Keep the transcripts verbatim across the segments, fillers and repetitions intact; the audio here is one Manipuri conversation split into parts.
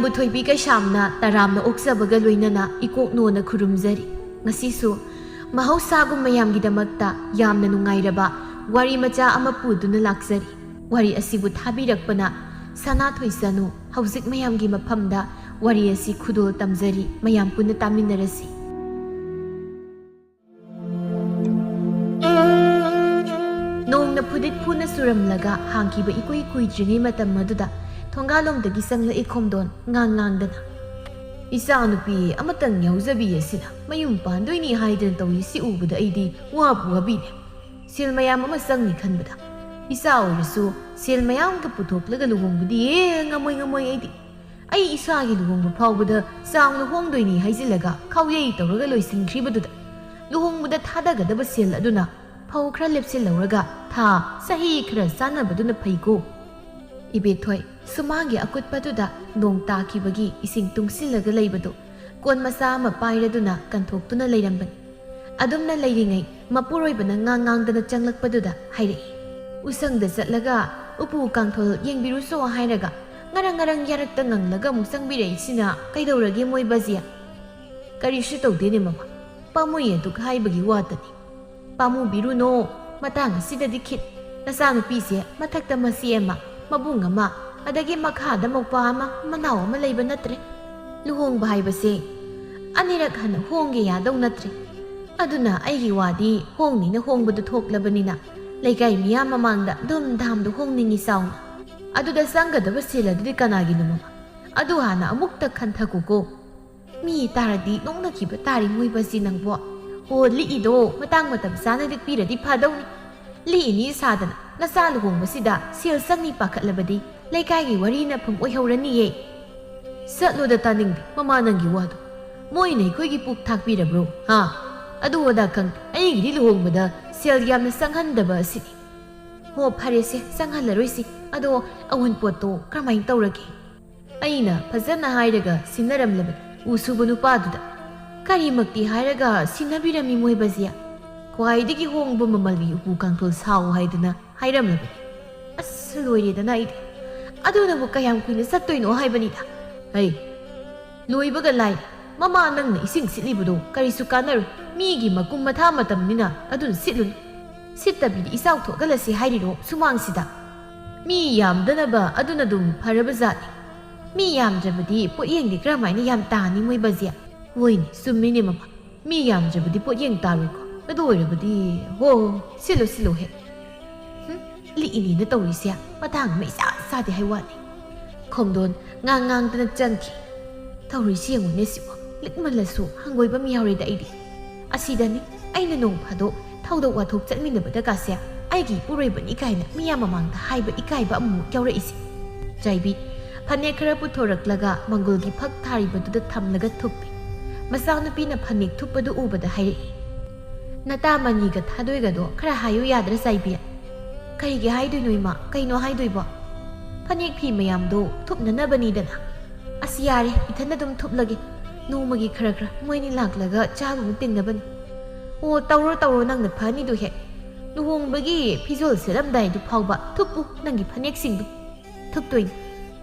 ꯄꯨꯊꯣꯏꯕꯤ ꯀꯩꯁꯥꯝꯅ ꯇꯔꯥꯝꯅ ꯑꯣꯛꯆꯕꯒ ꯂꯣꯏꯅꯅ ꯏꯀꯣꯛꯅꯣꯅ ꯈꯨꯔꯨꯝꯖꯔꯤ꯫ ꯉꯁꯤꯁꯨ ꯃꯍꯧꯁꯥꯒꯨꯝ ꯃꯌꯥꯝꯒꯤꯗꯃꯛꯇ ꯌꯥꯝꯅ ꯅꯨꯡꯉꯥꯏꯔꯕ ꯋꯥꯔꯤ ꯃꯆꯥ ꯑꯃ ꯄꯨꯗꯨꯅ ꯂꯥꯛꯆꯔꯤ꯫ ꯋꯥꯔꯤ ꯑꯁꯤꯕꯨ ꯊꯥꯕꯤꯔꯛꯄꯅ ꯁꯅꯥꯊꯣꯏ ꯆꯅꯨ꯫ ꯍꯧꯖꯤꯛ ꯃꯌꯥꯝꯒꯤ ꯃꯐꯝꯗ ꯋꯥꯔꯤ ꯑꯁꯤ ꯈꯨꯗꯣꯜ ꯇꯝꯖꯔꯤ꯫ ꯃꯌꯥꯝ ꯄꯨꯟꯅ ꯇꯥꯃꯤꯟꯅꯔꯁꯤ꯫ ꯅꯣꯡꯅ ꯐꯨꯗꯤꯠ ꯐꯨꯅ ꯆꯨꯔꯝꯂꯒ ꯍꯥꯡꯈꯤꯕ ꯏꯀꯨꯏ ꯀꯨꯏꯗ꯭ꯔꯤꯉꯩ ꯃꯇꯝ ꯑꯗꯨꯗ ꯊꯣꯡꯒꯥꯂꯣꯝꯗꯒꯤ ꯆꯪꯂꯛꯏ ꯈꯣꯝꯗꯣꯟ ꯉꯥꯡ ꯉꯥꯡꯗꯅ꯫ "ꯏꯆꯥꯅꯨꯄꯤ ꯑꯃꯇꯪ ꯌꯥꯎꯖꯕꯤ ꯑꯁꯤꯅ ꯃꯌꯨꯝ ꯄꯥꯟꯗꯣꯏꯅꯤ ꯍꯥꯏꯗꯅ ꯇꯧꯔꯤꯁꯤ ꯎꯕꯗ ꯑꯩꯗꯤ ꯋꯥꯕꯨ ꯋꯥꯕꯤꯔꯦ꯫ ꯁꯦꯜ ꯃꯌꯥꯝ ꯑꯃ ꯆꯪꯅꯤ ꯈꯟꯕꯗ ꯏꯆꯥ ꯑꯣꯏꯔꯁꯨ ꯁꯦꯜ ꯃꯌꯥꯝꯒ ꯄꯨꯊꯣꯛꯂꯒ ꯂꯨꯍꯣꯡꯕꯗꯤ ꯍꯦꯛ ꯉꯝꯃꯣꯏ ꯉꯝꯃꯣꯏ ꯑꯩꯗꯤ꯫ ꯑꯩ ꯏꯁꯥꯒꯤ ꯂꯨꯍꯣꯡꯕ ꯐꯥꯎꯕꯗ ꯆꯥꯎꯅ ꯍꯣꯡꯗꯣꯏꯅꯤ ꯍꯥꯏꯖꯤꯜꯂꯒ ꯈꯥꯎꯌꯩ ꯇꯧꯔꯒ ꯂꯣꯏꯁꯤꯟꯈ꯭ꯔꯤꯕꯗꯨꯗ ꯂꯨꯍꯣꯡꯕꯗ ꯊꯥꯗꯒꯗꯕ ꯁꯦꯜ ꯑꯗꯨꯅ ꯐꯧ ꯈꯔ ꯂꯦꯞꯁꯤꯜꯍꯧꯔꯒ ꯊꯥ ꯆꯍꯤ ꯈꯔ ꯆꯥꯅꯕꯗꯨꯅ ꯐꯩꯀꯣ?" ꯏꯕꯦꯊꯣꯏ ꯁꯨꯃꯥꯡꯒꯤ ꯑꯀꯨꯠꯄꯗꯨꯗ ꯅꯣꯡ ꯇꯥꯈꯤꯕꯒꯤ ꯏꯁꯤꯡ ꯇꯨꯡꯁꯤꯜꯂꯒ ꯂꯩꯕꯗꯨ ꯀꯣꯟ ꯃꯆꯥ ꯑꯃ ꯄꯥꯏꯔꯗꯨꯅ ꯀꯟꯊꯣꯛꯇꯨꯅ ꯂꯩꯔꯝꯕꯅꯤ꯫ ꯑꯗꯨꯝꯅ ꯂꯩꯔꯤꯉꯩ ꯃꯄꯨꯔꯣꯏꯕꯅ ꯉꯥꯡ ꯉꯥꯡꯗꯅ ꯆꯪꯂꯛꯄꯗꯨꯗ ꯍꯥꯏꯔꯛꯏ, "ꯎꯁꯪꯗ ꯆꯠꯂꯒ ꯎꯄꯨ ꯀꯥꯡꯊꯣꯜ ꯌꯦꯡꯕꯤꯔꯨꯁꯣ ꯍꯥꯏꯔꯒ ꯉꯔꯪ ꯉꯔꯪ ꯌꯥꯔꯛꯇ ꯉꯪꯂꯒ ꯑꯃꯨꯛ ꯆꯪꯕꯤꯔꯛꯏꯁꯤꯅ ꯀꯩꯗꯧꯔꯒꯦ ꯃꯣꯏ ꯕꯖꯤꯌꯥ?" "ꯀꯔꯤꯁꯨ ꯇꯧꯗꯦꯅꯦ ꯃꯃꯥ, ꯄꯥꯝꯃꯨꯏ ꯑꯗꯨꯛ ꯍꯥꯏꯕꯒꯤ ꯋꯥꯇꯅꯤ꯫" "ꯄꯥꯝꯃꯨꯕꯤꯔꯨꯅꯣ, ꯃꯇꯥꯡ ꯑꯁꯤꯗꯗꯤ ꯈꯤꯠ꯫ ꯅꯆꯥꯅꯨꯄꯤꯁꯦ ꯃꯊꯛꯇ ꯃꯆꯦ ꯑꯃ, ꯃꯕꯨꯡ ꯑꯃ, ꯑꯗꯒꯤ ꯃꯈꯥꯗ ꯃꯧꯄ꯭ꯋꯥ ꯑꯃ, ꯃꯅꯥꯎ ꯑꯃ ꯂꯩꯕ ꯅꯠꯇ꯭ꯔꯦ꯫ ꯂꯨꯍꯣꯡꯕ ꯍꯥꯏꯕꯁꯦ ꯑꯅꯤꯔꯛ ꯍꯟꯅ ꯍꯣꯡꯒꯦ ꯌꯥꯗꯧ ꯅꯠꯇ꯭ꯔꯦ꯫ ꯑꯗꯨꯅ ꯑꯩꯒꯤ ꯋꯥꯗꯤ ꯍꯣꯡꯅꯤꯅ ꯍꯣꯡꯕꯗꯨ ꯊꯣꯛꯂꯕꯅꯤꯅ ꯂꯩꯀꯥꯏ ꯃꯤꯌꯥꯝ ꯃꯃꯥꯡꯗ ꯙꯨꯝ ꯙꯥꯝꯗ ꯍꯣꯡꯅꯤꯡꯉꯤ ꯆꯥꯎꯅ꯫ ꯑꯗꯨꯗ ꯆꯪꯒꯗꯕ ꯁꯦꯜ ꯑꯗꯨꯗꯤ ꯀꯅꯥꯒꯤꯅꯣ ꯃꯃꯥ? ꯑꯗꯨ ꯍꯥꯟꯅ ꯑꯃꯨꯛꯇ ꯈꯟꯊꯀꯣꯀꯣ꯫ ꯃꯤ ꯇꯥꯔꯗꯤ ꯅꯣꯛꯅꯈꯤꯕ ꯇꯥꯔꯤ ꯃꯣꯏꯕꯁꯤ ꯅꯪꯕꯣ꯫ ꯑꯣ, ꯂꯤꯛꯏꯗꯣ ꯃꯇꯥꯡ ꯃꯇꯝ ꯆꯥꯅ ꯂꯤꯛꯄꯤꯔꯗꯤ ꯐꯗꯧꯅꯤ꯫ ꯂꯤꯛꯏꯅꯤ ꯁꯥꯗꯅ ꯅꯆꯥ ꯂꯨꯍꯣꯡꯕꯁꯤꯗ ꯁꯦꯜ ꯆꯪꯅꯤ ꯄꯥꯈꯠꯂꯕꯗꯤ ꯂꯩꯀꯥꯏꯒꯤ ꯋꯥꯔꯤ ꯅꯐꯝ ꯑꯣꯏꯍꯧꯔꯅꯤꯌꯦ꯫" "ꯆꯠꯂꯣꯗ ꯇꯥꯅꯤꯡꯗꯦ ꯃꯃꯥ ꯅꯪꯒꯤ ꯋꯥꯗꯣ꯫ ꯃꯣꯏꯅ ꯑꯩꯈꯣꯏꯒꯤ ꯄꯨꯛ ꯊꯥꯛꯄꯤꯔꯕ꯭ꯔꯣ? ꯍꯥ? ꯑꯗꯨ ꯑꯗꯥ ꯈꯪꯗꯦ꯫ ꯑꯩꯒꯤꯗꯤ ꯂꯨꯍꯣꯡꯕꯗ ꯁꯦꯜ ꯌꯥꯝꯅ ꯆꯪꯍꯟꯗꯕ ꯑꯁꯤꯅꯤ꯫" "ꯍꯣ, ꯐꯔꯦꯁꯦ, ꯆꯪꯍꯜꯂꯔꯣꯏꯁꯤ꯫ ꯑꯗꯣ ꯑꯋꯨꯟꯄꯣꯠꯇꯣ ꯀꯔꯝꯍꯥꯏꯅ ꯇꯧꯔꯒꯦ?" ꯑꯩꯅ ꯐꯖꯅ ꯍꯥꯏꯔꯒ ꯁꯤꯟꯅꯔꯝꯂꯕꯅꯤ ꯎ ꯁꯨꯕ ꯅꯨꯄꯥꯗꯨꯗ꯫ ꯀꯔꯤꯃꯛꯇꯤ ꯍꯥꯏꯔꯒ ꯁꯤꯟꯅꯕꯤꯔꯝꯃꯤ ꯃꯣꯏ ꯕꯖꯤꯌꯥ? ꯈ꯭ꯋꯥꯏꯗꯒꯤ ꯍꯣꯡꯕ ꯃꯃꯜꯒꯤ ꯎꯄꯨ ꯀꯥꯡꯊꯣꯜ ꯁꯥꯎ ꯍꯥꯏꯗꯨꯅ ꯍꯥꯏꯔꯝꯂꯕꯅꯤ꯫ ꯑꯁ, ꯂꯣꯏꯔꯦꯗꯅ ꯑꯩꯗꯤ꯫ ꯑꯗꯨꯅꯕꯨ ꯀꯌꯥꯝ ꯀꯨꯏꯅ ꯆꯠꯇꯣꯏꯅꯣ ꯍꯥꯏꯕꯅꯤꯗ꯫ ꯍꯩ, ꯂꯣꯏꯕꯒ ꯂꯥꯏ꯫ ꯃꯃꯥ, ꯅꯪꯅ ꯏꯁꯤꯡ ꯁꯤꯠꯂꯤꯕꯗꯣ ꯀꯔꯤꯁꯨ ꯀꯥꯟꯅꯔꯣꯏ꯫ ꯃꯤꯒꯤ ꯃꯀꯨꯝ ꯃꯊꯥ ꯃꯇꯝꯅꯤꯅ ꯑꯗꯨꯅ ꯁꯤꯠꯂꯨꯅꯨ꯫ ꯁꯤꯠꯇꯕꯤꯗ ꯏꯆꯥꯎ ꯊꯣꯛꯍꯜꯂꯁꯤ ꯍꯥꯏꯔꯤꯔꯣ ꯁꯨꯃꯥꯡꯁꯤꯗ? ꯃꯤ ꯌꯥꯝꯗꯅꯕ ꯑꯗꯨꯅ ꯑꯗꯨꯝ ꯐꯔꯕ ꯖꯥꯠꯅꯤ꯫ ꯃꯤ ꯌꯥꯝꯗ꯭ꯔꯕꯗꯤ ꯄꯣꯠꯌꯦꯡꯗꯤ ꯀꯔꯝꯍꯥꯏꯅ ꯌꯥꯝ ꯇꯥꯅꯤ ꯃꯣꯏꯕꯁꯦ? ꯍꯣꯏꯅꯦ, ꯆꯨꯝꯃꯤꯅꯦ ꯃꯃꯥ꯫ ꯃꯤ ꯌꯥꯝꯗ꯭ꯔꯕꯗꯤ ꯄꯣꯠꯌꯦꯡ ꯇꯥꯔꯣꯏꯀꯣ꯫ ꯑꯗꯨ ꯑꯣꯏꯔꯕꯗꯤ, ꯍꯣ, ꯁꯤꯜꯂꯨ, ꯁꯤꯜꯂꯨ ꯍꯦꯛ꯫ ꯍꯨꯝ, ꯂꯤꯛꯏꯅꯦꯅ ꯇꯧꯔꯤꯁꯦ, ꯃꯇꯥꯡ ꯑꯃ ꯏꯆꯥ ꯆꯥꯗꯦ ꯍꯥꯏ ꯋꯥꯅꯤ꯫ ꯈꯣꯡꯗꯣꯟ ꯉꯥꯡ ꯉꯥꯡꯗꯅ ꯆꯪꯈꯤ꯫ ꯇꯧꯔꯤꯁꯤ ꯌꯦꯡꯉꯨꯅꯦ ꯁꯤꯕꯣ, ꯂꯤꯛꯃꯜꯂꯁꯨ ꯍꯪꯒꯣꯏꯕ ꯑꯃ ꯌꯥꯎꯔꯦꯗ ꯑꯩꯗꯤ꯫ ꯑꯁꯤꯗꯅꯤ ꯑꯩꯅ ꯅꯣꯡ ꯐꯥꯗꯣꯛ ꯊꯧꯗꯣꯛ ꯋꯥꯊꯣꯛ ꯆꯠꯃꯤꯟꯅꯕꯗꯒꯥꯁꯦ ꯑꯩꯒꯤ ꯏꯄꯨꯔꯣꯏꯕꯅꯤ ꯀꯥꯏꯅ ꯃꯤꯌꯥꯝ ꯃꯃꯥꯡꯗ ꯍꯥꯏꯕ ꯏꯀꯥꯏꯕ ꯑꯃꯨꯛ ꯌꯥꯎꯔꯛꯏꯁꯦ꯫ ꯆꯥꯏꯕꯤ ꯐꯅꯦꯛ ꯈꯔ ꯄꯨꯊꯣꯔꯛꯂꯒ ꯃꯪꯒꯣꯜꯒꯤ ꯐꯛ ꯊꯥꯔꯤꯕꯗꯨꯗ ꯊꯝꯂꯒ ꯊꯨꯞꯄꯤ꯫ ꯃꯆꯥꯅꯨꯄꯤꯅ ꯐꯅꯦꯛ ꯊꯨꯞꯄꯗꯨ ꯎꯕꯗ ꯍꯥꯏꯔꯛꯏ, "ꯅꯇꯥ ꯃꯅꯤꯒ ꯊꯥꯗꯣꯏꯒꯗꯣ ꯈꯔ ꯍꯥꯏꯌꯨ ꯌꯥꯗ꯭ꯔꯥ ꯆꯥꯏꯕꯤ?" "ꯀꯔꯤꯒꯤ ꯍꯥꯏꯗꯣꯏꯅꯣ ꯏꯃꯥ? ꯀꯩꯅꯣ ꯍꯥꯏꯗꯣꯏꯕꯣ?" "ꯐꯅꯦꯛ ꯐꯤ ꯃꯌꯥꯝꯗꯣ ꯊꯨꯞꯅꯅꯕꯅꯤꯗꯅ꯫ ꯑꯁ ꯌꯥꯔꯦ, ꯏꯊꯟꯗ ꯑꯗꯨꯝ ꯊꯨꯞꯂꯒꯦ꯫ ꯅꯣꯡꯃꯒꯤ ꯈꯔ ꯈꯔ ꯃꯣꯏꯅꯤ ꯂꯥꯛꯂꯒ ꯆꯥꯕꯃꯨꯛ ꯇꯤꯡꯅꯕꯅꯤ꯫ ꯑꯣ, ꯇꯧꯔꯣ ꯇꯧꯔꯣ, ꯅꯪꯅ ꯐꯅꯤꯗꯨ ꯍꯦꯛ꯫ ꯂꯨꯍꯣꯡꯕꯒꯤ ꯐꯤꯖꯣꯜ ꯁꯦꯠꯂꯝꯗꯥꯏꯗꯨ ꯐꯥꯎꯕ ꯊꯨꯞꯄꯨ ꯅꯪꯒꯤ ꯐꯅꯦꯛꯁꯤꯡꯗꯨ꯫" "ꯊꯨꯞꯇꯣꯏꯅꯤ꯫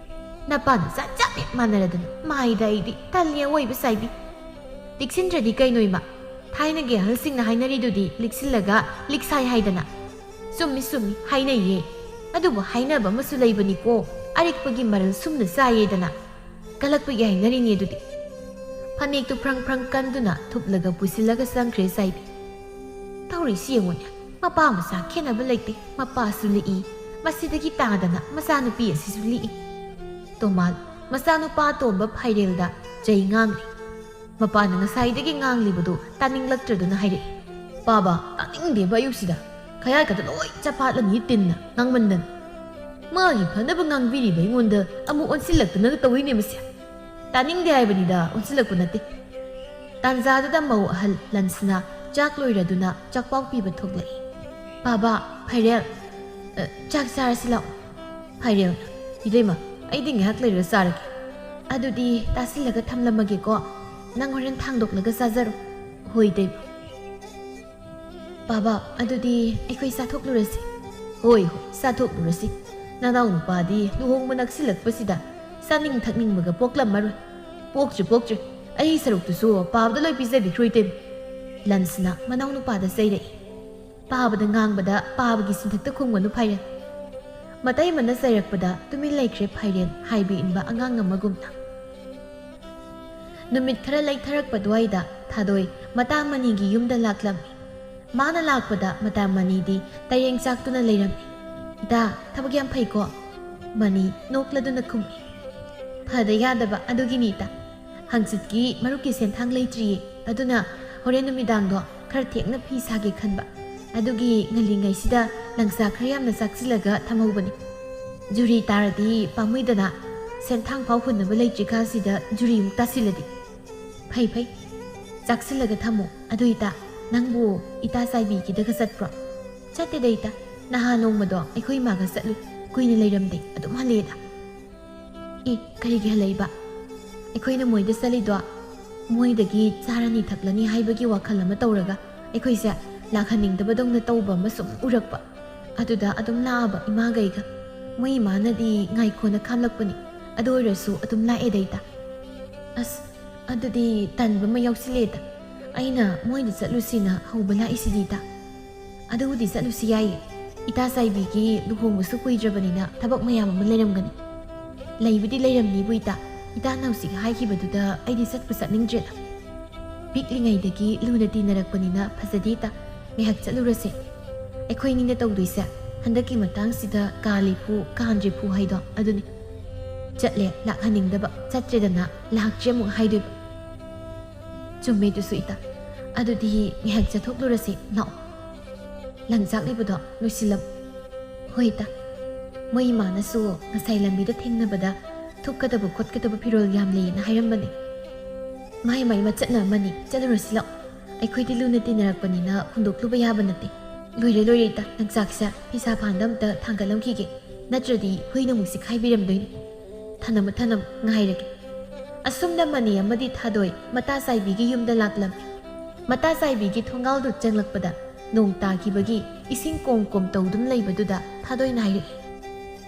ꯅꯄꯥꯅ ꯖꯥꯠ ꯖꯥꯠ ꯍꯦꯛ ꯃꯥꯟꯅꯔꯗꯅ꯫ ꯃꯥꯏꯗ ꯑꯩꯗꯤ ꯇꯜꯂꯤ ꯑꯋꯣꯏꯕ ꯆꯥꯏꯕꯤ꯫ ꯂꯤꯛꯁꯤꯟꯗ꯭ꯔꯗꯤ ꯀꯩꯅꯣ ꯏꯃꯥ? ꯊꯥꯏꯅꯒꯤ ꯑꯍꯜꯁꯤꯡꯅ ꯍꯥꯏꯅꯔꯤꯗꯨꯗꯤ ꯂꯤꯛꯁꯤꯜꯂꯒ ꯂꯤꯛꯁꯥꯏ ꯍꯥꯏꯗꯅ꯫" "ꯆꯨꯝꯃꯤ ꯆꯨꯝꯃꯤ, ꯍꯥꯏꯅꯩꯌꯦ꯫ ꯑꯗꯨꯕꯨ ꯍꯥꯏꯅꯕ ꯑꯃꯁꯨ ꯂꯩꯕꯅꯤꯀꯣ, ꯑꯔꯤꯛꯄꯒꯤ ꯃꯔꯜ ꯁꯨꯝꯅ ꯆꯥꯏꯌꯦꯗꯅ꯫ ꯀꯜꯂꯛꯄꯒꯤ ꯍꯥꯏꯅꯔꯤꯅꯦ ꯑꯗꯨꯗꯤ꯫" ꯐꯅꯦꯛꯇꯨ ꯐ꯭ꯔꯪ ꯐ꯭ꯔꯪ ꯀꯟꯗꯨꯅ ꯊꯨꯞꯂꯒ ꯄꯨꯁꯤꯜꯂꯒ ꯆꯪꯈ꯭ꯔꯦ ꯆꯥꯏꯕꯤ꯫ ꯇꯧꯔꯤꯁꯤ ꯌꯦꯡꯉꯨꯅꯦ, ꯃꯄꯥ ꯃꯆꯥ ꯈꯦꯠꯅꯕ ꯂꯩꯇꯦ꯫ ꯃꯄꯥꯁꯨ ꯂꯤꯛꯏ, ꯃꯁꯤꯗꯒꯤ ꯇꯥꯗꯅ ꯃꯆꯥꯅꯨꯄꯤ ꯑꯁꯤꯁꯨ ꯂꯤꯛꯏ꯫ ꯇꯣꯃꯥꯜ ꯃꯆꯥꯅꯨꯄꯥ ꯑꯇꯣꯝꯕ ꯐꯥꯏꯔꯦꯜꯗ ꯆꯩ ꯉꯥꯡꯂꯤ꯫ ꯃꯄꯥꯅ ꯉꯁꯥꯏꯗꯒꯤ ꯉꯥꯡꯂꯤꯕꯗꯨ ꯇꯥꯅꯤꯡꯂꯛꯇ꯭ꯔꯗꯨꯅ ꯍꯥꯏꯔꯛꯏ, "ꯄꯥꯕ, ꯇꯥꯅꯤꯡꯗꯦꯕ ꯑꯌꯨꯛꯁꯤꯗ꯫ ꯈꯌꯥꯏ ꯈꯛꯇ ꯂꯣꯏ ꯆꯄꯥꯠꯂꯅꯤ ꯇꯤꯟꯅ ꯉꯥꯡꯃꯟꯗꯅ꯫ ꯃꯥꯒꯤ ꯐꯅꯕ ꯉꯥꯡꯕꯤꯔꯤꯕ ꯑꯩꯉꯣꯟꯗ ꯑꯃꯨꯛ ꯑꯣꯟꯁꯤꯜꯂꯛꯇꯅꯒ ꯇꯧꯏꯅꯦ ꯃꯁꯤ꯫ ꯇꯥꯅꯤꯡꯗꯦ ꯍꯥꯏꯕꯅꯤꯗ, ꯑꯣꯟꯁꯤꯜꯂꯛꯄ ꯅꯠꯇꯦ꯫" ꯇꯥꯟꯖꯥꯗꯨꯗ ꯃꯧ ꯑꯍꯜ ꯂꯟꯁꯅꯥ ꯆꯥꯛ ꯂꯣꯏꯔꯗꯨꯅ ꯆꯥꯛꯄꯥꯎ ꯄꯤꯕ ꯊꯣꯛꯂꯛꯏ꯫ "ꯄꯥꯕ, ꯐꯥꯏꯔꯦꯜ, ꯑ, ꯆꯥꯛ ꯆꯥꯔꯁꯤ ꯂꯥꯛꯑꯣ꯫" ꯐꯥꯏꯔꯦꯜ, "ꯏꯕꯦꯝꯃ, ꯑꯩꯗꯤ ꯉꯥꯏꯍꯥꯛ ꯂꯩꯔꯒ ꯆꯥꯔꯒꯦ꯫" "ꯑꯗꯨꯗꯤ ꯇꯥꯁꯤꯜꯂꯒ ꯊꯝꯂꯝꯃꯒꯦꯀꯣ꯫ ꯅꯪ ꯍꯣꯔꯦꯟ ꯊꯥꯡꯗꯣꯛꯂꯒ ꯆꯥꯖꯔꯣ꯫" "ꯍꯣꯏ ꯏꯇꯩꯃ꯫" "ꯄꯥꯕ, ꯑꯗꯨꯗꯤ ꯑꯩꯈꯣꯏ ꯆꯥꯊꯣꯛꯂꯨꯔꯁꯤ꯫" "ꯍꯣꯏ, ꯍꯣꯏ, ꯆꯥꯊꯣꯛꯂꯨꯔꯁꯤ꯫ ꯅꯅꯥꯎ ꯅꯨꯄꯥꯗꯤ ꯂꯨꯍꯣꯡꯕ ꯅꯛꯁꯤꯜꯂꯛꯄꯁꯤꯗ ꯆꯥꯅꯤꯡ ꯊꯛꯅꯤꯡꯕꯒ ꯄꯣꯛꯂꯝꯃꯔꯣꯏ꯫ "ꯄꯣꯛꯇ꯭ꯔꯤ, ꯄꯣꯛꯇ꯭ꯔꯤ꯫ ꯑꯩ ꯁꯔꯨꯛꯇꯨꯁꯨ ꯄꯥꯕꯗ ꯂꯣꯏ ꯄꯤꯖꯕꯤꯈ꯭ꯔꯣ, ꯏꯇꯩꯃ꯫" ꯂꯟꯁꯅ ꯃꯅꯥꯎꯅꯨꯄꯥꯗ ꯆꯩꯔꯛꯏ꯫ ꯄꯥꯕꯗ ꯉꯥꯡꯕꯗ ꯄꯥꯕꯒꯤ ꯁꯤꯟꯊꯛꯇ ꯈꯨꯝꯒꯅꯨ ꯐꯥꯏꯔꯦꯟ꯫ ꯃꯇꯩꯃꯅ ꯆꯩꯔꯛꯄꯗ ꯇꯨꯃꯤꯟ ꯂꯩꯈ꯭ꯔꯦ ꯐꯥꯏꯔꯦꯟ, ꯍꯥꯏꯕ ꯏꯟꯕ ꯑꯉꯥꯡ ꯑꯃꯒꯨꯝꯅ꯫ ꯅꯨꯃꯤꯠ ꯈꯔ ꯂꯩꯊꯔꯛꯄ ꯑꯗꯨꯋꯥꯏꯗ ꯊꯥꯗꯣꯏ ꯃꯇꯥ ꯃꯅꯤꯒꯤ ꯌꯨꯝꯗ ꯂꯥꯛꯂꯝꯃꯤ꯫ ꯃꯥꯅ ꯂꯥꯛꯄꯗ ꯃꯇꯥ ꯃꯅꯤꯗꯤ ꯇꯔꯦꯡ ꯆꯥꯛꯇꯨꯅ ꯂꯩꯔꯝꯃꯤ꯫ "ꯏꯇꯥ, ꯊꯕꯛ ꯌꯥꯝ ꯐꯩꯀꯣ?" ꯃꯅꯤ ꯅꯣꯛꯂꯗꯨꯅ ꯈꯨꯝꯃꯤ꯫ "ꯐꯗ ꯌꯥꯗꯕ ꯑꯗꯨꯒꯤꯅꯤ ꯏꯇꯥ꯫ ꯍꯪꯆꯤꯠꯀꯤ ꯃꯔꯨꯞꯀꯤ ꯁꯦꯟꯊꯥꯡ ꯂꯩꯇ꯭ꯔꯤꯌꯦ, ꯑꯗꯨꯅ ꯍꯣꯔꯦꯟ ꯅꯨꯃꯤꯗꯥꯡꯗꯣ ꯈꯔ ꯊꯦꯡꯅ ꯐꯤ ꯁꯥꯒꯦ ꯈꯟꯕ꯫ ꯑꯗꯨꯒꯤ ꯉꯜꯂꯤꯉꯩꯁꯤꯗ ꯂꯪꯆꯥꯛ ꯈꯔ ꯌꯥꯝꯅ ꯆꯥꯛꯁꯤꯜꯂꯒ ꯊꯝꯍꯧꯕꯅꯤ꯫ ꯖꯨꯔꯤ ꯇꯥꯔꯗꯤ ꯄꯥꯝꯃꯨꯏꯗꯅ, ꯁꯦꯟꯊꯥꯡ ꯐꯥꯎ ꯍꯨꯟꯅꯕ ꯂꯩꯇ꯭ꯔꯤꯀꯥꯟꯁꯤꯗ ꯖꯨꯔꯤꯃꯨꯛ ꯇꯥꯁꯤꯜꯂꯗꯤ꯫" "ꯐꯩ, ꯐꯩ꯫ ꯆꯥꯛꯁꯤꯜꯂꯒ ꯊꯝꯃꯣ꯫ ꯑꯗꯨ ꯏꯇꯥ, ꯅꯪꯕꯨ ꯏꯇꯥ ꯆꯥꯏꯕꯤꯒꯤꯗꯒ ꯆꯠꯄ꯭ꯔꯣ?" "ꯆꯠꯇꯦꯗ ꯏꯇꯥ꯫ ꯅꯍꯥꯟ ꯅꯣꯡꯃꯗꯣ ꯑꯩꯈꯣꯏ ꯏꯃꯥꯒ ꯆꯠꯂꯨꯏ꯫ ꯀꯨꯏꯅ ꯂꯩꯔꯝꯗꯦ꯫ ꯑꯗꯨꯝ ꯍꯜꯂꯛꯑꯦꯗ꯫" "ꯑꯦ, ꯀꯔꯤꯒꯤ ꯍꯜꯂꯛꯏꯕ?" "ꯑꯩꯈꯣꯏꯅ ꯃꯣꯏꯗ ꯆꯠꯂꯤꯗꯣ ꯃꯣꯏꯗꯒꯤ ꯆꯥꯔꯅꯤ ꯊꯛꯂꯅꯤ ꯍꯥꯏꯕꯒꯤ ꯋꯥꯈꯜ ꯑꯃ ꯇꯧꯔꯒ ꯑꯩꯈꯣꯏꯁꯦ ꯂꯥꯛꯍꯟꯅꯤꯡꯗꯕꯗꯧꯅ ꯇꯧꯕ ꯑꯃ ꯁꯨꯝ ꯎꯔꯛꯄ꯫ ꯑꯗꯨꯗ ꯑꯗꯨꯝ ꯂꯥꯛꯑꯕ ꯏꯃꯥꯒꯩꯒ꯫ ꯃꯣꯏ ꯏꯃꯥꯅꯗꯤ ꯉꯥꯏꯈꯣꯅ ꯈꯥꯝꯂꯛꯄꯅꯤ꯫ ꯑꯗꯨ ꯑꯣꯏꯔꯁꯨ ꯑꯗꯨꯝ ꯂꯥꯛꯑꯦꯗ ꯏꯇꯥ꯫" "ꯑꯁ, ꯑꯗꯨꯗꯤ ꯇꯟꯕ ꯑꯃ ꯌꯥꯎꯁꯤꯜꯂꯦꯗ꯫ ꯑꯩꯅ ꯃꯣꯏꯗ ꯆꯠꯂꯨꯁꯤꯅ ꯍꯧꯕ ꯂꯥꯛꯏꯁꯤꯗꯤ ꯏꯇꯥ꯫" "ꯑꯗꯨꯕꯨꯗꯤ ꯆꯠꯂꯨꯁꯤ ꯌꯥꯏꯌꯦ꯫ ꯏꯇꯥ ꯆꯥꯏꯕꯤꯒꯤ ꯂꯨꯍꯣꯡꯕꯁꯨ ꯀꯨꯏꯗ꯭ꯔꯕꯅꯤꯅ ꯊꯕꯛ ꯃꯌꯥꯝ ꯑꯃ ꯂꯩꯔꯝꯒꯅꯤ꯫" "ꯂꯩꯕꯨꯗꯤ ꯂꯩꯔꯝꯅꯤꯕꯨ ꯏꯇꯥ꯫ ꯏꯇꯥꯅ ꯍꯧꯖꯤꯛ ꯍꯥꯏꯈꯤꯕꯗꯨꯗ ꯑꯩꯗꯤ ꯆꯠꯄꯨ ꯆꯠꯅꯤꯡꯗ꯭ꯔꯦꯗ꯫ ꯄꯤꯛꯂꯤꯉꯩꯗꯒꯤ ꯂꯨꯅ ꯇꯤꯟꯅꯔꯛꯄꯅꯤꯅ ꯐꯖꯗꯦ ꯏꯇꯥ꯫ ꯉꯥꯏꯍꯥꯛ ꯆꯠꯂꯨꯔꯁꯦ꯫ ꯑꯩꯈꯣꯏꯅꯤꯅ ꯇꯧꯗꯣꯏꯁꯦ ꯍꯟꯗꯛꯀꯤ ꯃꯇꯥꯡꯁꯤꯗ ꯀꯥꯜꯂꯤ ꯐꯨ, ꯀꯥꯟꯗ꯭ꯔꯤ ꯐꯨ ꯍꯥꯏꯗꯣ ꯑꯗꯨꯅꯤ꯫ ꯆꯠꯂꯦ ꯂꯥꯛꯍꯟꯅꯤꯡꯗꯕ, ꯆꯠꯇ꯭ꯔꯦꯗꯅ ꯂꯥꯛꯇ꯭ꯔꯦ ꯑꯃꯨꯛ ꯍꯥꯏꯗꯣꯏꯕ꯫" "ꯆꯨꯝꯃꯦ ꯑꯗꯨꯁꯨ ꯏꯇꯥ꯫ ꯑꯗꯨꯗꯤ ꯉꯥꯏꯍꯥꯛ ꯆꯠꯊꯣꯛꯂꯨꯔꯁꯤ, ꯂꯥꯛꯑꯣ꯫ ꯂꯪꯆꯥꯛ ꯂꯩꯕꯗꯣ ꯂꯣꯏꯁꯤꯜꯂꯝꯃꯨ꯫" "ꯍꯣꯏ ꯏꯇꯥ꯫ ꯃꯣꯏ ꯏꯃꯥꯅꯁꯨ ꯉꯁꯥꯏ ꯂꯝꯕꯤꯗ ꯊꯦꯡꯅꯕꯗ ꯊꯨꯞꯀꯗꯕ ꯈꯣꯠꯀꯗꯕ ꯐꯤꯔꯣꯜ ꯌꯥꯝ ꯂꯩꯌꯦꯅ ꯍꯥꯏꯔꯝꯕꯅꯤ꯫ ꯃꯥꯏ ꯃꯥꯏ ꯃꯆꯠꯅ ꯑꯃꯅꯤ, ꯆꯠꯂꯨꯔꯁꯤ ꯂꯥꯛꯑꯣ꯫ ꯑꯩꯈꯣꯏꯗꯤ ꯂꯨꯅ ꯇꯤꯟꯅꯔꯛꯄꯅꯤꯅ ꯍꯨꯟꯗꯣꯛꯂꯨꯕ ꯌꯥꯕ ꯅꯠꯇꯦ꯫ ꯂꯣꯏꯔꯦ, ꯂꯣꯏꯔꯦ ꯏꯇꯥ, ꯂꯪꯆꯥꯛꯁꯦ ꯐꯤꯁꯥ ꯐꯥꯟꯗ ꯑꯝꯇ ꯊꯥꯡꯒꯠꯂꯝꯈꯤꯒꯦ꯫ ꯅꯠꯇ꯭ꯔꯗꯤ ꯍꯨꯏꯅ ꯑꯃꯨꯛ ꯆꯤꯛꯈꯥꯏꯕꯤꯔꯝꯗꯣꯏꯅꯤ꯫ ꯊꯅꯝꯃꯨ, ꯊꯅꯝꯃꯨ, ꯉꯥꯏꯔꯒꯦ꯫" ꯑꯁꯨꯝꯅ ꯃꯅꯤ ꯑꯃꯗꯤ ꯊꯥꯗꯣꯏ ꯃꯇꯥ ꯆꯥꯏꯕꯤꯒꯤ ꯌꯨꯝꯗ ꯂꯥꯛꯂꯝꯃꯤ꯫ ꯃꯇꯥ ꯆꯥꯏꯕꯤꯒꯤ ꯊꯣꯡꯒꯥꯜꯗꯨ ꯆꯪꯂꯛꯄꯗ ꯅꯣꯡ ꯇꯥꯈꯤꯕꯒꯤ ꯏꯁꯤꯡ ꯀꯣꯝ ꯀꯣꯝ ꯇꯧꯗꯨꯅ ꯂꯩꯕꯗꯨꯗ ꯊꯥꯗꯣꯏꯅ ꯍꯥꯏꯔꯛꯏ꯫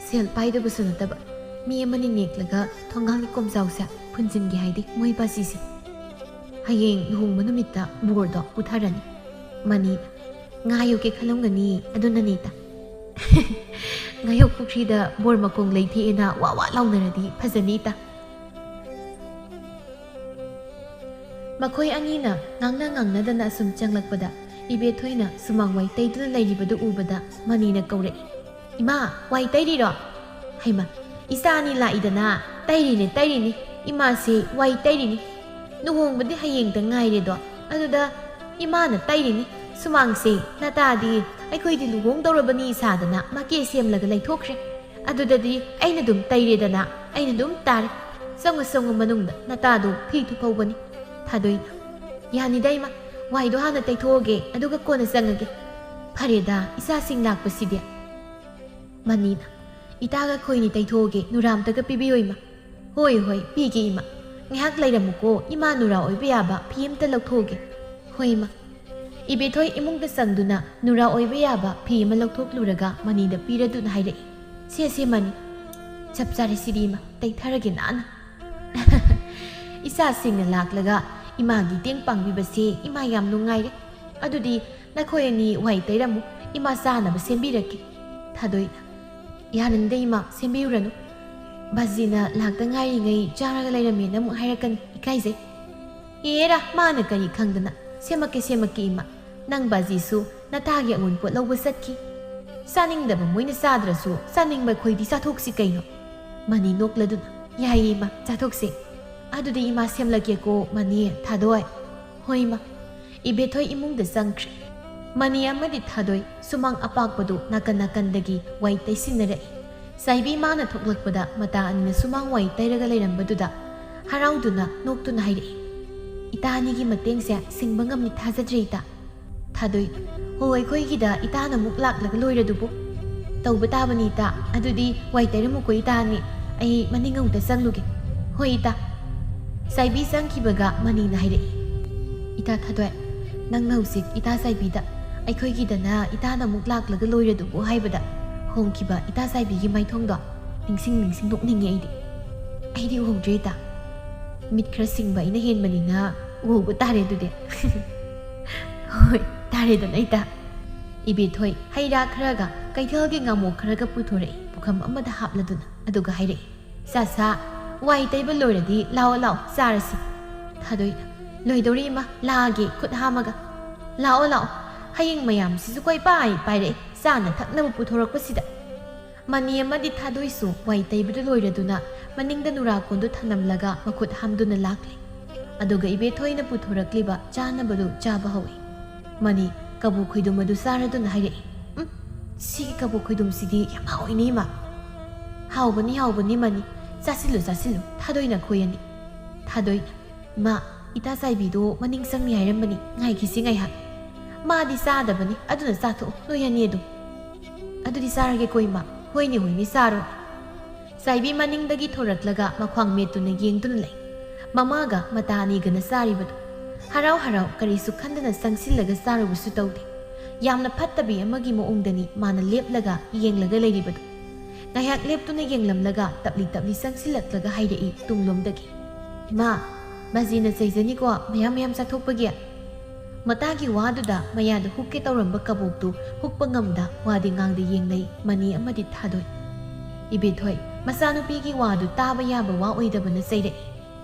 "ꯁꯦꯜ ꯄꯥꯏꯗꯕꯁꯨ ꯅꯠꯇꯕ, ꯃꯤ ꯑꯃꯅꯤ ꯅꯦꯛꯂꯒ ꯊꯣꯡꯒꯥꯜꯒꯤ ꯀꯣꯝꯖꯥꯎꯁꯦ ꯐꯨꯟꯖꯤꯟꯒꯦ ꯍꯥꯏꯗꯦ ꯃꯣꯏ ꯕꯥꯖꯤꯁꯦ꯫ ꯍꯌꯦꯡ ꯂꯨꯍꯣꯡꯕ ꯅꯨꯃꯤꯠꯇ ꯕꯣꯔꯗꯣ ꯄꯨꯊꯔꯅꯤ꯫ ꯃꯅꯤꯅ, "ꯉꯥꯏꯌꯨꯒꯦ ꯈꯜꯂꯝꯒꯅꯤ, ꯑꯗꯨꯅꯅꯤ ꯏꯇꯥ꯫" ꯉꯥꯌꯣꯛ ꯄꯨꯈ꯭ꯔꯤꯗ ꯕꯣꯔ ꯃꯈꯣꯡ ꯂꯩꯊꯦꯛꯑꯦꯅ ꯋꯥ ꯋꯥ ꯂꯥꯎꯅꯔꯗꯤ ꯐꯖꯅꯤ ꯏꯇꯥ꯫ ꯃꯈꯣꯏ ꯑꯅꯤꯅ ꯉꯥꯡꯅ ꯉꯥꯡꯅꯗꯅ ꯑꯁꯨꯝ ꯆꯪꯂꯛꯄꯗ, ꯏꯕꯦꯊꯣꯏꯅ ꯁꯨꯃꯥꯡ ꯋꯥꯏ ꯇꯩꯗꯨꯅ ꯂꯩꯔꯤꯕꯗꯨ ꯎꯕꯗ ꯃꯅꯤꯅ ꯀꯧꯔꯛꯏ, "ꯏꯃꯥ, ꯋꯥꯏ ꯇꯩꯔꯤꯔꯣ?" ꯍꯩꯃ, ꯏꯆꯥ ꯑꯅꯤ ꯂꯥꯛꯏꯗꯅ꯫ "ꯇꯩꯔꯤꯅꯦ, ꯇꯩꯔꯤꯅꯦ, ꯏꯃꯥꯁꯦ ꯋꯥꯏ ꯇꯩꯔꯤꯅꯤ꯫ ꯂꯨꯍꯣꯡꯕꯗꯤ ꯍꯌꯦꯡꯗ ꯉꯥꯏꯔꯦꯗꯣ, ꯑꯗꯨꯗ ꯏꯃꯥꯅ ꯇꯩꯔꯤꯅꯤ꯫ ꯁꯨꯃꯥꯡꯁꯦ ꯅꯇꯥꯗꯤ ꯑꯩꯈꯣꯏꯗꯤ ꯂꯨꯍꯣꯡꯗꯧꯔꯕꯅꯤ ꯁꯥꯗꯅ ꯃꯀꯦ ꯁꯦꯝꯂꯒ ꯂꯩꯊꯣꯛꯈ꯭ꯔꯦ꯫ ꯑꯗꯨꯗꯗꯤ ꯑꯩꯅ ꯑꯗꯨꯝ ꯇꯩꯔꯦꯗꯅ, ꯑꯩꯅ ꯑꯗꯨꯝ ꯇꯥꯔꯦ꯫ ꯆꯪꯉꯨ, ꯆꯪꯉꯨ ꯃꯅꯨꯡꯗ, ꯅꯇꯥꯗꯣ ꯐꯤ ꯊꯨꯞꯍꯧꯕꯅꯤ꯫" ꯊꯥꯗꯣꯏꯅ, "ꯌꯥꯅꯤꯗ ꯏꯃꯥ, ꯋꯥꯏꯗꯣ ꯍꯥꯟꯅ ꯇꯩꯊꯣꯛꯑꯒꯦ, ꯑꯗꯨꯒ ꯀꯣꯟꯅ ꯆꯪꯉꯒꯦ꯫ ꯐꯔꯦꯗ, ꯏꯆꯥꯁꯤꯡ ꯂꯥꯛꯄꯁꯤꯗꯤ꯫" ꯃꯅꯤꯅ, "ꯏꯇꯥꯒ ꯈꯣꯏꯅꯤ ꯇꯩꯊꯣꯛꯑꯒꯦ, ꯅꯨꯔꯥ ꯑꯝꯇꯒ ꯄꯤꯕꯤꯌꯣ ꯏꯃꯥ꯫" "ꯍꯣꯏ, ꯍꯣꯏ, ꯄꯤꯒꯦ ꯏꯃꯥ꯫ ꯉꯥꯏꯍꯥꯛ ꯂꯩꯔꯝꯃꯨꯀꯣ, ꯏꯃꯥ ꯅꯨꯔꯥ ꯑꯣꯏꯕ ꯌꯥꯕ ꯐꯤ ꯑꯝꯇ ꯂꯧꯊꯣꯛꯎꯒꯦ꯫" "ꯍꯣꯏ ꯏꯃꯥ꯫" ꯏꯕꯦꯊꯣꯏ ꯏꯃꯨꯡꯗ ꯆꯪꯗꯨꯅ ꯅꯨꯔꯥ ꯑꯣꯏꯕ ꯌꯥꯕ ꯐꯤ ꯑꯃ ꯂꯧꯊꯣꯛꯂꯨꯔꯒ ꯃꯅꯤꯗ ꯄꯤꯔꯗꯨꯅ ꯍꯥꯏꯔꯛꯏ, "ꯁꯦ, ꯁꯦ ꯃꯅꯤ, ꯆꯞ ꯆꯥꯔꯦ ꯁꯤꯗꯤ ꯏꯃꯥ, ꯇꯩꯊꯔꯒꯦ ꯅꯥꯟꯅ꯫" "ꯏꯆꯥꯁꯤꯡꯅ ꯂꯥꯛꯂꯒ ꯏꯃꯥꯒꯤ ꯇꯦꯡ ꯄꯥꯡꯕꯤꯕꯁꯦ ꯏꯃꯥ ꯌꯥꯝ ꯅꯨꯡꯉꯥꯏꯔꯦ꯫ ꯑꯗꯨꯗꯤ ꯅꯈꯣꯏ ꯑꯅꯤ ꯋꯥꯏ ꯇꯩꯔꯝꯃꯨ, ꯏꯃꯥ ꯆꯥꯅꯕ ꯁꯦꯝꯕꯤꯔꯛꯀꯦ꯫" ꯊꯥꯗꯣꯏꯅ, "ꯌꯥꯔꯅꯤꯗ ꯏꯃꯥ, ꯁꯦꯝꯕꯤꯔꯨꯔꯅꯨ꯫ ꯕꯥꯖꯤꯅ ꯂꯥꯛꯇ ꯉꯥꯏꯔꯤꯉꯩ ꯆꯥꯔꯒ ꯂꯩꯔꯝꯃꯦꯅ ꯑꯃꯨꯛ ꯍꯥꯏꯔꯛꯀꯅꯤ, ꯏꯀꯥꯏꯖꯩ꯫" "ꯑꯦꯔꯥ, ꯃꯥꯅ ꯀꯔꯤ ꯈꯪꯗꯅ꯫ ꯁꯦꯝꯃꯛꯀꯦ, ꯁꯦꯝꯃꯛꯀꯦ ꯏꯃꯥ꯫ ꯅꯪ ꯕꯥꯖꯤꯁꯨ ꯅꯇꯥꯒꯤ ꯑꯉꯨꯟꯄꯣꯠ ꯂꯧꯕ ꯆꯠꯈꯤ꯫ ꯆꯥꯅꯤꯡꯗꯕ ꯃꯣꯏꯅ ꯆꯥꯗ꯭ꯔꯁꯨ ꯆꯥꯅꯤꯡꯕ ꯑꯩꯈꯣꯏꯗꯤ ꯆꯥꯊꯣꯛꯁꯤ ꯀꯩꯅꯣ꯫" ꯃꯅꯤ ꯅꯣꯛꯂꯗꯨꯅ, "ꯌꯥꯏꯌꯦ ꯏꯃꯥ, ꯆꯥꯊꯣꯛꯁꯤ꯫ ꯑꯗꯨꯗꯤ ꯏꯃꯥ ꯁꯦꯝꯂꯛꯀꯦꯀꯣ ꯃꯅꯤ, ꯊꯥꯗꯣꯏ꯫" "ꯍꯣꯏ ꯏꯃꯥ꯫" ꯏꯕꯦꯊꯣꯏ ꯏꯃꯨꯡꯗ ꯆꯪꯈ꯭ꯔꯦ꯫ ꯃꯅꯤ ꯑꯃꯗꯤ ꯊꯥꯗꯣꯏ ꯁꯨꯃꯥꯡ ꯑꯄꯥꯛꯄꯗꯨ ꯅꯥꯀꯟ ꯅꯥꯀꯟꯗꯒꯤ ꯋꯥꯏ ꯇꯩꯁꯤꯟꯅꯔꯛꯏ꯫ ꯆꯥꯏꯕꯤ ꯃꯥꯅ ꯊꯣꯛꯂꯛꯄꯗ ꯃꯇꯥ ꯑꯅꯤꯅ ꯁꯨꯃꯥꯡ ꯋꯥꯏ ꯇꯩꯔꯒ ꯂꯩꯔꯝꯕꯗꯨꯗ ꯍꯔꯥꯎꯗꯨꯅ ꯅꯣꯛꯇꯨꯅ ꯍꯥꯏꯔꯛꯏ, "ꯏꯇꯥ ꯑꯅꯤꯒꯤ ꯃꯇꯦꯡꯁꯦ ꯁꯤꯡꯕ ꯉꯝꯂꯤ ꯊꯥꯖꯗ꯭ꯔꯦ ꯏꯇꯥ꯫" ꯊꯥꯗꯣꯏ, "ꯍꯣ, ꯑꯩꯈꯣꯏꯒꯤꯗ ꯏꯇꯥꯅ ꯑꯃꯨꯛ ꯂꯥꯛꯂꯒ ꯂꯣꯏꯔꯗꯨꯕꯨ꯫" "ꯇꯧꯕ ꯇꯥꯕꯅꯤ ꯏꯇꯥ꯫ ꯑꯗꯨꯗꯤ ꯋꯥꯏ ꯇꯩꯔꯝꯃꯨꯀꯣ ꯏꯇꯥ ꯑꯅꯤ, ꯑꯩ ꯃꯅꯤꯡ ꯑꯃꯨꯛꯇ ꯆꯪꯂꯨꯒꯦ꯫" "ꯍꯣꯏ ꯏꯇꯥ꯫" ꯆꯥꯏꯕꯤ ꯆꯪꯈꯤꯕꯒ ꯃꯅꯤꯅ ꯍꯥꯏꯔꯛꯏ, "ꯏꯇꯥ ꯊꯥꯗꯣꯏ, ꯅꯪꯅ ꯍꯧꯖꯤꯛ ꯏꯇꯥ ꯆꯥꯏꯕꯤꯗ ꯑꯩꯈꯣꯏꯒꯤꯗꯅ ꯏꯇꯥꯅ ꯑꯃꯨꯛ ꯂꯥꯛꯂꯒ ꯂꯣꯏꯔꯗꯨꯕꯨ ꯍꯥꯏꯕꯗ ꯍꯣꯡꯈꯤꯕ ꯏꯇꯥ ꯆꯥꯏꯕꯤꯒꯤ ꯃꯥꯏꯊꯣꯡꯗꯣ ꯅꯤꯡꯁꯤꯡ ꯅꯤꯡꯁꯤꯡ ꯅꯣꯛꯅꯤꯡꯉꯦ ꯑꯩꯗꯤ꯫ ꯑꯩꯗꯤ ꯎꯍꯧꯗ꯭ꯔꯦ ꯏꯇꯥ꯫ ꯃꯤꯠ ꯈꯔ ꯁꯤꯡꯕ ꯑꯩꯅ ꯍꯦꯟꯕꯅꯤꯅ ꯎꯍꯧꯕ ꯇꯥꯔꯦ ꯑꯗꯨꯗꯤ꯫ ꯍꯣꯏ, ꯇꯥꯔꯦꯗꯅ ꯏꯇꯥ꯫ ꯏꯕꯦꯊꯣꯏ ꯍꯩ ꯔꯥ ꯈꯔꯒ ꯀꯩꯊꯦꯜꯒꯤ ꯉꯥꯃꯣꯛ ꯈꯔꯒ ꯄꯨꯊꯣꯔꯛꯏ, ꯄꯨꯈꯝ ꯑꯃꯗ ꯍꯥꯞꯂꯗꯨꯅ꯫ ꯑꯗꯨꯒ ꯍꯥꯏꯔꯛꯏ, "ꯆꯥꯁꯥ, ꯋꯥꯏ ꯇꯩꯕ ꯂꯣꯏꯔꯗꯤ ꯂꯥꯛꯑꯣ ꯂꯥꯛꯑꯣ, ꯆꯥꯔꯁꯤ꯫" ꯊꯥꯗꯣꯏꯅ, "ꯂꯣꯏꯗꯧꯔꯦ ꯏꯃꯥ, ꯂꯥꯛꯑꯒꯦ ꯈꯨꯠ ꯍꯥꯝꯃꯒ꯫" "ꯂꯥꯛꯑꯣ ꯂꯥꯛꯑꯣ, ꯍꯌꯦꯡ ꯃꯌꯥꯝꯁꯤꯁꯨ ꯀꯣꯏꯄꯥꯏ ꯄꯥꯏꯔꯛꯑꯦ ꯆꯥꯅ ꯊꯛꯅꯕ ꯄꯨꯊꯣꯔꯛꯄꯁꯤꯗ꯫" ꯃꯅꯤ ꯑꯃꯗꯤ ꯊꯥꯗꯣꯏꯁꯨ ꯋꯥꯏ ꯇꯩꯕꯗꯨ ꯂꯣꯏꯔꯗꯨꯅ ꯃꯅꯤꯡꯗ ꯅꯨꯔꯥꯀꯣꯟꯗꯨ ꯊꯅꯝꯂꯒ ꯃꯈꯨꯠ ꯍꯥꯝꯗꯨꯅ ꯂꯥꯛꯂꯦ꯫ ꯑꯗꯨꯒ ꯏꯕꯦꯊꯣꯏꯅ ꯄꯨꯊꯣꯔꯛꯂꯤꯕ ꯆꯥꯅꯕꯗꯨ ꯆꯥꯕ ꯍꯧꯏ꯫ "ꯃꯅꯤ, ꯀꯕꯣꯛ ꯈꯣꯏꯗꯨꯝ ꯑꯗꯨ ꯆꯥꯔꯗꯨꯅ ꯍꯥꯏꯔꯛꯏ꯫ "ꯎꯝ, ꯁꯤꯒꯤ ꯀꯕꯣꯛ ꯈꯣꯏꯗꯨꯝꯁꯤꯗꯤ ꯌꯥꯝ ꯍꯥꯎꯏꯅꯦ ꯏꯃꯥ꯫" "ꯍꯥꯎꯕꯅꯤ, ꯍꯥꯎꯕꯅꯤ ꯃꯅꯤ, ꯆꯥꯁꯤꯜꯂꯨ, ꯆꯥꯁꯤꯜꯂꯨ, ꯊꯥꯗꯣꯏꯅ ꯈꯣꯏ ꯑꯅꯤ꯫" ꯊꯥꯗꯣꯏꯅ, "ꯏꯃꯥ, ꯏꯇꯥ ꯆꯥꯏꯕꯤꯗꯣ ꯃꯅꯤꯡ ꯆꯪꯅꯤ ꯍꯥꯏꯔꯝꯕꯅꯤ, ꯉꯥꯏꯈꯤꯁꯤ ꯉꯥꯏꯍꯥꯛ꯫" "ꯃꯥꯗꯤ ꯆꯥꯗꯕꯅꯤ, ꯑꯗꯨꯅ ꯆꯥꯊꯣꯛꯑꯣ ꯅꯣꯏ ꯑꯅꯤ ꯑꯗꯨꯝ꯫" "ꯑꯗꯨꯗꯤ ꯆꯥꯔꯒꯦꯀꯣ ꯏꯃꯥ꯫" "ꯍꯣꯏꯅꯦ, ꯍꯣꯏꯅꯦ, ꯆꯥꯔꯣ꯫" ꯆꯥꯏꯕꯤ ꯃꯅꯤꯡꯗꯒꯤ ꯊꯣꯔꯛꯂꯒ ꯃꯈ꯭ꯋꯥꯡ ꯃꯦꯠꯇꯨꯅ ꯌꯦꯡꯗꯨꯅ ꯂꯩ꯫ ꯃꯃꯥꯒ ꯃꯇꯥ ꯑꯅꯤꯒꯅ ꯆꯥꯔꯤꯕꯗꯨ꯫ ꯍꯔꯥꯎ ꯍꯔꯥꯎ ꯀꯔꯤꯁꯨ ꯈꯟꯗꯅ ꯆꯪꯁꯤꯜꯂꯒ ꯆꯥꯔꯨꯕꯁꯨ ꯇꯧꯗꯦ꯫ ꯌꯥꯝꯅ ꯐꯠꯇꯕꯤ ꯑꯃꯒꯤ ꯃꯑꯣꯡꯗꯅꯤ ꯃꯥꯅ ꯂꯦꯞꯂꯒ ꯌꯦꯡꯂꯒ ꯂꯩꯔꯤꯕꯗꯨ꯫ ꯉꯥꯏꯍꯥꯛ ꯂꯦꯞꯇꯨꯅ ꯌꯦꯡꯂꯝꯂꯒ ꯇꯞꯂꯤ ꯇꯞꯂꯤ ꯆꯪꯁꯤꯜꯂꯛꯂꯒ ꯍꯥꯏꯔꯛꯏ ꯇꯨꯡꯂꯣꯝꯗꯒꯤ, "ꯏꯃꯥ, ꯕꯥꯖꯤꯅ ꯆꯩꯖꯅꯤꯀꯣ ꯃꯌꯥꯝ ꯃꯌꯥꯝ ꯆꯥꯊꯣꯛꯄꯒꯤ꯫" ꯃꯇꯥꯒꯤ ꯋꯥꯗꯨꯗ ꯃꯌꯥꯗ ꯍꯨꯛꯀꯦ ꯇꯧꯔꯝꯕ ꯀꯕꯣꯛꯇꯨ ꯍꯨꯛꯄ ꯉꯝꯗ ꯋꯥꯗꯤ ꯉꯥꯡꯗ ꯌꯦꯡꯂꯩ ꯃꯅꯤ ꯑꯃꯗꯤ ꯊꯥꯗꯣꯏ꯫ ꯏꯕꯦꯊꯣꯏ, ꯃꯆꯥꯅꯨꯄꯤꯒꯤ ꯋꯥꯗꯨ ꯇꯥꯕ ꯌꯥꯕ ꯋꯥ ꯑꯣꯏꯗꯕꯅ ꯆꯩꯔꯛꯏ꯫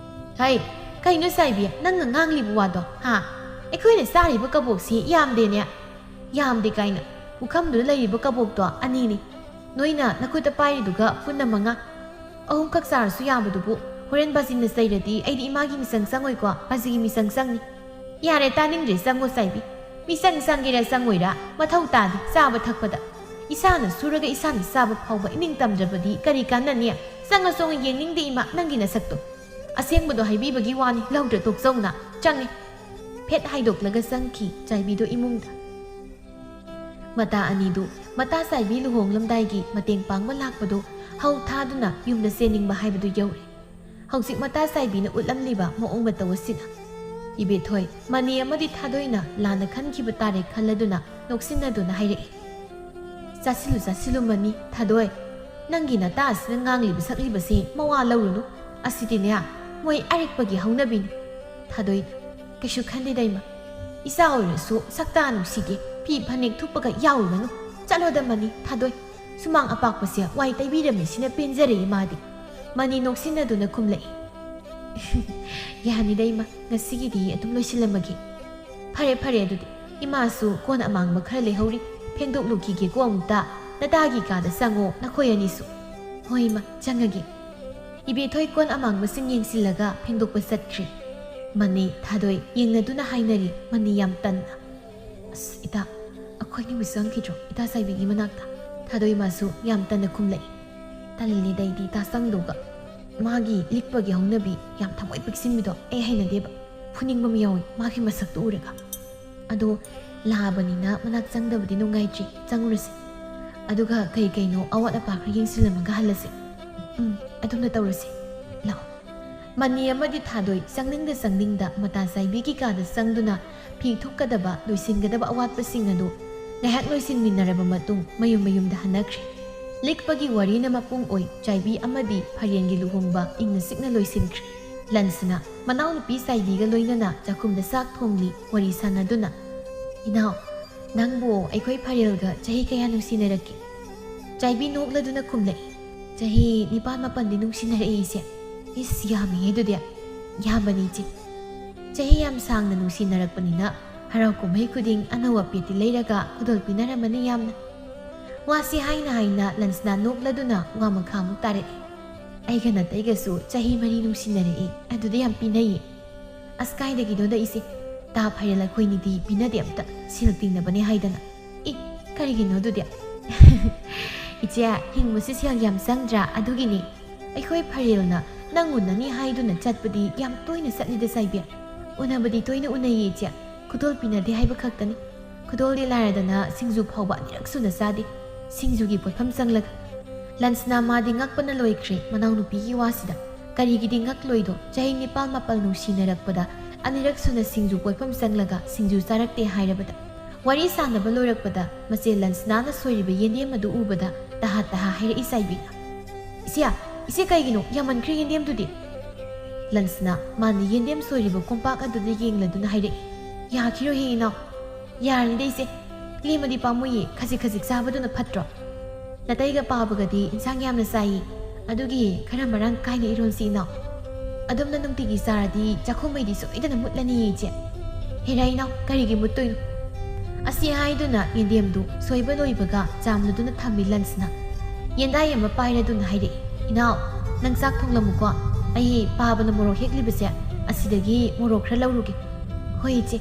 "ꯍꯩ, ꯀꯩꯅꯣ ꯆꯥꯏꯕꯤ, ꯅꯪꯅ ꯉꯥꯡꯂꯤꯕ ꯋꯥꯗꯣ, ꯍꯥ? ꯑꯩꯈꯣꯏꯅ ꯆꯥꯔꯤꯕ ꯀꯕꯣꯛꯁꯤ ꯌꯥꯝꯗꯦꯅꯦ꯫" "ꯌꯥꯝꯗꯦ ꯀꯥꯏꯅ? ꯄꯨꯈꯝꯗꯨꯗ ꯂꯩꯔꯤꯕ ꯀꯕꯣꯛꯇꯣ ꯑꯅꯤꯅꯤ꯫ ꯅꯣꯏꯅ ꯅꯈꯨꯠꯇ ꯄꯥꯏꯔꯤꯗꯨꯒ ꯄꯨꯟꯅ ꯃꯉꯥ꯫ ꯑꯍꯨꯝꯈꯛ ꯆꯥꯔꯁꯨ ꯌꯥꯕꯗꯨꯕꯨ꯫ ꯍꯣꯔꯦꯟ ꯕꯥꯖꯤꯟꯅ ꯆꯩꯔꯗꯤ ꯑꯩꯗꯤ ꯏꯃꯥꯒꯤ ꯃꯤꯆꯪ ꯆꯪꯉꯣꯏꯀꯣ, ꯕꯥꯖꯤꯒꯤ ꯃꯤꯆꯪ ꯆꯪꯅꯤ꯫" "ꯌꯥꯔꯦ, ꯇꯥꯅꯤꯡꯗ꯭ꯔꯦ, ꯆꯪꯉꯣ ꯆꯥꯏꯕꯤ꯫ ꯃꯤꯆꯪ ꯆꯪꯒꯦꯔꯥ ꯆꯪꯉꯣꯏꯔꯥ ꯃꯊꯧ ꯇꯥꯗꯦ ꯆꯥꯕ ꯊꯛꯄꯗ꯫ ꯏꯁꯥꯅ ꯁꯨꯔꯒ ꯏꯁꯥꯅ ꯆꯥꯕ ꯐꯥꯎꯕ ꯏꯅꯤꯡ ꯇꯝꯗ꯭ꯔꯕꯗꯤ ꯀꯔꯤ ꯀꯥꯟꯅꯅꯤ? ꯆꯪꯉ ꯆꯪꯉ ꯌꯦꯡꯅꯤꯡꯗꯦ ꯏꯃꯥ ꯅꯪꯒꯤ ꯅꯁꯛꯇꯣ꯫ ꯑꯁꯦꯡꯕꯗꯣ ꯍꯥꯏꯕꯤꯕꯒꯤ ꯋꯥꯅꯤ, ꯂꯧꯗ꯭ꯔ ꯇꯣꯛꯆꯧꯅ꯫" ꯆꯪꯉꯦ꯫ ꯐꯦꯠ ꯍꯥꯏꯗꯣꯛꯂꯒ ꯆꯪꯈꯤ ꯆꯥꯏꯕꯤꯗꯣ ꯏꯃꯨꯡꯗ꯫ ꯃꯇꯥ ꯑꯅꯤꯗꯨ ꯃꯇꯥ ꯆꯥꯏꯕꯤ ꯂꯨꯍꯣꯡꯂꯝꯗꯥꯏꯒꯤ ꯃꯇꯦꯡ ꯄꯥꯡꯕ ꯂꯥꯛꯄꯗꯨ ꯍꯧ ꯊꯥꯗꯨꯅ ꯌꯨꯝꯗ ꯆꯦꯟꯅꯤꯡꯕ ꯍꯥꯏꯕꯗꯨ ꯌꯧꯔꯦ꯫ ꯍꯧꯖꯤꯛ ꯃꯇꯥ ꯆꯥꯏꯕꯤꯅ ꯎꯠꯂꯝꯂꯤꯕ ꯃꯑꯣꯡ ꯃꯇꯧ ꯑꯁꯤꯅ꯫ ꯏꯕꯦꯊꯣꯏ, ꯃꯅꯤ ꯑꯃꯗꯤ ꯊꯥꯗꯣꯏꯅ ꯂꯥꯟꯅ ꯈꯟꯈꯤꯕ ꯇꯥꯔꯦ ꯈꯜꯂꯗꯨꯅ ꯅꯣꯛꯁꯤꯟꯅꯗꯨꯅ ꯍꯥꯏꯔꯛꯏ, "ꯆꯥꯁꯤꯜꯂꯨ, ꯆꯥꯁꯤꯜꯂꯨ ꯃꯅꯤ, ꯊꯥꯗꯣꯏ꯫ "ꯅꯪꯒꯤ ꯅꯇꯥ ꯑꯁꯤꯅ ꯉꯥꯡꯂꯤꯕ ꯁꯛꯂꯤꯕꯁꯤ ꯃꯋꯥ ꯂꯧꯔꯨꯅꯨ꯫ ꯑꯁꯤꯗꯤꯅꯦ, ꯃꯣꯏ ꯑꯔꯤꯛꯄꯒꯤ ꯍꯧꯅꯕꯤꯅꯤ꯫" ꯊꯥꯗꯣꯏ, "ꯀꯩꯁꯨ ꯈꯟꯗꯦꯗ ꯏꯃꯥ꯫ ꯏꯆꯥ ꯑꯣꯏꯔꯁꯨ ꯁꯛꯇꯥ ꯅꯨꯡꯁꯤꯗꯦ꯫ ꯐꯤ ꯐꯅꯦꯛ ꯊꯨꯞꯄꯒ ꯌꯥꯎꯔꯨꯔꯅꯨ꯫ ꯆꯠꯂꯣꯗ ꯃꯅꯤ, ꯊꯥꯗꯣꯏ꯫ ꯁꯨꯃꯥꯡ ꯑꯄꯥꯛꯄꯁꯦ ꯋꯥꯏ ꯇꯩꯕꯤꯔꯝꯃꯤꯁꯤꯅ ꯄꯦꯟꯖꯔꯦ ꯏꯃꯥꯗꯤ꯫" ꯃꯅꯤ ꯅꯣꯛꯁꯤꯟꯅꯗꯨꯅ ꯈꯨꯝꯂꯛꯏ꯫ "ꯌꯥꯅꯤꯗ ꯏꯃꯥ, ꯉꯁꯤꯒꯤꯗꯤ ꯑꯗꯨꯝ ꯂꯣꯏꯁꯤꯜꯂꯝꯃꯒꯦ꯫" "ꯐꯔꯦ, ꯐꯔꯦ, ꯑꯗꯨꯗꯤ ꯏꯃꯥꯁꯨ ꯀꯣꯟ ꯑꯃꯥꯡꯕ ꯈꯔ ꯂꯩꯍꯧꯔꯤ, ꯐꯦꯡꯗꯣꯛꯂꯨꯈꯤꯒꯦꯀꯣ꯫ ꯑꯃꯨꯛꯇ ꯅꯇꯥꯒꯤ ꯀꯥꯗ ꯆꯪꯉꯣ, ꯅꯈꯣꯏ ꯑꯅꯤꯁꯨ꯫" "ꯍꯣꯏ ꯏꯃꯥ, ꯆꯪꯉꯒꯦ꯫" ꯏꯕꯦꯊꯣꯏ ꯀꯣꯟ ꯑꯃꯥꯡꯕꯁꯤꯡ ꯌꯦꯡꯁꯤꯜꯂꯒ ꯐꯦꯡꯗꯣꯛꯄ ꯆꯠꯈ꯭ꯔꯦ꯫ ꯃꯅꯤ ꯊꯥꯗꯣꯏ ꯌꯦꯡꯅꯗꯨꯅ ꯍꯥꯏꯅꯔꯤ, ꯃꯅꯤ ꯌꯥꯝ ꯇꯟꯅ꯫ "ꯑꯁ, ꯏꯇꯥ, ꯑꯩꯈꯣꯏꯅꯤꯕꯨ ꯆꯪꯈꯤꯗ꯭ꯔꯣ ꯏꯇꯥ ꯁꯥꯏꯕꯤꯒꯤ ꯃꯅꯥꯛꯇ?" ꯊꯥꯗꯣꯏ ꯃꯥꯁꯨ ꯌꯥꯝ ꯇꯟꯅ ꯈꯨꯝꯂꯛꯏ꯫ "ꯇꯜꯂꯤꯗ ꯑꯩꯗꯤ ꯏꯇꯥ ꯆꯪꯗꯧꯒ꯫ ꯃꯥꯒꯤ ꯂꯤꯛꯄꯒꯤ ꯍꯧꯅꯕꯤ ꯌꯥꯝ ꯊꯃꯣꯏ ꯄꯤꯛꯁꯤꯟꯕꯤꯗꯣ ꯑꯩ ꯍꯩꯅꯗꯦꯕ꯫ ꯐꯨꯅꯤꯡꯕ ꯑꯃ ꯌꯥꯎꯏ ꯃꯥꯒꯤ ꯃꯁꯛꯇꯨ ꯎꯔꯒ꯫ ꯑꯗꯣ ꯂꯥꯛꯑꯕꯅꯤꯅ ꯃꯅꯥꯛ ꯆꯪꯗꯕꯗꯤ ꯅꯨꯡꯉꯥꯏꯇ꯭ꯔꯤ, ꯆꯪꯉꯨꯔꯁꯤ꯫ ꯑꯗꯨꯒ ꯀꯩ ꯀꯩꯅꯣ ꯑꯋꯥꯠ ꯑꯄꯥ ꯈꯔ ꯌꯦꯡꯁꯤꯜꯂꯝꯃꯒ ꯍꯜꯂꯁꯤ꯫" "ꯎꯝ, ꯑꯗꯨꯝꯅ ꯇꯧꯔꯁꯤ꯫ ꯂꯥꯛꯑꯣ꯫" ꯃꯅꯤ ꯑꯃꯗꯤ ꯊꯥꯗꯣꯏ ꯆꯪꯅꯤꯡꯗ ꯆꯪꯅꯤꯡꯗ ꯃꯇꯥ ꯆꯥꯏꯕꯤꯒꯤ ꯀꯥꯗ ꯆꯪꯗꯨꯅ ꯐꯤ ꯊꯨꯛꯀꯗꯕ, ꯂꯣꯏꯁꯤꯟꯒꯗꯕ ꯑꯋꯥꯠꯄꯁꯤꯡ ꯑꯗꯨ ꯉꯥꯏꯍꯥꯛ ꯂꯣꯏꯁꯤꯟꯃꯤꯟꯅꯔꯕ ꯃꯇꯨꯡ ꯃꯌꯨꯝ ꯃꯌꯨꯝꯗ ꯍꯟꯅꯈ꯭ꯔꯦ꯫ ꯂꯤꯛꯄꯒꯤ ꯋꯥꯔꯤꯅ ꯃꯄꯨꯡ ꯑꯣꯏ ꯆꯥꯏꯕꯤ ꯑꯃꯗꯤ ꯐꯔꯦꯟꯒꯤ ꯂꯨꯍꯣꯡꯕ ꯏꯪꯅ ꯆꯤꯛꯅ ꯂꯣꯏꯁꯤꯟꯈ꯭ꯔꯦ꯫ ꯂꯟꯁꯅ ꯃꯅꯥꯎꯅꯨꯄꯤ ꯆꯥꯏꯕꯤꯒ ꯂꯣꯏꯅꯅ ꯆꯥꯛꯈꯨꯝꯗ ꯆꯥꯛ ꯊꯣꯡꯂꯤ, ꯋꯥꯔꯤ ꯁꯥꯟꯅꯗꯨꯅ꯫ "ꯏꯅꯥꯎ, ꯅꯪꯕꯨ ꯑꯩꯈꯣꯏ ꯐꯔꯦꯜꯒ ꯆꯍꯤ ꯀꯌꯥ ꯅꯨꯡꯁꯤꯅꯔꯛꯀꯦ?" ꯆꯥꯏꯕꯤ ꯅꯣꯛꯂꯗꯨꯅ ꯈꯨꯝꯂꯛꯏ꯫ "ꯆꯍꯤ ꯅꯤꯄꯥꯟ ꯃꯥꯄꯟꯗꯤ ꯅꯨꯡꯁꯤꯅꯔꯛꯏ, ꯏꯆꯦ꯫" "ꯏꯁ, ꯌꯥꯝꯃꯤꯍꯦ ꯑꯗꯨꯗꯤ꯫" "ꯌꯥꯝꯕꯅꯤ, ꯏꯆꯦ꯫ ꯆꯍꯤ ꯌꯥꯝ ꯁꯥꯡꯅ ꯅꯨꯡꯁꯤꯅꯔꯛꯄꯅꯤꯅ ꯍꯔꯥꯎ ꯀꯨꯝꯍꯩ ꯈꯨꯗꯤꯡ ꯑꯅꯧ ꯑꯄꯦꯠꯇꯤ ꯂꯩꯔꯒ ꯈꯨꯗꯣꯜ ꯄꯤꯅꯔꯝꯃꯅꯤ ꯌꯥꯝꯅ꯫" ꯋꯥꯁꯤ ꯍꯥꯏꯅ ꯍꯥꯏꯅ ꯂꯟꯁꯅꯥ ꯅꯣꯛꯂꯗꯨꯅ ꯋꯥ ꯃꯈꯥ ꯑꯃꯨꯛ ꯇꯥꯔꯛꯏ꯫ "ꯑꯩꯒ ꯅꯥꯇꯩꯒꯁꯨ ꯆꯍꯤ ꯃꯔꯤ ꯅꯨꯡꯁꯤꯅꯔꯛꯏ, ꯑꯗꯨꯗ ꯌꯥꯝ ꯄꯤꯅꯩꯌꯦ꯫" "ꯑꯁ, ꯀꯥꯏꯗꯒꯤꯅꯣꯗ ꯏꯆꯦ, ꯇꯥ ꯐꯔꯦꯜ ꯑꯩꯈꯣꯏꯅꯤꯗꯤ ꯄꯤꯅꯗꯦ ꯑꯝꯇ, ꯁꯦꯜ ꯇꯤꯡꯅꯕꯅꯦ ꯍꯥꯏꯗꯅ꯫" "ꯏ, ꯀꯔꯤꯒꯤꯅꯣ ꯑꯗꯨꯗꯤ?" "ꯏꯆꯦ, ꯍꯤꯡꯕꯁꯤ ꯁꯦꯜ ꯌꯥꯝ ꯆꯪꯗ꯭ꯔꯥ, ꯑꯗꯨꯒꯤꯅꯦ꯫ ꯑꯩꯈꯣꯏ ꯐꯔꯦꯜꯅ ꯅꯪ ꯎꯅꯅꯤ ꯍꯥꯏꯗꯨꯅ ꯆꯠꯄꯗꯤ ꯌꯥꯝ ꯇꯣꯏꯅ ꯆꯠꯂꯤꯗ ꯆꯥꯏꯕꯤ꯫ ꯎꯅꯕꯗꯤ ꯇꯣꯏꯅ ꯎꯅꯩꯌꯦ ꯏꯆꯦ, ꯈꯨꯗꯣꯜ ꯄꯤꯅꯗꯦ ꯍꯥꯏꯕ ꯈꯛꯇꯅꯤ꯫ ꯈꯨꯗꯣꯜꯗꯤ ꯂꯥꯏꯔꯗꯅ ꯁꯤꯡꯖꯨ ꯐꯥꯎꯕ ꯑꯅꯤꯔꯛ ꯁꯨꯅ ꯆꯥꯗꯦ, ꯁꯤꯡꯖꯨꯒꯤ ꯄꯣꯠꯐꯝ ꯆꯪꯂꯒ꯫" ꯂꯟꯁꯅꯥ ꯃꯥꯗꯤ ꯉꯛꯄꯅ ꯂꯣꯏꯈ꯭ꯔꯦ ꯃꯅꯥꯎꯅꯨꯄꯤꯒꯤ ꯋꯥꯁꯤꯗ꯫ ꯀꯔꯤꯒꯤꯗꯤ ꯉꯛꯂꯣꯏꯗꯣ? ꯆꯍꯤ ꯅꯤꯄꯥꯜ ꯃꯥꯄꯜ ꯅꯨꯡꯁꯤꯅꯔꯛꯄꯗ ꯑꯅꯤꯔꯛ ꯁꯨꯅ ꯁꯤꯡꯖꯨ ꯄꯣꯠꯐꯝ ꯆꯪꯂꯒ ꯁꯤꯡꯖꯨ ꯆꯥꯔꯛꯇꯦ ꯍꯥꯏꯔꯕꯗ꯫ ꯋꯥꯔꯤ ꯁꯥꯟꯅꯕ ꯂꯣꯏꯔꯛꯄꯗ ꯃꯆꯦ ꯂꯟꯁꯅꯥꯅ ꯁꯣꯏꯔꯤꯕ ꯌꯦꯟꯗꯦꯝ ꯑꯗꯨ ꯎꯕꯗ ꯇꯍꯥ ꯇꯍꯥ ꯍꯥꯏꯔꯛꯏ ꯆꯥꯏꯕꯤꯅ꯫ "ꯏꯆꯦ, ꯏꯆꯦ, ꯀꯩꯒꯤꯅꯣ ꯌꯥꯝꯃꯟꯈ꯭ꯔꯦ ꯌꯦꯟꯗꯦꯝꯗꯨꯗꯤ?" ꯂꯟꯁꯅ ꯃꯥꯅ ꯌꯦꯟꯗꯦꯝ ꯁꯣꯏꯔꯤꯕ ꯀꯣꯝꯄꯥꯛ ꯑꯗꯨꯗ ꯌꯦꯡꯂꯗꯨꯅ ꯍꯥꯏꯔꯛꯏ꯫ "ꯌꯥꯈꯤꯔꯣꯏꯍꯦ ꯏꯅꯥꯎ꯫ ꯌꯥꯔꯅꯤꯗ ꯏꯆꯦ, ꯂꯦꯝꯃꯗꯤ ꯄꯥꯝꯃꯨꯏꯌꯦ, ꯈꯖꯤꯛ ꯈꯖꯤꯛ ꯆꯥꯕꯗꯨꯅ ꯐꯠꯇ꯭ꯔꯣ? ꯅꯥꯇꯩꯒ ꯄꯥꯕꯒꯗꯤ ꯏꯟꯁꯥꯡ ꯌꯥꯝꯅ ꯆꯥꯏꯌꯦ, ꯑꯗꯨꯒꯤ ꯈꯔ ꯃꯔꯥꯡ ꯀꯥꯏꯅ ꯏꯔꯣꯟꯁꯤ ꯏꯅꯥꯎ꯫ ꯑꯗꯨꯝꯅ ꯅꯨꯡꯇꯤꯒꯤ ꯆꯥꯔꯗꯤ ꯆꯥꯛꯈꯨꯝ ꯃꯩꯗꯤ ꯁꯣꯏꯗꯅ ꯃꯨꯠꯂꯅꯤꯌꯦ ꯏꯆꯦ꯫" "ꯍꯦꯔꯥ ꯏꯅꯥꯎ, ꯀꯔꯤꯒꯤ ꯃꯨꯠꯇꯣꯏꯅꯣ?" ꯑꯁꯤ ꯍꯥꯏꯗꯨꯅ ꯌꯦꯟꯗꯦꯝꯗꯨ ꯁꯣꯏꯕ ꯂꯣꯏꯕꯒ ꯆꯥꯝꯂꯗꯨꯅ ꯊꯝꯃꯤ ꯂꯟꯁꯅ꯫ ꯌꯦꯟꯗꯥꯏ ꯑꯃ ꯄꯥꯏꯔꯗꯨꯅ ꯍꯥꯏꯔꯛꯏ, "ꯏꯅꯥꯎ, ꯅꯪ ꯆꯥꯛ ꯊꯣꯡꯂꯝꯃꯨꯀꯣ, ꯑꯩ ꯄꯥꯕꯅ ꯃꯣꯔꯣꯛ ꯍꯦꯛꯂꯤꯕꯁꯦ ꯑꯁꯤꯗꯒꯤ ꯃꯣꯔꯣꯛ ꯈꯔ ꯂꯧꯔꯨꯒꯦ꯫" "ꯍꯣꯏ ꯏꯆꯦ꯫"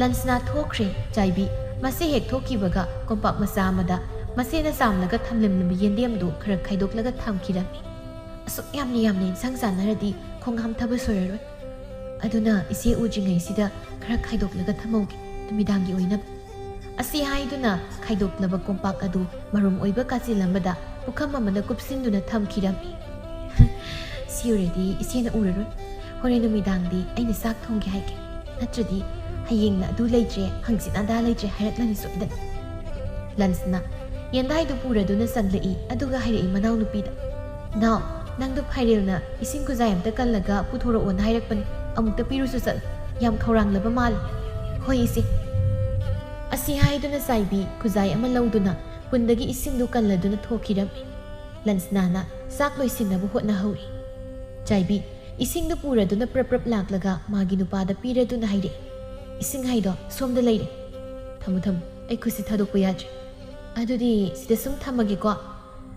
ꯂꯟꯁꯅꯥ ꯊꯣꯛꯈ꯭ꯔꯦ꯫ ꯆꯥꯏꯕꯤ ꯃꯁꯦ ꯍꯦꯛ ꯊꯣꯛꯈꯤꯕꯒ ꯀꯣꯝꯄꯥꯛ ꯃꯆꯥ ꯑꯃꯗ ꯃꯁꯦꯅ ꯆꯥꯝꯂꯒ ꯊꯝꯂꯝꯂꯝꯕ ꯌꯦꯟꯗꯦꯝꯗꯨ ꯈꯔ ꯈꯥꯏꯗꯣꯛꯂꯒ ꯊꯝꯈꯤꯔꯝꯃꯤ꯫ "ꯑꯁꯨꯛ ꯌꯥꯝꯅ ꯌꯥꯝꯅ ꯏꯟꯁꯥꯡ ꯆꯥꯅꯔꯗꯤ ꯈꯣꯡ ꯍꯥꯝꯊꯕ ꯁꯣꯏꯔꯔꯣꯏ꯫ ꯑꯗꯨꯅ ꯏꯆꯦ ꯎꯗ꯭ꯔꯤꯉꯩꯁꯤꯗ ꯈꯔ ꯈꯥꯏꯗꯣꯛꯂꯒ ꯊꯝꯍꯧꯒꯦ, ꯅꯨꯃꯤꯗꯥꯡꯒꯤ ꯑꯣꯏꯅꯕ꯫" ꯑꯁꯤ ꯍꯥꯏꯗꯨꯅ ꯈꯥꯏꯗꯣꯛꯂꯕ ꯀꯣꯝꯄꯥꯛ ꯑꯗꯨ ꯃꯔꯨꯝ ꯑꯣꯏꯕ ꯀꯥꯆꯤꯜ ꯑꯃꯗ ꯄꯨꯈꯝ ꯑꯃꯗ ꯀꯨꯞꯁꯤꯟꯗꯨꯅ ꯊꯝꯈꯤꯔꯝꯃꯤ꯫ "ꯁꯤ ꯑꯣꯏꯔꯗꯤ ꯏꯆꯦꯅ ꯎꯔꯔꯣꯏ꯫ ꯍꯣꯔꯦꯟ ꯅꯨꯃꯤꯗꯥꯡꯗꯤ ꯑꯩꯅ ꯆꯥꯛ ꯊꯣꯡꯒꯦ ꯍꯥꯏꯒꯦ꯫ ꯅꯠꯇ꯭ꯔꯗꯤ ꯍꯌꯦꯡꯅ ꯑꯗꯨ ꯂꯩꯇ꯭ꯔꯦ, ꯍꯪꯆꯤꯠꯅ ꯑꯗꯥ ꯂꯩꯇ꯭ꯔꯦ ꯍꯥꯏꯔꯛꯂꯅꯤ ꯁꯣꯏꯗꯅ꯫" ꯂꯟꯁꯅ ꯌꯦꯟꯗꯥꯏꯗꯨ ꯄꯨꯔꯗꯨꯅ ꯆꯪꯂꯛꯏ, ꯑꯗꯨꯒ ꯍꯥꯏꯔꯛꯏ ꯃꯅꯥꯎꯅꯨꯄꯤꯗ, "ꯅꯥꯎ, ꯅꯪꯗꯨ ꯐꯥꯏꯔꯦꯜꯅ ꯏꯁꯤꯡ ꯈꯨꯖꯥꯏ ꯑꯝꯇ ꯀꯜꯂꯒ ꯄꯨꯊꯣꯔꯛꯑꯣꯅ ꯍꯥꯏꯔꯛꯄꯅꯤ, ꯑꯃꯨꯛꯇ ꯄꯤꯔꯨꯁꯨ ꯆꯠꯂꯨ, ꯌꯥꯝ ꯈꯧꯔꯥꯡꯂꯕ ꯃꯥꯜꯂꯤ꯫" "ꯍꯣꯏ ꯏꯆꯦ꯫" ꯑꯁꯤ ꯍꯥꯏꯗꯨꯅ ꯆꯥꯏꯕꯤ ꯈꯨꯖꯥꯏ ꯑꯃ ꯂꯧꯗꯨꯅ ꯄꯨꯟꯗꯒꯤ ꯏꯁꯤꯡꯗꯨ ꯀꯜꯂꯗꯨꯅ ꯊꯣꯛꯈꯤꯔꯝꯃꯤ꯫ ꯂꯟꯁꯅꯥꯅ ꯆꯥꯛ ꯂꯣꯏꯁꯤꯟꯅꯕ ꯍꯣꯠꯅꯍꯧꯔꯤ꯫ ꯆꯥꯏꯕꯤ ꯏꯁꯤꯡꯗꯨ ꯄꯨꯔꯗꯨꯅ ꯄ꯭ꯔꯞ ꯄ꯭ꯔꯞ ꯂꯥꯛꯂꯒ ꯃꯥꯒꯤ ꯅꯨꯄꯥꯗ ꯄꯤꯔꯗꯨꯅ ꯍꯥꯏꯔꯛꯏ, "ꯏꯁꯤꯡ ꯍꯥꯏꯗꯣ ꯁꯣꯝꯗ ꯂꯩꯔꯦ꯫ ꯊꯝꯃꯨ, ꯊꯝꯃꯨ, ꯑꯩ ꯈꯨꯠꯁꯤ ꯊꯥꯗꯣꯛꯄ ꯌꯥꯗ꯭ꯔꯦ꯫ ꯑꯗꯨꯗꯤ ꯁꯤꯗ ꯁꯨꯝ ꯊꯝꯃꯒꯦꯀꯣ꯫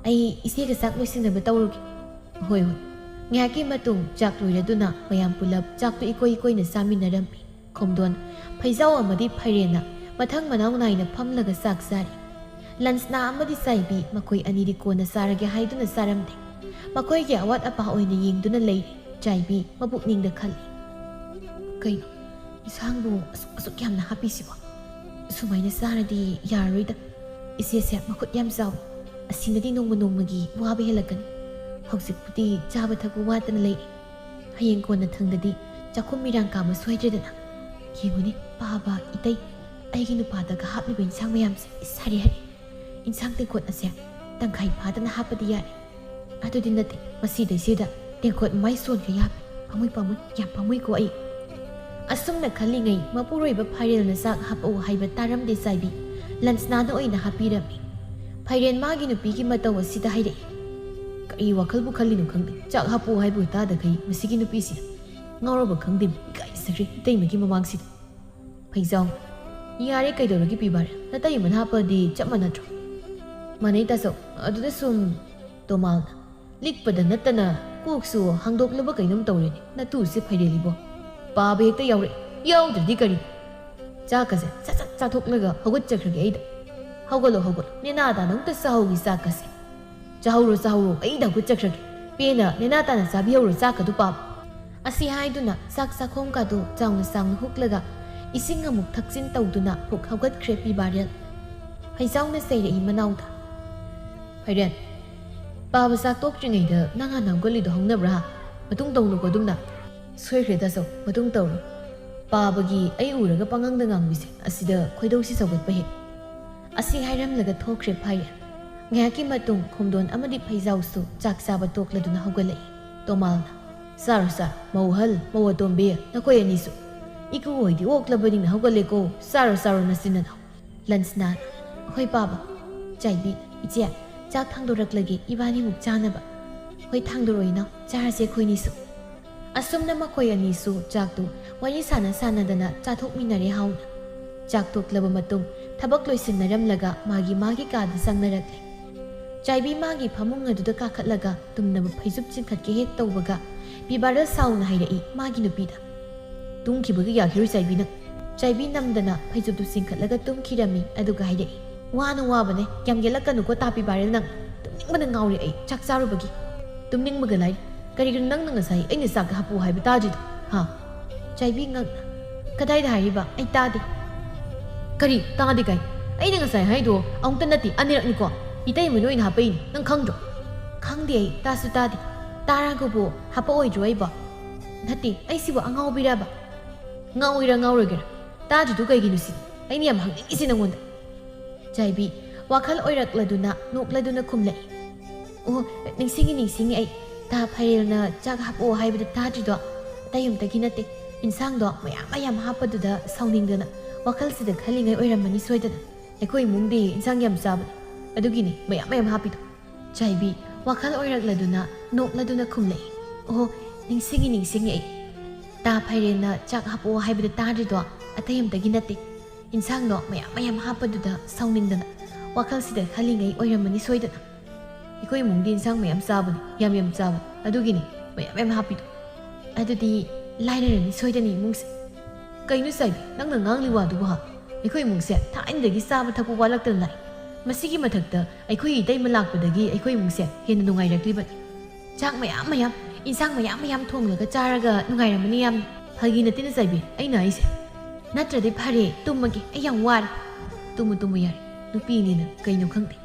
ꯑꯩ ꯏꯆꯦꯒ ꯆꯥꯛ ꯂꯣꯏꯁꯤꯟꯅꯕ ꯇꯧꯔꯨꯒꯦ꯫" "ꯍꯣꯏ, ꯍꯣꯏ꯫" ꯉꯥꯏꯍꯥꯛꯀꯤ ꯃꯇꯨꯡ ꯆꯥꯛ ꯂꯣꯏꯔꯗꯨꯅ ꯃꯌꯥꯝ ꯄꯨꯂꯞ ꯆꯥꯛꯇꯨ ꯏꯀꯣꯏ ꯏꯀꯣꯏꯅ ꯆꯥꯃꯤꯟꯅꯔꯝꯃꯤ꯫ ꯈꯣꯝꯗꯣꯟ, ꯐꯩꯖꯥꯎ ꯑꯃꯗꯤ ꯐꯩꯔꯦꯟꯅ ꯃꯊꯪ ꯃꯅꯥꯎ ꯅꯥꯏꯅ ꯐꯝꯂꯒ ꯆꯥꯛ ꯆꯥꯔꯤ꯫ ꯂꯟꯁꯅꯥ ꯑꯃꯗꯤ ꯆꯥꯏꯕꯤ ꯃꯈꯣꯏ ꯑꯅꯤꯗꯤ ꯀꯣꯟꯅ ꯆꯥꯔꯒꯦ ꯍꯥꯏꯗꯨꯅ ꯆꯥꯔꯝꯗꯦ꯫ ꯃꯈꯣꯏꯒꯤ ꯑꯋꯥꯠ ꯑꯄꯥ ꯑꯣꯏꯅ ꯌꯦꯡꯗꯨꯅ ꯂꯩꯔꯤ꯫ ꯆꯥꯏꯕꯤ ꯃꯄꯨꯛꯅꯤꯡꯗ ꯈꯜꯂꯤ, "ꯀꯩꯅꯣ, ꯏꯟꯁꯥꯡꯕꯨ ꯑꯁꯨꯛ, ꯑꯁꯨꯛ ꯌꯥꯝꯅ ꯍꯥꯞꯄꯤꯁꯤꯕꯣ? ꯁꯨꯃꯥꯏꯅ ꯆꯥꯔꯗꯤ ꯌꯥꯔꯔꯣꯏꯗ꯫ ꯏꯆꯦꯁꯦ ꯃꯈꯨꯠ ꯌꯥꯝ ꯆꯥꯎꯏ꯫ ꯑꯁꯤꯅꯗꯤ ꯅꯣꯡꯃ ꯅꯣꯡꯃꯒꯤ ꯋꯥꯕ ꯍꯦꯜꯂꯛꯀꯅꯤ꯫ ꯍꯧꯖꯤꯛꯄꯨꯗꯤ ꯆꯥꯕ ꯊꯛꯄ ꯋꯥꯠꯇꯅ ꯂꯩꯔꯤ꯫ ꯍꯌꯦꯡ ꯀꯣꯟꯅ ꯊꯪꯗꯗꯤ ꯆꯥꯛꯈꯨꯝ ꯃꯤꯔꯥꯡ ꯀꯥꯕ ꯁꯣꯏꯗ꯭ꯔꯦꯗꯅ꯫ ꯌꯦꯡꯉꯨꯅꯦ, ꯄꯥꯕ, ꯏꯇꯩ, ꯑꯩꯒꯤ ꯅꯨꯄꯥꯗꯒ ꯍꯥꯞꯂꯤꯕ ꯏꯟꯁꯥꯡ ꯃꯌꯥꯝꯁꯦ꯫ ꯏꯁ, ꯍꯥꯏꯔꯦ, ꯍꯥꯏꯔꯦ꯫ ꯏꯟꯁꯥꯡ ꯇꯦꯡꯀꯣꯠ ꯑꯁꯦ ꯇꯪꯈꯥꯏ ꯐꯥꯗꯅ ꯍꯥꯞꯄꯗꯤ ꯌꯥꯔꯦ꯫ ꯑꯗꯨꯗꯤ ꯅꯠꯇꯦ, ꯃꯁꯤꯗꯩꯁꯤꯗ ꯇꯦꯡꯀꯣꯠ ꯃꯥꯏ ꯁꯣꯟꯈꯩ ꯍꯥꯞꯄꯦ꯫ ꯄꯥꯝꯃꯨꯏ, ꯄꯥꯝꯃꯨꯏ, ꯌꯥꯝ ꯄꯥꯝꯃꯨꯏꯀꯣ ꯑꯩ꯫ ꯑꯁꯨꯝꯅ ꯈꯜꯂꯤꯉꯩ ꯃꯄꯨꯔꯣꯏꯕ ꯐꯥꯏꯔꯦꯜꯅ ꯆꯥꯛ ꯍꯥꯞꯄꯛꯎ ꯍꯥꯏꯕ ꯇꯥꯔꯝꯗꯦ ꯆꯥꯏꯕꯤ꯫ ꯂꯟꯁꯅꯥꯅ ꯑꯣꯏꯅ ꯍꯥꯞꯄꯤꯔꯝꯃꯤ꯫ ꯐꯥꯏꯔꯦꯟ ꯃꯥꯒꯤ ꯅꯨꯄꯤꯒꯤ ꯃꯇꯧ ꯑꯁꯤꯗ ꯍꯥꯏꯔꯛꯏ꯫ ꯀꯔꯤ ꯋꯥꯈꯜꯕꯨ ꯈꯜꯂꯤꯅꯣ ꯈꯪꯗꯦ, ꯆꯥꯛ ꯍꯥꯞꯄꯨ ꯍꯥꯏꯕꯨ ꯇꯥꯗꯈꯩ ꯃꯁꯤꯒꯤ ꯅꯨꯄꯤꯁꯤꯅ꯫ ꯉꯥꯎꯔꯕ ꯈꯪꯗꯦ, ꯏꯀꯥꯏꯖꯈ꯭ꯔꯦ ꯏꯇꯩꯃꯒꯤ ꯃꯃꯥꯡꯁꯤꯗ꯫ ꯐꯩꯖꯥꯎ, ꯌꯥꯔꯦ, ꯀꯩꯗꯧꯔꯒꯦ ꯄꯤꯕꯥꯔꯦ, ꯅꯇꯩꯃꯅ ꯍꯥꯞꯄꯗꯤ ꯆꯞ ꯃꯥꯟꯅꯗ꯭ꯔꯣ? ꯃꯥꯟꯅꯩ ꯇꯥꯆꯧ, ꯑꯗꯨꯗ ꯁꯨꯝ꯫ ꯇꯣꯃꯥꯜꯅ, ꯂꯤꯛꯄꯗ ꯅꯠꯇꯅ ꯀꯣꯛꯁꯨ ꯍꯥꯡꯗꯣꯛꯂꯕ ꯀꯩꯅꯣꯝ ꯇꯧꯔꯦꯅꯦ ꯅꯇꯨꯁꯦ ꯐꯩꯔꯦꯜꯂꯤꯕꯣ꯫ ꯄꯥꯕ ꯍꯦꯛꯇ ꯌꯥꯎꯔꯛꯑꯦ, ꯌꯥꯎꯗ꯭ꯔꯗꯤ ꯀꯔꯤ? ꯆꯥꯛꯀꯁꯦ ꯁꯠ ꯁꯠ ꯆꯥꯊꯣꯛꯂꯒ ꯍꯧꯒꯠꯆꯈ꯭ꯔꯒꯦ ꯑꯩꯗ꯫ ꯍꯧꯒꯠꯂꯣ, ꯍꯧꯒꯠꯂꯣ, ꯅꯦꯅꯥ ꯇꯥꯅ ꯑꯃꯨꯛꯇ ꯆꯥꯍꯧꯒꯤ ꯆꯥꯛꯀꯁꯦ꯫ ꯆꯥꯍꯧꯔꯣ, ꯆꯥꯍꯧꯔꯣ, ꯑꯩꯗ ꯍꯧꯒꯠꯆꯈ꯭ꯔꯒꯦ꯫ ꯄꯦꯟꯅ ꯅꯦꯅꯥ ꯇꯥꯅ ꯆꯥꯕꯤꯍꯧꯔꯣ ꯆꯥꯛꯀꯗꯨ ꯄꯥꯕ꯫ ꯑꯁꯤ ꯍꯥꯏꯗꯨꯅ ꯆꯥꯛ ꯆꯥꯛꯈꯣꯝꯒꯗꯨ ꯆꯥꯎꯅ ꯆꯥꯎꯅ ꯍꯨꯛꯂꯒ ꯏꯁꯤꯡ ꯑꯃꯨꯛ ꯊꯛꯆꯤꯟ ꯇꯧꯗꯨꯅ ꯍꯨꯛ ꯍꯧꯒꯠꯈ꯭ꯔꯦ ꯄꯤꯕꯥꯔꯦꯜ꯫ ꯐꯩꯖꯥꯎꯅ ꯆꯩꯔꯛꯏ ꯃꯅꯥꯎꯗ꯫ ꯐꯩꯔꯦꯟ, ꯄꯥꯕ ꯆꯥꯛ ꯇꯣꯛꯇ꯭ꯔꯤꯉꯩꯗ ꯅꯪ ꯍꯥꯟꯅ ꯍꯧꯒꯠꯂꯤꯗꯣ ꯍꯧꯅꯕ꯭ꯔꯥ? ꯃꯇꯨꯡ ꯇꯧꯅꯨꯀꯣ ꯑꯗꯨꯝꯅ꯫ ꯁꯣꯏꯈ꯭ꯔꯦ ꯇꯥꯆꯧ, ꯃꯇꯨꯡ ꯇꯧꯔꯣꯏ꯫ ꯄꯥꯕꯒꯤ ꯑꯩ ꯎꯔꯒ ꯄꯉꯥꯡꯗ ꯉꯥꯡꯕꯤꯁꯦ ꯑꯁꯤꯗ ꯈꯣꯏꯗꯧꯁꯤ ꯁꯧꯒꯠꯄ ꯍꯦꯛ꯫ ꯑꯁꯤ ꯍꯥꯏꯔꯝꯂꯒ ꯊꯣꯛꯈ꯭ꯔꯦ ꯐꯥꯏꯔꯦꯟ꯫ ꯉꯥꯏꯍꯥꯛꯀꯤ ꯃꯇꯨꯡ ꯈꯣꯝꯗꯣꯟ ꯑꯃꯗꯤ ꯐꯩꯖꯥꯎꯁꯨ ꯆꯥꯛ ꯆꯥꯕ ꯇꯣꯛꯂꯗꯨꯅ ꯍꯧꯒꯠꯂꯛꯏ꯫ ꯇꯣꯃꯥꯜꯅ, "ꯆꯥꯔꯣ, ꯆꯥꯔꯣ, ꯃꯧ ꯑꯍꯜ, ꯃꯧ ꯑꯇꯣꯝꯕꯤ, ꯅꯈꯣꯏ ꯑꯅꯤꯁꯨ꯫ ꯏꯀꯨ ꯍꯣꯏꯗꯤ ꯑꯣꯛꯂꯕꯅꯤꯅ ꯍꯧꯒꯠꯂꯦꯀꯣ, ꯆꯥꯔꯣ, ꯆꯥꯔꯣ ꯅꯆꯤꯟ ꯅꯅꯥꯎ"꯫ ꯂꯟꯁꯅꯥ, "ꯍꯣꯏ ꯄꯥꯕ꯫ ꯆꯥꯏꯕꯤ, ꯏꯆꯦ, ꯆꯥꯛ ꯊꯥꯡꯗꯣꯔꯛꯂꯒꯦ ꯏꯕꯥꯅꯤꯃꯨꯛ ꯆꯥꯅꯕ"꯫ "ꯍꯣꯏ, ꯊꯥꯡꯗꯣꯔꯛꯑꯣ ꯏꯅꯥꯎ, ꯆꯥꯔꯁꯦ ꯑꯩꯈꯣꯏꯅꯤꯁꯨ"꯫ ꯑꯁꯨꯝꯅ ꯃꯈꯣꯏ ꯑꯅꯤꯁꯨ ꯆꯥꯛꯇꯨ ꯋꯥꯔꯤ ꯁꯥꯟꯅ ꯁꯥꯟꯅꯗꯅ ꯆꯥꯊꯣꯛꯃꯤꯟꯅꯔꯦ ꯍꯥꯎꯅ꯫ ꯆꯥꯛ ꯇꯣꯛꯂꯕ ꯃꯇꯨꯡ ꯊꯕꯛ ꯂꯣꯏꯁꯤꯟꯅꯔꯝꯂꯒ ꯃꯥꯒꯤ ꯃꯥꯒꯤ ꯀꯥꯗ ꯆꯪꯅꯔꯛꯂꯦ꯫ ꯆꯥꯏꯕꯤ ꯃꯥꯒꯤ ꯐꯃꯨꯡ ꯑꯗꯨꯗ ꯀꯥꯈꯠꯂꯒ ꯇꯨꯝꯅꯕ ꯐꯩꯖꯨꯞ ꯆꯤꯡꯈꯠꯀꯦ ꯍꯦꯛ ꯇꯧꯕꯒ ꯄꯤꯕꯥꯔꯦꯜ ꯁꯥꯎꯅ ꯍꯥꯏꯔꯛꯏ ꯃꯥꯒꯤ ꯅꯨꯄꯤꯗ, "ꯇꯨꯝꯈꯤꯕꯒ ꯌꯥꯈꯤꯔꯣꯏ ꯆꯥꯏꯕꯤ ꯅꯪ"꯫ ꯆꯥꯏꯕꯤ ꯅꯝꯗꯅ ꯐꯩꯖꯨꯞꯇꯨ ꯆꯤꯡꯈꯠꯂꯒ ꯇꯨꯝꯈꯤꯔꯝꯃꯤ, ꯑꯗꯨꯒ ꯍꯥꯏꯔꯛꯏ, "ꯋꯥꯅ ꯋꯥꯕꯅꯦ, ꯌꯥꯝ ꯌꯦꯠꯂꯛꯀꯅꯨꯀꯣ ꯇꯥ ꯄꯤꯕꯥꯔꯦꯜ ꯅꯪ꯫ ꯇꯨꯝꯅꯤꯡꯕꯅ ꯉꯥꯎꯔꯦ ꯑꯩ ꯆꯥꯛ ꯆꯥꯔꯨꯕꯒꯤ"꯫ "ꯇꯨꯝꯅꯤꯡꯕꯒ ꯂꯥꯏꯔꯤ꯫ ꯀꯔꯤꯒꯤꯅꯣ ꯅꯪꯅ ꯉꯁꯥꯏ ꯑꯩꯅ ꯆꯥꯛ ꯍꯥꯞꯄꯨ ꯍꯥꯏꯕ ꯇꯥꯗ꯭ꯔꯤꯗꯣ, ꯍꯥ?" ꯆꯥꯏꯕꯤ ꯉꯛꯅ, "ꯀꯗꯥꯏꯗ ꯍꯥꯏꯔꯤꯕ? ꯑꯩ ꯇꯥꯗꯦ"꯫ "ꯀꯔꯤ ꯇꯥꯗꯦ ꯀꯥꯏ? ꯑꯩꯅ ꯉꯁꯥꯏ ꯍꯥꯏꯗꯣ ꯑꯃꯨꯛꯇ ꯅꯠꯇꯦ, ꯑꯅꯤꯔꯛꯅꯤꯀꯣ꯫ ꯏꯇꯩꯃꯅ ꯑꯣꯏꯅ ꯍꯥꯞꯄꯛꯏꯅꯤ, ꯅꯪ ꯈꯪꯗ꯭ꯔꯣ?" "ꯈꯪꯗꯦ ꯑꯩ, ꯇꯥꯁꯨ ꯇꯥꯗꯦ꯫ ꯇꯥꯔꯒꯕꯨ ꯍꯥꯞꯄꯛꯑꯣꯏꯗ꯭ꯔꯣ ꯑꯩꯕꯣ?" "ꯅꯠꯇꯦ, ꯑꯩꯁꯤꯕꯨ ꯑꯉꯥꯎꯕꯤꯔꯕ?" "ꯉꯥꯎꯏꯔ ꯉꯥꯎꯔꯣꯏꯒꯦꯔꯥ, ꯇꯥꯗ꯭ꯔꯤꯗꯨ ꯀꯩꯒꯤꯅꯣ ꯁꯤꯅꯤ ꯑꯩꯅ ꯌꯥꯝ ꯍꯪꯅꯤꯡꯉꯤꯁꯤ ꯅꯪꯉꯣꯟꯗ"꯫ ꯆꯥꯏꯕꯤ, ꯋꯥꯈꯜ ꯑꯣꯏꯔꯛꯂꯗꯨꯅ ꯅꯣꯛꯂꯗꯨꯅ ꯈꯨꯝꯂꯛꯏ꯫ "ꯑꯣ, ꯅꯤꯡꯁꯤꯡꯉꯤ, ꯅꯤꯡꯁꯤꯡꯉꯤ ꯑꯩ꯫ ꯇꯥ ꯐꯥꯏꯔꯦꯜꯅ ꯆꯥꯛ ꯍꯥꯞꯄꯛꯑꯣ ꯍꯥꯏꯕꯗ ꯇꯥꯗ꯭ꯔꯤꯗꯣ ꯑꯇꯩ ꯑꯝꯇꯒꯤ ꯅꯠꯇꯦ꯫ ꯏꯟꯁꯥꯡꯗꯣ ꯃꯌꯥꯝ ꯃꯌꯥꯝ ꯍꯥꯞꯄꯗꯨꯗ ꯁꯥꯎꯅꯤꯡꯗꯅ ꯋꯥꯈꯜꯁꯤꯗ ꯈꯜꯂꯤꯉꯩ ꯑꯣꯏꯔꯝꯃꯅꯤ ꯁꯣꯏꯗꯅ꯫ ꯑꯩꯈꯣꯏ ꯏꯃꯨꯡꯗꯤ ꯏꯟꯁꯥꯡ ꯌꯥꯝ ꯆꯥꯕꯅꯤ, ꯑꯗꯨꯒꯤꯅꯤ ꯃꯌꯥꯝ ꯃꯌꯥꯝ ꯍꯥꯞꯄꯤꯗꯣ꯫" ꯆꯥꯏꯕꯤ ꯋꯥꯈꯜ ꯑꯣꯏꯔꯛꯂꯗꯨꯅ ꯅꯣꯛꯂꯗꯨꯅ ꯈꯨꯝꯂꯛꯏ꯫ "ꯑꯣ, ꯅꯤꯡꯁꯤꯡꯉꯤ, ꯅꯤꯡꯁꯤꯡꯉꯤ ꯑꯩ꯫ ꯇꯥ ꯐꯥꯏꯔꯦꯜꯅ ꯆꯥꯛ ꯍꯥꯞꯄꯛꯑꯣ ꯍꯥꯏꯕꯗ ꯇꯥꯗ꯭ꯔꯤꯗꯣ ꯑꯇꯩ ꯑꯝꯇꯒꯤ ꯅꯠꯇꯦ꯫ ꯏꯟꯁꯥꯡꯗꯣ ꯃꯌꯥꯝ ꯃꯌꯥꯝ ꯍꯥꯞꯄꯗꯨꯗ ꯁꯥꯎꯅꯤꯡꯗꯅ ꯋꯥꯈꯜꯁꯤꯗ ꯈꯜꯂꯤꯉꯩ ꯑꯣꯏꯔꯝꯃꯅꯤ ꯁꯣꯏꯗꯅ꯫ ꯑꯩꯈꯣꯏ ꯏꯃꯨꯡꯗꯤ ꯏꯟꯁꯥꯡ ꯃꯌꯥꯝ ꯆꯥꯕꯅꯤ, ꯌꯥꯝ ꯌꯥꯝ ꯆꯥꯕꯅꯤ, ꯑꯗꯨꯒꯤꯅꯤ ꯃꯌꯥꯝ ꯃꯌꯥꯝ ꯍꯥꯞꯄꯤꯗꯣ꯫ ꯑꯗꯨꯗꯤ ꯂꯥꯏꯔꯔꯅꯤ ꯁꯣꯏꯗꯅ ꯏꯃꯨꯡꯁꯦ꯫" "ꯀꯩꯅꯣ ꯆꯥꯏꯕꯤ, ꯅꯪꯅ ꯉꯥꯡꯂꯤ ꯋꯥꯗꯨꯕꯨ ꯍꯥ? ꯑꯩꯈꯣꯏ ꯏꯃꯨꯡꯁꯦ ꯊꯥꯏꯅꯗꯒꯤ ꯆꯥꯕ ꯊꯛꯄ ꯋꯥꯠꯂꯛꯇꯅ ꯂꯥꯛꯏ꯫ ꯃꯁꯤꯒꯤ ꯃꯊꯛꯇ ꯑꯩꯈꯣꯏ ꯏꯇꯩꯃ ꯂꯥꯛꯄꯗꯒꯤ ꯑꯩꯈꯣꯏ ꯏꯃꯨꯡꯁꯦ ꯍꯦꯟꯅ ꯅꯨꯡꯉꯥꯏꯔꯛꯂꯤꯕꯅꯤ꯫ ꯆꯥꯛ ꯃꯌꯥꯝ ꯃꯌꯥꯝ, ꯏꯟꯁꯥꯡ ꯃꯌꯥꯝ ꯃꯌꯥꯝ ꯊꯣꯡꯂꯒ ꯆꯥꯔꯒ ꯅꯨꯡꯉꯥꯏꯔꯝꯃꯅꯤ ꯌꯥꯝꯅ꯫" "ꯐꯥꯒꯤ ꯅꯠꯇꯦꯅ ꯆꯥꯏꯕꯤ, ꯑꯩꯅ ꯍꯥꯏꯁꯦ꯫ ꯅꯠꯇ꯭ꯔꯗꯤ ꯐꯔꯦ, ꯇꯨꯝꯃꯒꯦ, ꯑꯩ ꯌꯥꯝ ꯋꯥꯔꯦ꯫" "ꯇꯨꯝꯃꯨ, ꯇꯨꯝꯃꯨ ꯌꯥꯔꯦ, ꯅꯨꯄꯤꯅꯤꯅ ꯀꯩꯅꯣ ꯈꯪꯗꯦ꯫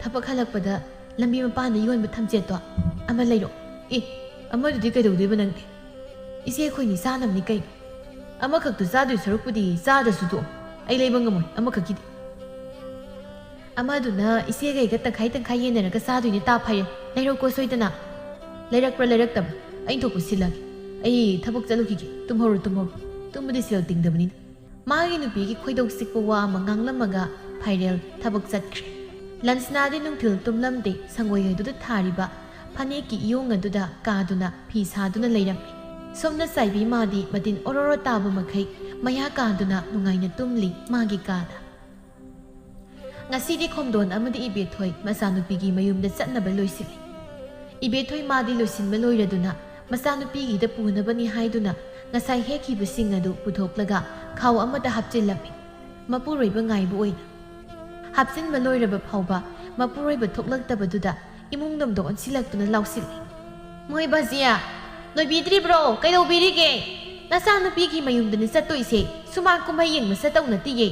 ꯊꯕꯛ ꯍꯜꯂꯛꯄꯗ ꯂꯝꯕꯤ ꯃꯄꯥꯟꯗ ꯌꯣꯟꯕ ꯊꯝꯆꯦꯠꯇꯣ ꯑꯃ ꯂꯩꯔꯛꯑꯣ꯫" "ꯑꯦ, ꯑꯃꯗꯨꯗꯤ ꯀꯩꯗꯧꯗꯣꯏꯕ ꯅꯪꯗꯤ?" "ꯏꯆꯦ ꯑꯩꯈꯣꯏꯅꯤ ꯆꯥꯅꯕꯅꯤ ꯀꯩꯅꯣ꯫ ꯑꯃꯈꯛꯇꯨ ꯆꯥꯗꯣꯏ ꯁꯔꯨꯛꯄꯨꯗꯤ ꯆꯥꯗ꯭ꯔꯁꯨ ꯇꯣꯛꯑꯣ꯫ ꯑꯩ ꯂꯩꯕ ꯉꯝꯃꯣꯏ ꯑꯃꯈꯛꯀꯤꯗꯤ꯫" "ꯑꯃꯗꯨꯅ ꯏꯆꯦꯒ ꯑꯩꯒ ꯇꯪꯈꯥꯏ ꯇꯪꯈꯥꯏ ꯌꯦꯟꯅꯔꯒ ꯆꯥꯗꯣꯏꯅꯦ ꯇꯥ ꯐꯥꯏꯔꯦꯜ꯫ ꯂꯩꯔꯛꯎꯀꯣ ꯁꯣꯏꯗꯅ꯫" "ꯂꯩꯔꯛꯄ꯭ꯔꯥ ꯂꯩꯔꯛꯇꯕ꯭ꯔꯥ ꯑꯩ ꯊꯣꯛꯄ ꯁꯤꯜꯂꯒꯦ꯫ ꯑꯩ ꯊꯕꯛ ꯆꯠꯂꯨꯈꯤꯒꯦ꯫ ꯇꯨꯝꯍꯧꯔꯣ, ꯇꯨꯝꯍꯧꯔꯣ꯫ ꯇꯨꯝꯕꯗꯤ ꯁꯦꯜ ꯇꯤꯡꯗꯕꯅꯤꯅ꯫" ꯃꯥꯒꯤ ꯅꯨꯄꯤꯒꯤ ꯈꯣꯏꯗꯧ ꯆꯤꯛꯄ ꯋꯥ ꯑꯃ ꯉꯥꯡꯂꯝꯃꯒ ꯐꯥꯏꯔꯦꯜ ꯊꯕꯛ ꯆꯠꯈ꯭ꯔꯦ꯫ ꯂꯟꯁꯅꯥꯗꯤ ꯅꯨꯡꯊꯤꯜ ꯇꯨꯝꯂꯝꯗꯦ, ꯁꯪꯒꯣꯏ ꯑꯗꯨꯗ ꯊꯥꯔꯤꯕ ꯐꯅꯦꯛꯀꯤ ꯏꯌꯣꯡ ꯑꯗꯨꯗ ꯀꯥꯗꯨꯅ ꯐꯤ ꯁꯥꯗꯨꯅ ꯂꯩꯔꯝꯃꯤ꯫ ꯁꯣꯝꯅ ꯆꯥꯏꯕꯤ ꯃꯥꯗꯤ ꯃꯇꯤꯟ ꯑꯣꯔꯣꯔꯣ ꯇꯥꯕ ꯃꯈꯩ ꯃꯌꯥ ꯀꯥꯗꯨꯅ ꯅꯨꯡꯉꯥꯏꯅ ꯇꯨꯝꯂꯤ ꯃꯥꯒꯤ ꯀꯥꯗ꯫ ꯉꯁꯤꯗꯤ ꯈꯣꯝꯗꯣꯟ ꯑꯃꯗꯤ ꯏꯕꯦꯊꯣꯏ ꯃꯆꯥꯅꯨꯄꯤꯒꯤ ꯃꯌꯨꯝꯗ ꯆꯠꯅꯕ ꯂꯣꯏꯁꯤꯜꯂꯤ꯫ ꯏꯕꯦꯊꯣꯏ ꯃꯥꯗꯤ ꯂꯣꯏꯁꯤꯟꯕ ꯂꯣꯏꯔꯗꯨꯅ ꯃꯆꯥꯅꯨꯄꯤꯒꯤꯗ ꯄꯨꯅꯕꯅꯤ ꯍꯥꯏꯗꯨꯅ ꯉꯁꯥꯏ ꯍꯦꯛꯈꯤꯕꯁꯤꯡ ꯑꯗꯨ ꯄꯨꯊꯣꯛꯂꯒ ꯈꯥꯎ ꯑꯃꯗ ꯍꯥꯞꯆꯤꯜꯂꯝꯃꯤ, ꯃꯄꯨꯔꯣꯏꯕ ꯉꯥꯏꯕ ꯑꯣꯏꯅ꯫ ꯍꯥꯞꯆꯤꯟꯕ ꯂꯣꯏꯔꯕ ꯐꯥꯎꯕ ꯃꯄꯨꯔꯣꯏꯕ ꯊꯣꯛꯂꯛꯇꯕꯗꯨꯗ ꯏꯃꯨꯡ ꯂꯣꯝꯗ ꯑꯣꯟꯁꯤꯜꯂꯛꯇꯨꯅ ꯂꯥꯎꯁꯤꯜꯂꯤ꯫ "ꯃꯣꯏ ꯕꯥꯖꯤꯌꯥ, ꯅꯣꯏꯕꯤꯗ꯭ꯔꯤꯕ꯭ꯔꯣ? ꯀꯩꯗꯧꯕꯤꯔꯤꯒꯦ? ꯅꯆꯥꯅꯨꯄꯤꯒꯤ ꯃꯌꯨꯝꯗꯅꯤ ꯆꯠꯇꯣꯏꯁꯦ, ꯁꯨꯃꯥꯡ ꯀꯨꯝꯍꯩ ꯌꯦꯡꯕ ꯆꯠꯇꯧ ꯅꯠꯇꯤꯌꯦ꯫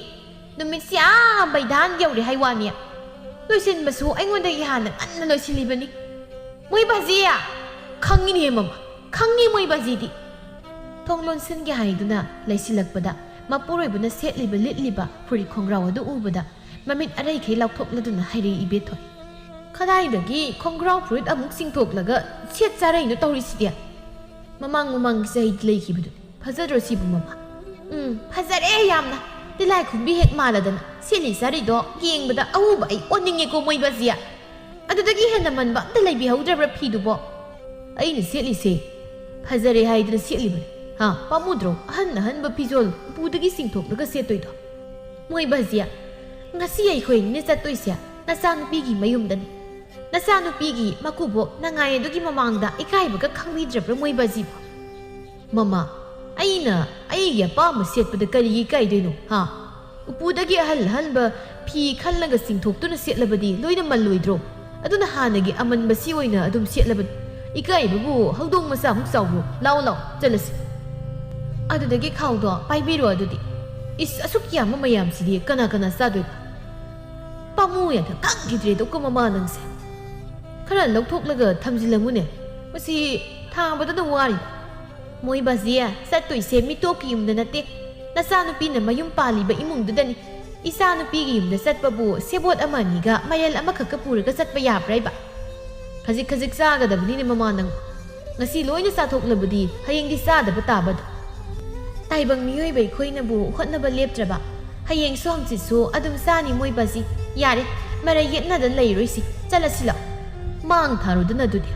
ꯅꯨꯃꯤꯠꯁꯤ ꯑꯥ ꯃꯩꯗꯥꯟ ꯌꯧꯔꯦ ꯍꯥꯏ ꯋꯥꯅꯤ꯫ ꯂꯣꯏꯁꯤꯟꯕꯁꯨ ꯑꯩꯉꯣꯟꯗꯒꯤ ꯍꯥꯟꯅ ꯉꯟꯅ ꯂꯣꯏꯁꯤꯜꯂꯤꯕꯅꯤ꯫ ꯃꯣꯏ ꯕꯥꯖꯤꯌꯥ!" "ꯈꯪꯉꯤꯅꯦ ꯃꯃꯥ, ꯈꯪꯉꯤ ꯃꯣꯏ ꯕꯥꯖꯤꯗꯤ꯫" ꯊꯣꯡ ꯂꯣꯟꯁꯤꯟꯒꯦ ꯍꯥꯏꯗꯨꯅ ꯂꯩꯁꯤꯜꯂꯛꯄꯗ ꯃꯄꯨꯔꯣꯏꯕꯅ ꯁꯦꯠꯂꯤꯕ ꯂꯤꯠꯂꯤꯕ ꯐꯨꯔꯤꯠ ꯈꯣꯡꯒ꯭ꯔꯥꯎ ꯑꯗꯨ ꯎꯕꯗ ꯃꯃꯤꯠ ꯑꯔꯩꯈꯩ ꯂꯥꯎꯊꯣꯛꯂꯗꯨꯅ ꯍꯥꯏꯔꯛꯏ ꯏꯕꯦꯊꯣꯏ꯫ "ꯀꯗꯥꯏꯗꯒꯤ ꯈꯣꯡꯒ꯭ꯔꯥꯎ ꯐꯨꯔꯤꯠ ꯑꯃꯨꯛ ꯆꯤꯡꯊꯣꯛꯂꯒ ꯁꯦꯠ ꯆꯥꯔꯛꯏꯅꯣ ꯇꯧꯔꯤꯁꯤꯗꯤ? ꯃꯃꯥꯡ ꯃꯃꯥꯡ ꯆꯍꯤꯗ ꯂꯩꯈꯤꯕꯗꯨ ꯐꯖꯗ꯭ꯔꯣ ꯁꯤꯕꯨ ꯃꯃꯥ?" "ꯎꯝ, ꯐꯖꯔꯦ ꯌꯥꯝꯅ꯫ ꯇꯤꯜꯂꯥꯏꯈꯨꯝꯕꯤ ꯍꯦꯛ ꯃꯥꯜꯂꯗꯅ ꯁꯦꯠꯂꯤ ꯆꯥꯔꯤꯗꯣ ꯌꯦꯡꯕꯗ ꯑꯎꯕ ꯑꯩ ꯑꯣꯟꯅꯤꯡꯉꯦꯀꯣ ꯃꯣꯏꯕꯁꯤ꯫ ꯑꯗꯨꯗꯒꯤ ꯍꯦꯟꯅ ꯃꯟꯕ ꯑꯝꯇ ꯂꯩꯕꯤꯍꯧꯗ꯭ꯔꯕ꯭ꯔꯥ ꯐꯤꯗꯨꯕꯣ?" "ꯑꯩꯅ ꯁꯦꯠꯂꯤꯁꯦ ꯐꯖꯔꯦ ꯍꯥꯏꯗꯅ ꯁꯦꯠꯂꯤꯕꯅꯤ꯫ ꯍꯥ, ꯄꯥꯝꯃꯨꯗ꯭ꯔꯣ ꯑꯍꯟ ꯑꯍꯟꯕ ꯐꯤꯖꯣꯜ ꯎꯄꯨꯗꯒꯤ ꯆꯤꯡꯊꯣꯛꯂꯒ ꯁꯦꯠꯇꯣꯏꯗꯣ?" "ꯃꯣꯏꯕꯁꯤ, ꯉꯁꯤ ꯑꯩꯈꯣꯏ ꯑꯅꯤꯅ ꯆꯠꯇꯣꯏꯁꯦ ꯅꯆꯥꯅꯨꯄꯤꯒꯤ ꯃꯌꯨꯝꯗꯅꯤ꯫ ꯅꯆꯥꯅꯨꯄꯤꯒꯤ ꯃꯀꯨꯕꯣꯛ ꯅꯉꯥꯏ ꯑꯗꯨꯒꯤ ꯃꯃꯥꯡꯗ ꯏꯀꯥꯏꯕꯒ ꯈꯪꯕꯤꯗ꯭ꯔꯕ꯭ꯔꯥ ꯃꯣꯏꯕꯁꯤꯕꯣ?" "ꯃꯃꯥ, ꯑꯩꯅ ꯑꯩꯒꯤ ꯑꯄꯥꯝꯕ ꯁꯦꯠꯄꯗ ꯀꯔꯤꯒꯤ ꯏꯀꯥꯏꯗꯣꯏꯅꯣ, ꯍꯥ? ꯎꯄꯨꯗꯒꯤ ꯑꯍꯜ ꯑꯍꯟꯕ ꯐꯤ ꯈꯜꯂꯒ ꯆꯤꯡꯊꯣꯛꯇꯨꯅ ꯁꯦꯠꯂꯕꯗꯤ ꯂꯣꯏꯅ ꯃꯜꯂꯣꯏꯗ꯭ꯔꯣ? ꯑꯗꯨꯅ ꯍꯥꯟꯅꯒꯤ ꯑꯃꯟꯕꯁꯤ ꯑꯣꯏꯅ ꯑꯗꯨꯝ ꯁꯦꯠꯂꯕꯅꯤ꯫ ꯏꯀꯥꯏꯕꯕꯨ ꯍꯧꯗꯣꯡ ꯃꯆꯥꯃꯨꯛ ꯆꯥꯎꯕ꯭ꯔꯣ? ꯂꯥꯎ ꯂꯥꯎ, ꯆꯠꯂꯁꯤ꯫ ꯑꯗꯨꯗꯒꯤ ꯈꯥꯎꯗꯣ ꯄꯥꯏꯕꯤꯔꯣ ꯑꯗꯨꯗꯤ꯫ ꯏꯁ, ꯑꯁꯨꯛ ꯌꯥꯝꯕ ꯃꯌꯥꯝꯁꯤꯗꯤ ꯀꯅꯥ ꯀꯅꯥ ꯆꯥꯗꯣꯏꯕ? ꯄꯥꯝꯃꯨ ꯌꯥꯗ ꯈꯪꯈꯤꯗ꯭ꯔꯦꯗꯀꯣ ꯃꯃꯥ ꯅꯪꯁꯦ꯫ ꯈꯔ ꯂꯧꯊꯣꯛꯂꯒ ꯊꯝꯖꯤꯜꯂꯝꯃꯨꯅꯦ꯫ ꯃꯁꯤ ꯊꯥꯡꯕꯗꯗ ꯋꯥꯔꯤ꯫ ꯃꯣꯏꯕꯁꯤ, ꯆꯠꯇꯣꯏꯁꯦ ꯃꯤꯇꯣꯞꯀꯤ ꯌꯨꯝꯗ ꯅꯠꯇꯦ, ꯅꯆꯥꯅꯨꯄꯤꯅ ꯃꯌꯨꯝ ꯄꯥꯜꯂꯤꯕ ꯏꯃꯨꯡꯗꯨꯗꯅꯤ꯫ ꯏꯆꯥꯅꯨꯄꯤꯒꯤ ꯌꯨꯝꯗ ꯆꯠꯄꯕꯨ ꯁꯦꯕꯣꯠ ꯑꯃ ꯑꯅꯤꯒ ꯃꯌꯦꯜ ꯑꯃꯈꯛꯀ ꯄꯨꯔꯒ ꯆꯠꯄ ꯌꯥꯕ꯭ꯔꯥ ꯍꯥꯏꯕ? ꯈꯖꯤꯛ ꯈꯖꯤꯛ ꯆꯥꯒꯗꯕꯅꯤꯅꯦ ꯃꯃꯥ ꯅꯪ꯫ ꯉꯁꯤ ꯂꯣꯏꯅ ꯆꯥꯊꯣꯛꯂꯕꯗꯤ ꯍꯌꯦꯡꯗꯤ ꯆꯥꯗꯕ ꯇꯥꯕꯗꯣ꯫ ꯇꯥꯏꯕꯪ ꯃꯤꯑꯣꯏꯕ ꯑꯩꯈꯣꯏꯅꯕꯨ ꯍꯣꯠꯅꯕ ꯂꯦꯞꯇ꯭ꯔꯕ, ꯍꯌꯦꯡꯁꯨ ꯍꯪꯆꯤꯠꯁꯨ ꯑꯗꯨꯝ ꯆꯥꯅꯤ ꯃꯣꯏꯕꯁꯤ꯫ ꯌꯥꯔꯦ, ꯃꯔꯩ ꯌꯦꯠꯅꯗ ꯂꯩꯔꯣꯏꯁꯤ, ꯆꯠꯂꯁꯤ ꯂꯥꯛꯑꯣ꯫ ꯃꯥꯡ ꯊꯥꯔꯨꯗꯅ ꯑꯗꯨꯗꯤ꯫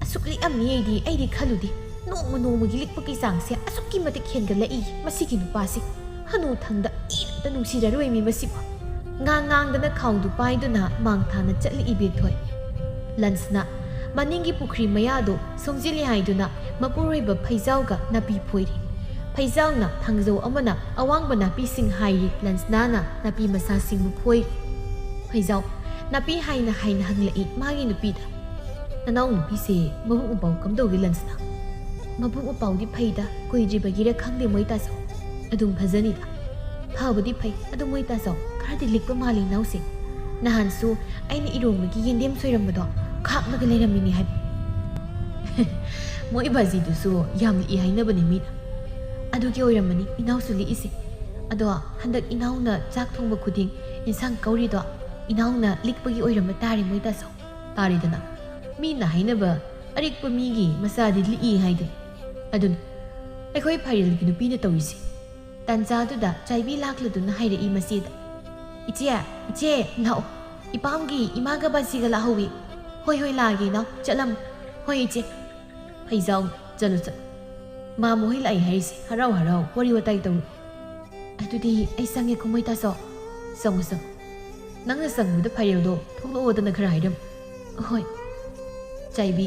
ꯑꯁꯨꯛ ꯂꯤꯛꯑꯝꯅꯤ ꯑꯩꯗꯤ, ꯑꯩꯗꯤ ꯈꯜꯂꯨꯗꯦ꯫ ꯅꯣꯡꯃ ꯅꯣꯡꯃꯒꯤ ꯂꯤꯛꯄꯒꯤ ꯆꯥꯡꯁꯦ ꯑꯁꯨꯛꯀꯤ ꯃꯇꯤꯛ ꯍꯦꯟꯒꯠꯂꯛꯏ ꯃꯁꯤꯒꯤ ꯅꯨꯄꯥꯁꯤ꯫ ꯍꯅꯨꯊꯪꯗ ꯏꯅꯇ ꯅꯨꯡꯁꯤꯔꯔꯣꯏꯃꯤ ꯃꯁꯤꯕꯨ꯫ ꯉꯥꯡ ꯉꯥꯡꯗꯅ ꯈꯥꯎꯗꯨ ꯄꯥꯏꯗꯨꯅ ꯃꯥꯡ ꯊꯥꯅ ꯆꯠꯂꯤ ꯏꯕꯦꯊꯣꯏ꯫ ꯂꯟꯁꯅ ꯃꯅꯤꯡꯒꯤ ꯄꯨꯈ꯭ꯔꯤ ꯃꯌꯥꯗꯨ ꯁꯣꯡꯖꯤꯜꯂꯤ ꯍꯥꯏꯗꯨꯅ ꯃꯄꯨꯔꯣꯏꯕ ꯐꯩꯖꯥꯎꯒ ꯅꯥꯄꯤ ꯐꯣꯏꯔꯤ꯫ ꯐꯩꯖꯥꯎꯅ ꯊꯥꯡꯖꯧ ꯑꯃꯅ ꯑꯋꯥꯡꯕ ꯅꯥꯄꯤꯁꯤꯡ ꯍꯥꯏꯔꯤ, ꯂꯟꯁꯅꯥꯅ ꯅꯥꯄꯤ ꯃꯆꯥꯁꯤꯡꯕꯨ ꯐꯣꯏꯔꯤ꯫ ꯐꯩꯖꯥꯎ ꯅꯥꯄꯤ ꯍꯥꯏꯅ ꯍꯥꯏꯅ ꯍꯪꯂꯛꯏ ꯃꯥꯒꯤ ꯅꯨꯄꯤꯗ꯫ "ꯅꯅꯥꯎ ꯅꯨꯄꯤꯁꯦ ꯃꯕꯨꯛ ꯃꯄꯥꯎ ꯀꯝꯗꯧꯒꯦ ꯂꯟꯁꯅꯥ?" "ꯃꯕꯨꯛ ꯃꯄꯥꯎꯗꯤ ꯐꯩꯗ, ꯀꯨꯏꯗ꯭ꯔꯤꯕꯒꯤꯔ ꯈꯪꯗꯦ ꯃꯣꯏ ꯇꯥꯆꯧ꯫ ꯑꯗꯨꯝ ꯐꯖꯅꯤꯗ꯫ ꯐꯕꯗꯤ ꯐꯩ, ꯑꯗꯨ ꯃꯣꯏ ꯇꯥꯆꯧ ꯈꯔꯗꯤ ꯂꯤꯛꯄ ꯃꯥꯜꯂꯤ ꯏꯅꯥꯎꯁꯦ꯫ ꯅꯍꯥꯟꯁꯨ ꯑꯩꯅ ꯏꯔꯣꯝꯕꯒꯤ ꯌꯦꯟꯗꯦꯝ ꯁꯣꯏꯔꯝꯕꯗꯣ ꯈꯥꯛꯂꯒ ꯂꯩꯔꯝꯃꯤꯅꯤ ꯍꯥꯏꯕ꯫" "ꯃꯣꯏ ꯕꯥꯖꯤꯗꯨꯁꯨ ꯌꯥꯝ ꯂꯤꯛꯏ ꯍꯥꯏꯅꯕꯅꯤ ꯃꯤꯅ꯫ ꯑꯗꯨꯒꯤ ꯑꯣꯏꯔꯝꯃꯅꯤ ꯏꯅꯥꯎꯁꯨ ꯂꯤꯛꯏꯁꯦ꯫ ꯑꯗꯣ ꯍꯟꯗꯛ ꯏꯅꯥꯎꯅ ꯆꯥꯛ ꯊꯣꯡꯕ ꯈꯨꯗꯤꯡ ꯌꯦꯟꯁꯥꯡ ꯀꯧꯔꯤꯗꯣ ꯏꯅꯥꯎꯅ ꯂꯤꯛꯄꯒꯤ ꯑꯣꯏꯔꯝꯕ ꯇꯥꯔꯦ ꯃꯣꯏ ꯇꯥꯆꯧ꯫ ꯇꯥꯔꯦꯗꯅ, ꯃꯤꯅ ꯍꯥꯏꯅꯕ ꯑꯔꯤꯛꯄ ꯃꯤꯒꯤ ꯃꯆꯥꯗꯤ ꯂꯤꯛꯏ ꯍꯥꯏꯗꯨꯅꯤ꯫ ꯑꯗꯨꯅꯤ, ꯑꯩꯈꯣꯏ ꯐꯥꯏꯔꯦꯜꯒꯤ ꯅꯨꯄꯤꯅ ꯇꯧꯔꯤꯁꯦ꯫ ꯇꯥꯟꯖꯥꯗꯨꯗ ꯆꯥꯏꯕꯤ ꯂꯥꯛꯂꯗꯨꯅ ꯍꯥꯏꯔꯛꯏ ꯃꯆꯦꯗ, "ꯏꯆꯦ, ꯏꯆꯦ, ꯂꯥꯛꯑꯣ, ꯏꯄꯥꯝꯒꯤ ꯏꯃꯥꯒ ꯕꯥꯖꯤꯒ ꯂꯥꯛꯍꯧꯏ꯫" "ꯍꯣꯏ, ꯍꯣꯏ, ꯂꯥꯛꯑꯒꯦ ꯏꯅꯥꯎ, ꯆꯠꯂꯝꯃꯣ꯫" "ꯍꯣꯏ ꯏꯆꯦ꯫" ꯐꯩꯖꯥꯎ, ꯆꯠꯂꯨ ꯆꯠꯂꯨ꯫ ꯃꯥ ꯃꯣꯍꯤ ꯂꯥꯛꯏ ꯍꯥꯏꯔꯤꯁꯦ, ꯍꯔꯥꯎ ꯍꯔꯥꯎ ꯋꯥꯔꯤ ꯋꯥꯇꯥꯏ ꯇꯧꯔꯨ꯫ "ꯑꯗꯨꯗꯤ ꯑꯩ ꯆꯪꯉꯦꯀꯣ ꯃꯣꯏ ꯇꯥꯆꯧ꯫ ꯆꯪꯉꯨ ꯆꯪꯉꯨ꯫ ꯅꯪꯅ ꯆꯪꯕꯗ ꯐꯥꯏꯔꯦꯜꯗꯣ ꯊꯣꯛꯂꯛꯑꯣꯗꯅ ꯈꯔ ꯍꯥꯏꯔꯝꯃꯨ꯫" "ꯍꯣꯏ꯫" ꯆꯥꯏꯕꯤ,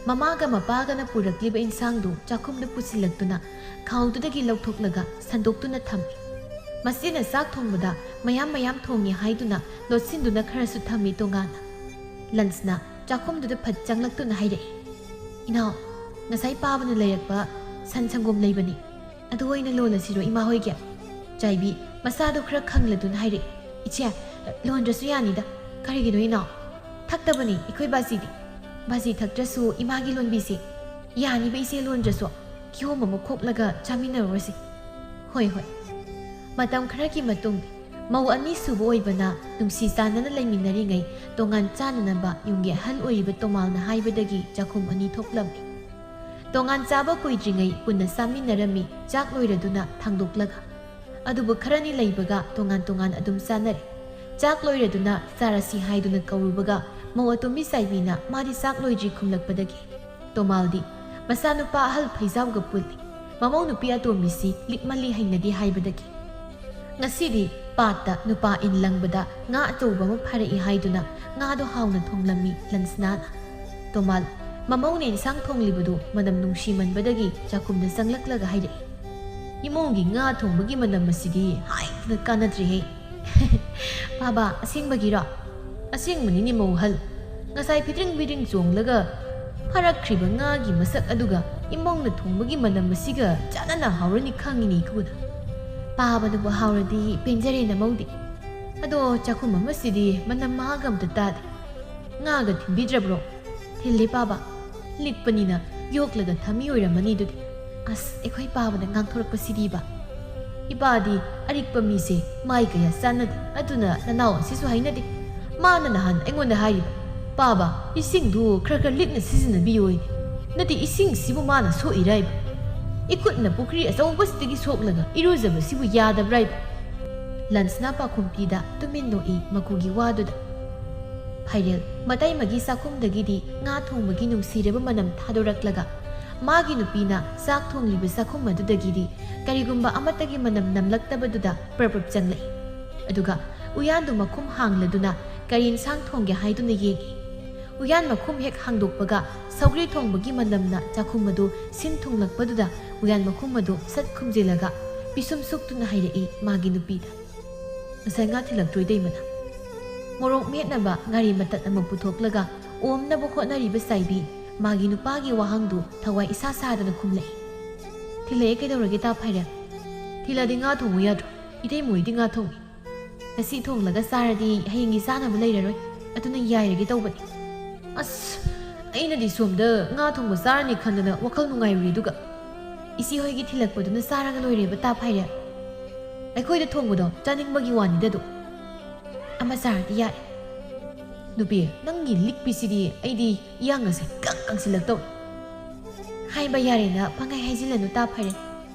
ꯃꯃꯥꯒ ꯃꯄꯥꯒꯅ ꯄꯨꯔꯛꯂꯤꯕ ꯏꯟꯁꯥꯡꯗꯨ ꯆꯥꯛꯈꯨꯝꯗ ꯄꯨꯁꯤꯜꯂꯛꯇꯨꯅ ꯈꯥꯎꯗꯨꯗꯒꯤ ꯂꯧꯊꯣꯛꯂꯒ ꯁꯟꯗꯣꯛꯇꯨꯅ ꯊꯝꯃꯤ꯫ ꯃꯁꯤꯅ ꯆꯥꯛ ꯊꯣꯡꯕꯗ ꯃꯌꯥꯝ ꯃꯌꯥꯝ ꯊꯣꯡꯉꯤ ꯍꯥꯏꯗꯨꯅ ꯂꯣꯠꯁꯤꯟꯗꯨꯅ ꯈꯔꯁꯨ ꯊꯝꯃꯤ ꯇꯣꯉꯥꯟꯅ꯫ ꯂꯟꯁꯅ ꯆꯥꯛꯈꯨꯝꯗꯨꯗ ꯐꯠ ꯆꯪꯂꯛꯇꯨꯅ ꯍꯥꯏꯔꯛꯏ, "ꯏꯅꯥꯎ, ꯉꯁꯥꯏ ꯄꯥꯕꯅ ꯂꯩꯔꯛꯄ ꯁꯟ ꯁꯪꯒꯣꯝ ꯂꯩꯕꯅꯤ꯫ ꯑꯗꯨ ꯑꯣꯏꯅ ꯂꯣꯜꯂꯁꯤꯔꯣ ꯏꯃꯥ ꯍꯣꯏꯒꯤ?" ꯆꯥꯏꯕꯤ, ꯃꯁꯥꯗꯣ ꯈꯔ ꯈꯪꯂꯗꯨꯅ ꯍꯥꯏꯔꯛꯏ, "ꯏꯆꯦ, ꯂꯣꯟꯗ꯭ꯔꯁꯨ ꯌꯥꯅꯤꯗ꯫ ꯀꯔꯤꯒꯤꯅꯣ ꯏꯅꯥꯎ? ꯊꯛꯇꯕꯅꯤ ꯑꯩꯈꯣꯏ ꯕꯥꯖꯤꯗꯤ꯫ ꯕꯥꯖꯤ ꯊꯛꯇ꯭ꯔꯁꯨ ꯏꯃꯥꯒꯤ ꯂꯣꯟꯕꯤꯁꯤ꯫ ꯌꯥꯅꯤꯕ ꯏꯆꯦ, ꯂꯣꯟꯗ꯭ꯔꯁꯨ꯫ ꯀꯤꯍꯣꯝ ꯑꯃ ꯈꯣꯛꯂꯒ ꯆꯥꯃꯤꯟꯅꯔꯨꯔꯁꯤ꯫" "ꯍꯣꯏ, ꯍꯣꯏ꯫" ꯃꯇꯝ ꯈꯔꯒꯤ ꯃꯇꯨꯡ, ꯃꯧ ꯑꯅꯤꯁꯨꯕ ꯑꯣꯏꯕꯅ ꯅꯨꯡꯁꯤ ꯆꯥꯟꯅꯅ ꯂꯩꯃꯤꯟꯅꯔꯤꯉꯩ ꯇꯣꯉꯥꯟ ꯆꯥꯅꯅꯕ ꯌꯨꯝꯒꯤ ꯑꯍꯜ ꯑꯣꯏꯔꯤꯕ ꯇꯣꯃꯥꯜꯅ ꯍꯥꯏꯕꯗꯒꯤ ꯆꯥꯛꯈꯨꯝ ꯑꯅꯤ ꯊꯣꯛꯂꯝꯃꯤ꯫ ꯇꯣꯉꯥꯟ ꯆꯥꯕ ꯀꯨꯏꯗ꯭ꯔꯤꯉꯩ ꯄꯨꯟꯅ ꯆꯥꯃꯤꯟꯅꯔꯝꯃꯤ, ꯆꯥꯛ ꯂꯣꯏꯔꯗꯨꯅ ꯊꯥꯡꯗꯣꯛꯂꯒ꯫ ꯑꯗꯨꯕꯨ ꯈꯔꯅꯤ ꯂꯩꯕꯒ ꯇꯣꯉꯥꯟ ꯇꯣꯉꯥꯟ ꯑꯗꯨꯝ ꯆꯥꯅꯔꯦ꯫ ꯆꯥꯛ ꯂꯣꯏꯔꯗꯨꯅ ꯆꯥꯔꯁꯤ ꯍꯥꯏꯗꯨꯅ ꯀꯧꯔꯨꯕꯒ ꯃꯧ ꯑꯇꯣꯝꯕꯤ ꯆꯥꯏꯕꯤꯅ ꯃꯥꯗꯤ ꯆꯥꯛ ꯂꯣꯏꯗ꯭ꯔꯤ ꯈꯨꯝꯂꯛꯄꯗꯒꯤ ꯇꯣꯃꯥꯜꯗꯤ ꯃꯆꯥꯅꯨꯄꯥ ꯑꯍꯜ ꯐꯩꯖꯥꯎꯒ ꯄꯨꯜꯂꯤ꯫ ꯃꯃꯧ ꯅꯨꯄꯤ ꯑꯇꯣꯝꯕꯤꯁꯤ ꯂꯤꯛꯃꯜꯂꯤ ꯍꯩꯅꯗꯦ ꯍꯥꯏꯕꯗꯒꯤ꯫ ꯉꯁꯤꯗꯤ ꯄꯥꯠꯇ ꯅꯨꯄꯥ ꯏꯟ ꯂꯪꯕꯗ ꯉꯥ ꯑꯆꯧꯕ ꯑꯃ ꯐꯥꯔꯛꯏ ꯍꯥꯏꯗꯨꯅ ꯉꯥꯗꯣ ꯍꯥꯎꯅ ꯊꯣꯡꯂꯝꯃꯤ ꯂꯟꯁꯅꯥꯅ꯫ ꯇꯣꯃꯥꯜ, ꯃꯃꯧꯅ ꯏꯟꯁꯥꯡ ꯊꯣꯡꯂꯤꯕꯗꯨ ꯃꯅꯝ ꯅꯨꯡꯁꯤꯃꯟꯕꯗꯒꯤ ꯆꯥꯛꯈꯨꯝꯗ ꯆꯪꯂꯛꯂꯒ ꯍꯥꯏꯔꯛꯏ, "ꯏꯃꯧꯒꯤ ꯉꯥ ꯊꯣꯡꯕꯒꯤ ꯃꯅꯝ ꯑꯁꯤꯗꯤ ꯍꯥꯏꯗꯅ ꯀꯥꯟꯅꯗ꯭ꯔꯦꯍꯦ꯫" "ꯄꯥꯕ, ꯑꯁꯦꯡꯕꯒꯤꯔꯣ?" "ꯑꯁꯦꯡꯕꯅꯤꯅꯦ ꯃꯧ ꯑꯍꯜ꯫ ꯉꯁꯥꯏ ꯐꯤꯗ꯭ꯔꯤꯡ ꯐꯤꯗ꯭ꯔꯤꯡ ꯆꯣꯡꯂꯒ ꯐꯥꯔꯛꯈ꯭ꯔꯤꯕ ꯉꯥꯒꯤ ꯃꯁꯛ ꯑꯗꯨꯒ ꯏꯃꯧꯅ ꯊꯣꯡꯕꯒꯤ ꯃꯅꯝ ꯑꯁꯤꯒ ꯆꯥꯟꯅꯅ ꯍꯥꯎꯔꯅꯤ ꯈꯪꯉꯤꯅꯦ ꯏꯀꯨꯗ꯫" "ꯄꯥꯕꯅꯕꯨ ꯍꯥꯎꯔꯗꯤ ꯄꯦꯟꯖꯔꯦ ꯅꯃꯧꯗꯤ꯫ ꯑꯗꯣ ꯆꯥꯛꯈꯨꯝ ꯑꯃꯁꯤꯗꯤ ꯃꯅꯝ ꯃꯍꯥꯒ ꯑꯝꯇ ꯇꯥꯗꯦ꯫ ꯉꯥꯒ ꯊꯤꯟꯕꯤꯗ꯭ꯔꯕ꯭ꯔꯣ?" "ꯊꯤꯜꯂꯤ ꯄꯥꯕ꯫ ꯂꯤꯛꯄꯅꯤꯅ ꯌꯣꯛꯂꯒ ꯊꯝꯃꯤ ꯑꯣꯏꯔꯝꯃꯅꯤ ꯑꯗꯨꯗꯤ꯫ ꯑꯁ, ꯑꯩꯈꯣꯏ ꯄꯥꯕꯅ ꯉꯥꯡꯊꯣꯔꯛꯄꯁꯤꯗꯤꯕ꯫" "ꯏꯄꯥꯗꯤ ꯑꯔꯤꯛꯄ ꯃꯤꯁꯦ ꯃꯥꯏ ꯀꯌꯥ ꯆꯥꯟꯅꯗꯦ, ꯑꯗꯨꯅ ꯅꯅꯥꯎ ꯑꯁꯤꯁꯨ ꯍꯩꯅꯗꯦ꯫ ꯃꯥꯅ ꯅꯍꯥꯟ ꯑꯩꯉꯣꯟꯗ ꯍꯥꯏꯔꯤꯕ, 'ꯄꯥꯕ, ꯏꯁꯤꯡꯗꯨ ꯈꯔ ꯈꯔ ꯂꯤꯛꯅ ꯁꯤꯖꯤꯟꯅꯕꯤꯌꯨ, ꯅꯠꯇꯦ ꯏꯁꯤꯡꯁꯤꯕꯨ ꯃꯥꯅ ꯁꯣꯛꯏꯔꯥꯏꯕ? ꯏꯈꯨꯠꯅ ꯄꯨꯈ꯭ꯔꯤ ꯑꯆꯧꯕꯁꯤꯗꯒꯤ ꯁꯣꯛꯂꯒ ꯏꯔꯨꯖꯕꯁꯤꯕꯨ ꯌꯥꯗꯕ꯭ꯔꯥꯏꯕ?" ꯂꯟꯁꯅꯥ ꯄꯥꯈꯨꯝ ꯄꯤꯗ ꯇꯨꯃꯤꯟ ꯅꯣꯛꯏ ꯃꯀꯨꯒꯤ ꯋꯥꯗꯨꯗ꯫ ꯐꯥꯏꯔꯦꯜ ꯃꯇꯩꯃꯒꯤ ꯆꯥꯛꯈꯨꯝꯗꯒꯤꯗꯤ ꯉꯥ ꯊꯣꯡꯕꯒꯤ ꯅꯨꯡꯁꯤꯔꯕ ꯃꯅꯝ ꯊꯥꯗꯣꯔꯛꯂꯒ, ꯃꯥꯒꯤ ꯅꯨꯄꯤꯅ ꯆꯥꯛ ꯊꯣꯡꯂꯤꯕ ꯆꯥꯛꯈꯨꯝ ꯑꯗꯨꯗꯒꯤꯗꯤ ꯀꯔꯤꯒꯨꯝꯕ ꯑꯃꯠꯇꯒꯤ ꯃꯅꯝ ꯅꯝꯂꯛꯇꯕꯗꯨꯗ ꯄ꯭ꯔꯞ ꯄ꯭ꯔꯞ ꯆꯪꯂꯛꯏ꯫ ꯑꯗꯨꯒ ꯎꯌꯥꯟꯗꯨ ꯃꯈꯨꯝ ꯍꯥꯡꯂꯗꯨꯅ ꯀꯔꯤ ꯏꯟꯁꯥꯡ ꯊꯣꯡꯒꯦ ꯍꯥꯏꯗꯨꯅ ꯌꯦꯡꯏ꯫ ꯎꯌꯥꯟ ꯃꯈꯨꯝ ꯍꯦꯛ ꯍꯥꯡꯗꯣꯛꯄꯒ ꯁꯧꯒ꯭ꯔꯤ ꯊꯣꯡꯕꯒꯤ ꯃꯅꯝꯅ ꯆꯥꯛꯈꯨꯝ ꯑꯗꯨ ꯁꯤꯟ ꯊꯨꯡꯂꯛꯄꯗꯨꯗ ꯎꯌꯥꯟ ꯃꯈꯨꯝ ꯑꯗꯨ ꯁꯠ ꯈꯨꯝꯖꯤꯜꯂꯒ ꯄꯤꯁꯨꯝ ꯁꯨꯛꯇꯨꯅ ꯍꯥꯏꯔꯛꯏ ꯃꯥꯒꯤ ꯅꯨꯄꯤꯗ, "ꯉꯁꯥꯏ ꯉꯥ ꯊꯤꯜꯂꯛꯇ꯭ꯔꯣ ꯏꯇꯩꯃꯅ?" ꯃꯣꯔꯣꯛ ꯃꯦꯠꯅꯕ ꯉꯥꯔꯤ ꯃꯇꯠ ꯑꯃ ꯄꯨꯊꯣꯛꯂꯒ ꯑꯣꯝꯅꯕ ꯍꯣꯠꯅꯔꯤꯕ ꯆꯥꯏꯕꯤ ꯃꯥꯒꯤ ꯅꯨꯄꯥꯒꯤ ꯋꯥꯍꯪꯗꯨ ꯊꯋꯥꯏ ꯏꯁꯥ ꯁꯥꯗꯅ ꯈꯨꯝꯂꯛꯏ꯫ "ꯊꯤꯜꯂꯛꯑꯦ, ꯀꯩꯗꯧꯔꯒꯦ ꯇꯥ ꯐꯥꯏꯔꯦꯜ? ꯊꯤꯜꯂꯛꯑꯗꯤ ꯉꯥ ꯊꯣꯡꯉꯨ ꯌꯥꯗ꯭ꯔꯣ? ꯏꯇꯩꯃ ꯍꯣꯏꯗꯤ ꯉꯥ ꯊꯣꯡꯉꯤ꯫ ꯉꯁꯤ ꯊꯣꯡꯂꯒ ꯆꯥꯔꯗꯤ ꯍꯌꯦꯡꯒꯤ ꯆꯥꯅꯕ ꯂꯩꯔꯔꯣꯏ, ꯑꯗꯨꯅ ꯌꯥꯏꯔꯒꯦ ꯇꯧꯕꯅꯤ꯫ ꯑꯁ, ꯑꯩꯅꯗꯤ ꯁꯣꯝꯗ ꯉꯥ ꯊꯣꯡꯕ ꯆꯥꯔꯅꯤ ꯈꯟꯗꯅ ꯋꯥꯈꯜ ꯅꯨꯡꯉꯥꯏꯔꯨꯔꯦ, ꯑꯗꯨꯒ ꯏꯆꯦ ꯍꯣꯏꯒꯤ ꯊꯤꯜꯂꯛꯄꯗꯨꯅ ꯆꯥꯔꯒ ꯂꯣꯏꯔꯦꯕ ꯇꯥ ꯐꯥꯏꯔꯦꯜ꯫ ꯑꯩꯈꯣꯏꯗ ꯊꯣꯡꯕꯗꯣ ꯆꯥꯅꯤꯡꯕꯒꯤ ꯋꯥꯅꯤꯗ ꯑꯗꯨ꯫ ꯑꯃ ꯆꯥꯔꯗꯤ ꯌꯥꯔꯦ꯫ ꯅꯨꯄꯤ, ꯅꯪꯒꯤ ꯂꯤꯛꯄꯤꯁꯤꯗꯤ ꯑꯩꯗꯤ ꯏꯌꯥꯡꯒꯁꯦ ꯀꯪ ꯀꯪꯁꯤꯜꯂꯛꯇꯧꯔꯦ꯫" "ꯍꯥꯏꯕ ꯌꯥꯔꯦꯅ ꯄꯪꯍꯥꯏ ꯍꯥꯏꯖꯤꯜꯂꯅꯨ ꯇꯥ ꯐꯥꯏꯔꯦꯜ꯫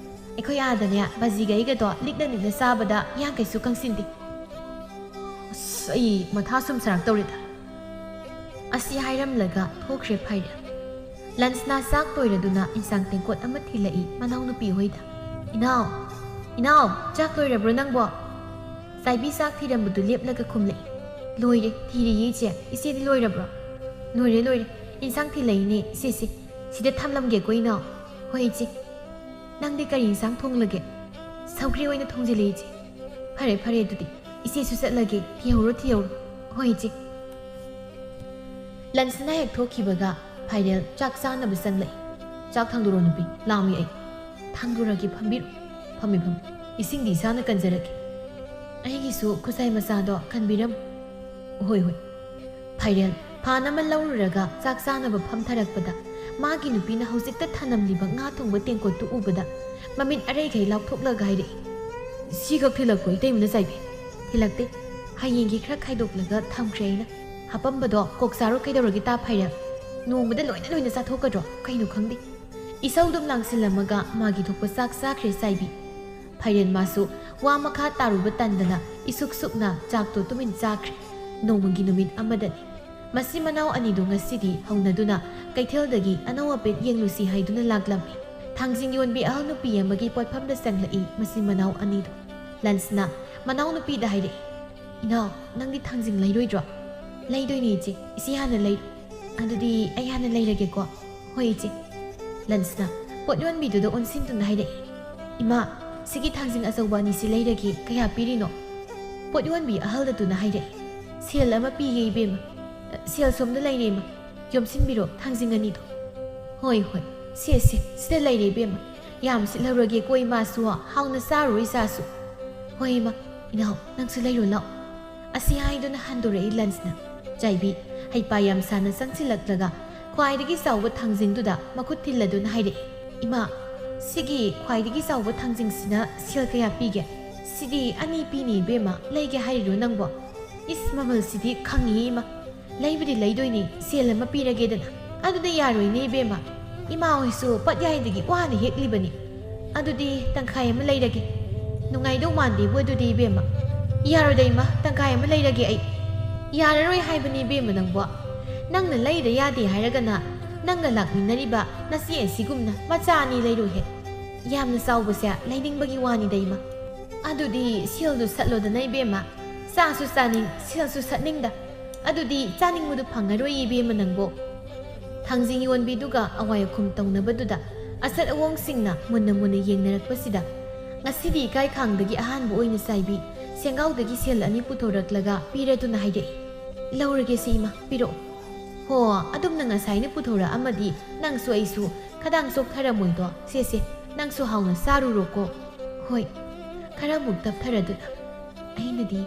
ꯑꯩꯈꯣꯏ ꯑꯥꯗꯅꯦ ꯕꯥꯖꯤꯒ ꯑꯩꯒꯗꯣ ꯂꯤꯛꯅ ꯂꯤꯛꯅ ꯆꯥꯕꯗ ꯏꯌꯥꯡ ꯀꯩꯁꯨ ꯀꯪꯁꯤꯟꯗꯦ꯫" "ꯑꯁ, ꯑꯩ ꯃꯊꯥ ꯁꯨꯝ ꯁꯥꯔꯛꯇꯧꯔꯦꯗ꯫" ꯑꯁꯤ ꯍꯥꯏꯔꯝꯂꯒ ꯊꯣꯛꯈ꯭ꯔꯦ ꯐꯥꯏꯔꯦꯜ꯫ ꯂꯟꯁꯅꯥ ꯆꯥꯛ ꯂꯣꯏꯔꯗꯨꯅ ꯏꯟꯁꯥꯡ ꯇꯦꯡꯀꯣꯠ ꯑꯃ ꯊꯤꯜꯂꯛꯏ ꯃꯅꯥꯎꯅꯨꯄꯤ ꯍꯣꯏꯗ꯫ "ꯏꯅꯥꯎ, ꯏꯅꯥꯎ, ꯆꯥꯛ ꯂꯣꯏꯔꯕ꯭ꯔꯣ ꯅꯪꯕꯣ?" ꯆꯥꯏꯕꯤ ꯆꯥꯛ ꯊꯤꯔꯝꯕꯗꯨ ꯂꯦꯞꯂꯒ ꯈꯨꯝꯂꯛꯏ꯫ "ꯂꯣꯏꯔꯦ, ꯊꯤꯔꯤꯌꯦ ꯏꯆꯦ꯫ ꯏꯆꯦꯗꯤ ꯂꯣꯏꯔꯕ꯭ꯔꯣ?" "ꯂꯣꯏꯔꯦ, ꯂꯣꯏꯔꯦ꯫ ꯏꯟꯁꯥꯡ ꯊꯤꯜꯂꯛꯏꯅꯦ ꯏꯆꯦꯁꯦ꯫ ꯁꯤꯗ ꯊꯝꯂꯝꯒꯦꯀꯣ ꯏꯅꯥꯎ꯫" "ꯍꯣꯏ ꯏꯆꯦ꯫ ꯅꯪꯗꯤ ꯀꯔꯤ ꯏꯟꯁꯥꯡ ꯊꯣꯡꯂꯒꯦ?" "ꯁꯧꯒ꯭ꯔꯤ ꯑꯣꯏꯅ ꯊꯣꯡꯖꯤꯜꯂꯦ ꯏꯆꯦ꯫" "ꯐꯔꯦ, ꯐꯔꯦ, ꯑꯗꯨꯗꯤ ꯏꯆꯦꯁꯨ ꯆꯠꯂꯒꯦ꯫ ꯊꯤꯍꯧꯔꯣ, ꯊꯤꯍꯧꯔꯣ꯫" "ꯍꯣꯏ ꯏꯆꯦ꯫" ꯂꯟꯁꯅꯥ ꯍꯦꯛ ꯊꯣꯛꯈꯤꯕꯒ ꯐꯥꯏꯔꯦꯜ ꯆꯥꯛ ꯆꯥꯅꯕ ꯆꯪꯂꯛꯏ꯫ "ꯆꯥꯛ ꯊꯥꯡꯗꯣꯔꯣ ꯅꯨꯄꯤ, ꯂꯥꯝꯃꯤ ꯑꯩ꯫" "ꯊꯥꯡꯗꯣꯔꯒꯦ, ꯐꯝꯕꯤꯔꯣ꯫" "ꯐꯝꯃꯤ, ꯐꯝꯃꯤ꯫ ꯏꯁꯤꯡꯗꯤ ꯏꯁꯥꯅ ꯀꯟꯖꯔꯒꯦ꯫" "ꯑꯩꯒꯤꯁꯨ ꯈꯨꯖꯥꯏ ꯃꯆꯥꯗꯣ ꯀꯟꯕꯤꯔꯝꯃꯨ꯫" "ꯍꯣꯏ, ꯍꯣꯏ꯫" ꯐꯥꯏꯔꯦꯜ ꯐꯥꯟ ꯑꯃ ꯂꯧꯔꯨꯔꯒ ꯆꯥꯛ ꯆꯥꯅꯕ ꯐꯝꯊꯔꯛꯄꯗ ꯃꯥꯒꯤ ꯅꯨꯄꯤꯅ ꯍꯧꯖꯤꯛꯇ ꯊꯅꯝꯂꯤꯕ ꯉꯥ ꯊꯣꯡꯕ ꯇꯦꯡꯀꯣꯠꯇꯨ ꯎꯕꯗ ꯃꯃꯤꯠ ꯑꯔꯩꯈꯩ ꯂꯥꯎꯊꯣꯛꯂꯒ ꯍꯥꯏꯔꯛꯏ, "ꯁꯤꯈꯛ ꯊꯤꯜꯂꯛꯄ꯭ꯔꯣ ꯏꯇꯩꯃꯅ ꯆꯥꯏꯕꯤ?" "ꯊꯤꯜꯂꯛꯇꯦ꯫ ꯍꯌꯦꯡꯒꯤ ꯈꯔ ꯈꯥꯏꯗꯣꯛꯂꯒ ꯊꯝꯈ꯭ꯔꯦ ꯑꯩꯅ꯫ ꯍꯥꯄꯝꯕꯗꯣ ꯀꯣꯛ ꯆꯥꯔꯣ ꯀꯩꯗꯧꯔꯒꯦ ꯇꯥ ꯐꯩꯔꯦ? ꯅꯣꯡꯃꯗ ꯂꯣꯏꯅ ꯂꯣꯏꯅ ꯆꯥꯊꯣꯛꯀꯗ꯭ꯔꯣ? ꯀꯩꯅꯣ ꯈꯪꯗꯦ꯫" ꯏꯁꯧꯗꯨꯝ ꯂꯥꯡꯁꯤꯜꯂꯝꯃꯒ ꯃꯥꯒꯤ ꯊꯣꯛꯄ ꯆꯥꯛ ꯆꯥꯈ꯭ꯔꯦ ꯆꯥꯏꯕꯤ꯫ ꯐꯩꯔꯦꯟ ꯃꯥꯁꯨ ꯋꯥ ꯃꯈꯥ ꯇꯥꯔꯨꯕ ꯇꯟꯗꯅ ꯏꯁꯨꯛ ꯁꯨꯛꯅ ꯆꯥꯛꯇꯣ ꯇꯨꯃꯤꯟ ꯆꯥꯈ꯭ꯔꯦ꯫ ꯅꯣꯡꯃꯒꯤ ꯅꯨꯃꯤꯠ ꯑꯃꯗꯅꯤ꯫ ꯃꯆꯤꯟ ꯃꯅꯥꯎ ꯑꯅꯤꯗꯨ ꯉꯁꯤꯗꯤ ꯍꯧꯅꯗꯨꯅ ꯀꯩꯊꯦꯜꯗꯒꯤ ꯑꯅꯧ ꯑꯄꯦꯠ ꯌꯦꯡꯂꯨꯁꯤ ꯍꯥꯏꯗꯨꯅ ꯂꯥꯛꯂꯝꯃꯤ꯫ ꯊꯥꯡꯖꯤꯡ ꯌꯣꯟꯕꯤ ꯑꯍꯜ ꯅꯨꯄꯤ ꯑꯃꯒꯤ ꯄꯣꯠꯐꯝꯗ ꯆꯪꯂꯛꯏ ꯃꯆꯤꯟ ꯃꯅꯥꯎ ꯑꯅꯤꯗꯨ꯫ ꯂꯟꯁꯅ ꯃꯅꯥꯎ ꯅꯨꯄꯤꯗ ꯍꯥꯏꯔꯛꯏ, "ꯏꯅꯥꯎ, ꯅꯪꯗꯤ ꯊꯥꯡꯖꯤꯡ ꯂꯩꯔꯣꯏꯗ꯭ꯔꯣ?" "ꯂꯩꯗꯣꯏꯅꯦ ꯏꯆꯦ, ꯏꯆꯦ ꯍꯥꯟꯅ ꯂꯩꯔꯣ꯫" "ꯑꯗꯨꯗꯤ ꯑꯩ ꯍꯥꯟꯅ ꯂꯩꯔꯒꯦꯀꯣ꯫" "ꯍꯣꯏ ꯏꯆꯦ꯫" ꯂꯟꯁꯅ ꯄꯣꯠ ꯌꯣꯟꯕꯤꯗꯨꯗ ꯑꯣꯟꯁꯤꯟꯗꯨꯅ ꯍꯥꯏꯔꯛꯏ, "ꯏꯃꯥ, ꯁꯤꯒꯤ ꯊꯥꯡꯖꯤꯡ ꯑꯆꯧꯕ ꯑꯅꯤꯁꯤ ꯂꯩꯔꯒꯦ, ꯀꯌꯥ ꯄꯤꯔꯤꯅꯣ?" ꯄꯣꯠ ꯌꯣꯟꯕꯤ ꯑꯍꯜꯗꯨꯅ ꯍꯥꯏꯔꯛꯏ, "ꯁꯦꯜ ꯑꯃ ꯄꯤꯒꯦ ꯏꯕꯦꯝꯃ꯫ ꯁꯦꯜ ꯁꯣꯝꯗ ꯂꯩꯔꯦ ꯏꯃꯥ, ꯌꯣꯝꯁꯤꯟꯕꯤꯔꯣ ꯊꯥꯡꯖꯤꯡ ꯑꯅꯤꯗꯣ꯫" "ꯍꯣꯏ, ꯍꯣꯏ, ꯁꯦ, ꯁꯦ, ꯁꯤꯗ ꯂꯩꯔꯦ ꯏꯕꯦꯝꯃ꯫ ꯌꯥꯝ ꯁꯤꯠꯍꯧꯔꯒꯦꯀꯣ ꯏꯃꯥꯁꯨ, ꯍꯥꯎꯅ ꯆꯥꯔꯨꯔꯣ ꯏꯆꯥꯁꯨ꯫" "ꯍꯣꯏ ꯏꯃꯥ, ꯏꯅꯥꯎ, ꯅꯪꯁꯨ ꯂꯩꯔꯣ ꯂꯥꯎ꯫" ꯑꯁꯤ ꯍꯥꯏꯗꯨꯅ ꯍꯟꯗꯣꯔꯛꯏ ꯂꯟꯁꯅ꯫ ꯆꯥꯏꯕꯤ ꯍꯩꯄꯥ ꯌꯥꯝ ꯁꯥꯅ ꯆꯪꯁꯤꯜꯂꯛꯂꯒ ꯈ꯭ꯋꯥꯏꯗꯒꯤ ꯆꯥꯎꯕ ꯊꯥꯡꯖꯤꯡꯗꯨꯗ ꯃꯈꯨꯠ ꯊꯤꯜꯂꯗꯨꯅ ꯍꯥꯏꯔꯛꯏ, "ꯏꯃꯥ, ꯁꯤꯒꯤ ꯈ꯭ꯋꯥꯏꯗꯒꯤ ꯆꯥꯎꯕ ꯊꯥꯡꯖꯤꯡꯁꯤꯅ ꯁꯦꯜ ꯀꯌꯥ ꯄꯤꯒꯦ?" "ꯁꯤꯗꯤ ꯑꯅꯤ ꯄꯤꯅꯤ ꯏꯕꯦꯝꯃ, ꯂꯩꯒꯦ ꯍꯥꯏꯔꯤꯔꯣ ꯅꯪꯕꯣ?" "ꯏꯁ, ꯃꯃꯜꯁꯤꯗꯤ ꯈꯪꯉꯤꯍꯦ ꯏꯃꯥ꯫ ꯂꯩꯕꯨꯗꯤ ꯂꯩꯗꯣꯏꯅꯤ, ꯁꯦꯜ ꯑꯃ ꯄꯤꯔꯒꯦꯗꯅ꯫" "ꯑꯗꯨꯗꯤ ꯌꯥꯔꯣꯏꯅꯦ ꯏꯕꯦꯝꯃ, ꯏꯃꯥ ꯍꯣꯏꯁꯨ ꯄꯠꯌꯥꯏꯗꯒꯤ ꯋꯥꯅ ꯍꯦꯛꯂꯤꯕꯅꯤ꯫ ꯑꯗꯨꯗꯤ ꯇꯪꯈꯥꯏ ꯑꯃ ꯂꯩꯔꯒꯦ꯫ ꯅꯨꯡꯉꯥꯏꯗꯧ ꯃꯥꯟꯗꯦꯕꯨ ꯑꯗꯨꯗꯤ ꯏꯕꯦꯝꯃ꯫" "ꯌꯥꯔꯣꯏꯗ ꯏꯃꯥ, ꯇꯪꯈꯥꯏ ꯑꯃ ꯂꯩꯔꯒꯦ ꯑꯩ꯫" "ꯌꯥꯔꯔꯣꯏ ꯍꯥꯏꯕꯅꯤ ꯏꯕꯦꯝꯃ ꯅꯪꯕꯣ꯫ ꯅꯪꯅ ꯂꯩꯗ ꯌꯥꯗꯦ ꯍꯥꯏꯔꯒꯅ ꯅꯪꯒ ꯂꯥꯛꯃꯤꯟꯅꯔꯤꯕ ꯅꯆꯦ ꯑꯁꯤꯒꯨꯝꯅ ꯃꯆꯥ ꯑꯅꯤ ꯂꯩꯔꯣꯏꯍꯦ꯫ ꯌꯥꯝꯅ ꯆꯥꯎꯕꯁꯦ ꯂꯩꯅꯤꯡꯕꯒꯤ ꯋꯥꯅꯤꯗ ꯏꯃꯥ꯫" "ꯑꯗꯨꯗꯤ ꯁꯦꯜꯗꯨ ꯁꯠꯂꯣꯗꯅ ꯏꯕꯦꯝꯃ꯫ ꯆꯥꯁꯨ ꯆꯥꯅꯤꯡ, ꯁꯦꯜꯁꯨ ꯁꯠꯅꯤꯡꯗ꯫ ꯑꯗꯨꯗꯤ ꯆꯥꯅꯤꯡꯕꯗꯨ ꯐꯪꯉꯔꯣꯏ ꯏꯕꯦꯝꯃ ꯅꯪꯕꯣ꯫" ꯊꯥꯡꯖꯤꯡ ꯌꯣꯟꯕꯤꯗꯨꯒ ꯑꯋꯥꯏ ꯑꯈꯨꯝ ꯇꯧꯅꯕꯗꯨꯗ ꯑꯁꯠ ꯑꯋꯣꯡꯁꯤꯡꯅ ꯃꯨꯟꯅ ꯃꯨꯟꯅ ꯌꯦꯡꯅꯔꯛꯄꯁꯤꯗ ꯉꯁꯤꯗꯤ ꯏꯀꯥꯏ ꯈꯥꯡꯗꯒꯤ ꯑꯍꯥꯟꯕ ꯑꯣꯏꯅ ꯆꯥꯏꯕꯤ ꯁꯦꯡꯒꯥꯎꯗꯒꯤ ꯁꯦꯜ ꯑꯅꯤ ꯄꯨꯊꯣꯔꯛꯂꯒ ꯄꯤꯔꯗꯨꯅ ꯍꯥꯏꯔꯛꯏ, "ꯂꯧꯔꯒꯦꯁꯦ ꯏꯃꯥ, ꯄꯤꯔꯛꯑꯣ꯫" "ꯍꯣ, ꯑꯗꯨꯝꯅ ꯉꯁꯥꯏꯅ ꯄꯨꯊꯣꯔꯛꯑꯝꯃꯗꯤ ꯅꯪꯁꯨ ꯑꯩꯁꯨ ꯈꯗꯥꯡ ꯆꯣꯛꯊꯔꯝꯃꯣꯏꯗꯣ꯫ ꯁꯦ, ꯁꯦ, ꯅꯪꯁꯨ ꯍꯥꯎꯅ ꯆꯥꯔꯨꯔꯣꯀꯣ꯫" "ꯍꯣꯏ꯫" ꯈꯔ ꯑꯃꯨꯛ ꯇꯞꯊꯔꯗꯨꯅ, "ꯑꯩꯅꯗꯤ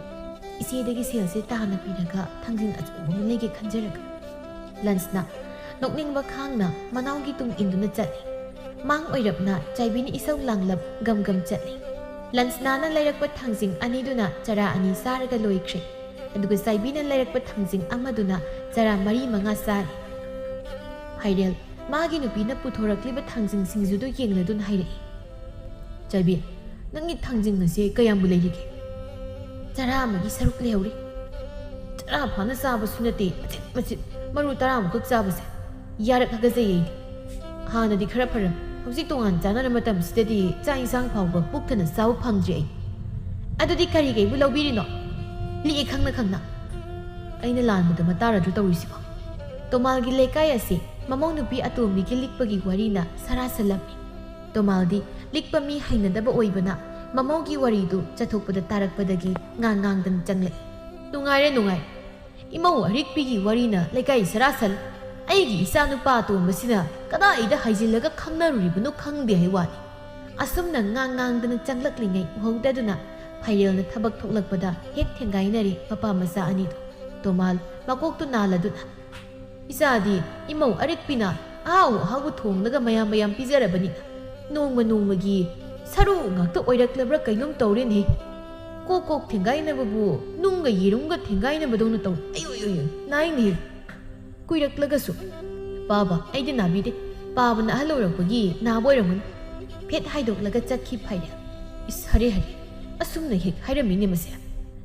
ꯏꯆꯦꯗꯒꯤ ꯁꯦꯜꯁꯦ ꯇꯥꯅ ꯄꯤꯔꯒ ꯊꯥꯡꯖꯤꯡ ꯑꯆꯧꯕ ꯑꯃ ꯂꯩꯒꯦ ꯈꯟꯖꯔꯒ꯫" ꯂꯟꯁꯅ ꯅꯣꯛꯅꯤꯡꯕ ꯈꯥꯡꯅ ꯃꯅꯥꯎꯒꯤ ꯇꯨꯡ ꯏꯟꯗꯨꯅ ꯆꯠꯂꯤ꯫ ꯃꯥꯡ ꯑꯣꯏꯔꯞꯅ ꯆꯥꯏꯕꯤꯅ ꯏꯁꯧ ꯂꯥꯡꯂꯞ ꯒꯝ ꯒꯝ ꯆꯠꯂꯤ꯫ ꯂꯟꯁꯅꯥꯅ ꯂꯩꯔꯛꯄ ꯊꯥꯡꯖꯤꯡ ꯑꯅꯤꯗꯨꯅ ꯆꯔꯥ ꯑꯅꯤ ꯆꯥꯔꯒ ꯂꯣꯏꯈ꯭ꯔꯦ꯫ ꯑꯗꯨꯒ ꯆꯥꯏꯕꯤꯅ ꯂꯩꯔꯛꯄ ꯊꯥꯡꯖꯤꯡ ꯑꯃꯗꯨꯅ ꯆꯔꯥ ꯃꯔꯤ ꯃꯉꯥ ꯆꯥꯔꯦ꯫ ꯐꯥꯏꯔꯦꯜ ꯃꯥꯒꯤ ꯅꯨꯄꯤꯅ ꯄꯨꯊꯣꯔꯛꯂꯤꯕ ꯊꯥꯡꯖꯤꯡ ꯁꯤꯡꯖꯨꯗꯨ ꯌꯦꯡꯂꯗꯨꯅ ꯍꯥꯏꯔꯛꯏ, "ꯆꯥꯏꯕꯤ, ꯅꯪꯒꯤ ꯊꯥꯡꯖꯤꯡ ꯑꯁꯦ ꯀꯌꯥꯝꯕꯨ ꯂꯩꯔꯤꯒꯦ?" "ꯆꯔꯥ ꯑꯃꯒꯤ ꯁꯔꯨꯛ ꯂꯩꯍꯧꯔꯤ꯫ ꯆꯔꯥ ꯐꯥꯅ ꯆꯥꯕꯁꯨ ꯅꯠꯇꯦ, ꯃꯆꯤꯠ ꯃꯆꯤꯠ, ꯃꯔꯨ ꯇꯔꯥꯃꯨꯛꯈꯛ ꯆꯥꯕꯁꯦ꯫ ꯌꯥꯔꯛ ꯍꯥꯒꯠꯆꯩ ꯑꯩꯗꯤ꯫ ꯍꯥꯟꯅꯗꯤ ꯈꯔ ꯐꯔꯝ, ꯍꯧꯖꯤꯛ ꯇꯣꯉꯥꯟ ꯆꯥꯅꯔ ꯃꯇꯝꯁꯤꯗꯗꯤ ꯆꯥꯛ ꯏꯟꯁꯥꯡ ꯐꯥꯎꯕ ꯄꯨꯛ ꯊꯟꯅ ꯆꯥꯕ ꯐꯪꯗ꯭ꯔꯦ ꯑꯩ꯫ ꯑꯗꯨꯗꯤ ꯀꯔꯤ ꯀꯩꯕꯨ ꯂꯧꯕꯤꯔꯤꯅꯣ? ꯂꯤꯛꯑꯦ ꯈꯪꯅ ꯈꯪꯅ꯫ ꯑꯩꯅ ꯂꯥꯟꯕꯗ ꯃꯇꯥꯔꯗ꯭ꯔꯣ ꯇꯧꯔꯤꯁꯤꯕꯣ?" ꯇꯣꯃꯥꯜꯒꯤ ꯂꯩꯀꯥꯏ ꯑꯁꯤ ꯃꯃꯧ ꯅꯨꯄꯤ ꯑꯇꯣꯝꯕꯤꯒꯤ ꯂꯤꯛꯄꯒꯤ ꯋꯥꯔꯤꯅ ꯁꯔꯥ ꯁꯜꯂꯝꯃꯤ꯫ ꯇꯣꯃꯥꯜꯗꯤ ꯂꯤꯛꯄ ꯃꯤ ꯍꯩꯅꯗꯕ ꯑꯣꯏꯕꯅ ꯃꯃꯧꯒꯤ ꯋꯥꯔꯤꯗꯨ ꯆꯠꯊꯣꯛꯄꯗ ꯇꯥꯔꯛꯄꯗꯒꯤ ꯉꯥꯡ ꯉꯥꯡꯗꯅ ꯆꯪꯂꯛꯏ꯫ "ꯅꯨꯡꯉꯥꯏꯔꯦ, ꯅꯨꯡꯉꯥꯏꯔꯦ꯫ ꯏꯃꯧ ꯑꯔꯤꯛꯄꯤꯒꯤ ꯋꯥꯔꯤꯅ ꯂꯩꯀꯥꯏ ꯁꯔꯥ ꯁꯜ꯫ ꯑꯩꯒꯤ ꯏꯆꯥ ꯅꯨꯄꯥ ꯑꯇꯣꯝꯕꯁꯤꯅ ꯀꯗꯥꯏꯗ ꯍꯥꯏꯖꯤꯜꯂꯒ ꯈꯪꯅꯔꯨꯔꯤꯕꯅꯣ ꯈꯪꯗꯦ ꯍꯥꯏ ꯋꯥꯅꯤ꯫" ꯑꯁꯨꯝꯅ ꯉꯥꯡ ꯉꯥꯡꯗꯅ ꯆꯪꯂꯛꯂꯤꯉꯩ ꯎꯍꯧꯗꯗꯨꯅ ꯐꯥꯏꯔꯦꯜꯅ ꯊꯕꯛ ꯊꯣꯛꯂꯛꯄꯗ ꯍꯦꯛ ꯊꯦꯡꯒꯥꯏꯅꯔꯦ ꯃꯄꯥ ꯃꯆꯥ ꯑꯅꯤꯗꯨ꯫ ꯇꯣꯃꯥꯜ ꯃꯀꯣꯛꯇꯨ ꯅꯥꯜꯂꯗꯨꯅ, "ꯏꯆꯥꯗꯤ ꯏꯃꯧ ꯑꯔꯤꯛꯄꯤꯅ ꯑꯍꯥꯎ ꯑꯍꯥꯎꯕ ꯊꯣꯡꯂꯒ ꯃꯌꯥꯝ ꯃꯌꯥꯝ ꯄꯤꯖꯔꯕꯅꯤꯅ ꯅꯣꯡꯃ ꯅꯣꯡꯃꯒꯤ ꯁꯔꯨ ꯉꯥꯛꯇ ꯑꯣꯏꯔꯛꯂꯕ꯭ꯔꯥ ꯀꯩꯅꯣꯝ ꯇꯧꯔꯦꯅꯦ꯫ ꯀꯣꯛ ꯀꯣꯛ ꯊꯦꯡꯒꯥꯏꯅꯕꯕꯨ ꯅꯨꯡꯒ ꯌꯦꯔꯨꯝꯒ ꯊꯦꯡꯒꯥꯏꯅꯕꯗꯧꯅ ꯇꯧ꯫ ꯑꯌꯣ, ꯑꯌꯣ, ꯑꯌꯣ, ꯅꯥꯏꯅꯦ꯫ ꯀꯨꯏꯔꯛꯂꯒꯁꯨ꯫ ꯄꯥꯕ, ꯑꯩꯗꯤ ꯅꯥꯕꯤꯗꯦ꯫ ꯄꯥꯕꯅ ꯑꯍꯜ ꯑꯣꯏꯔꯛꯄꯒꯤ ꯅꯥꯕ ꯑꯣꯏꯔꯝꯒꯅꯤ꯫" ꯐꯦꯠ ꯍꯥꯏꯗꯣꯛꯂꯒ ꯆꯠꯈꯤ ꯐꯥꯏꯔꯦꯜ꯫ "ꯏꯁ, ꯍꯔꯦ, ꯍꯔꯦ, ꯑꯁꯨꯝꯅ ꯍꯦꯛ ꯍꯥꯏꯔꯝꯃꯤꯅꯦ ꯃꯁꯦ꯫"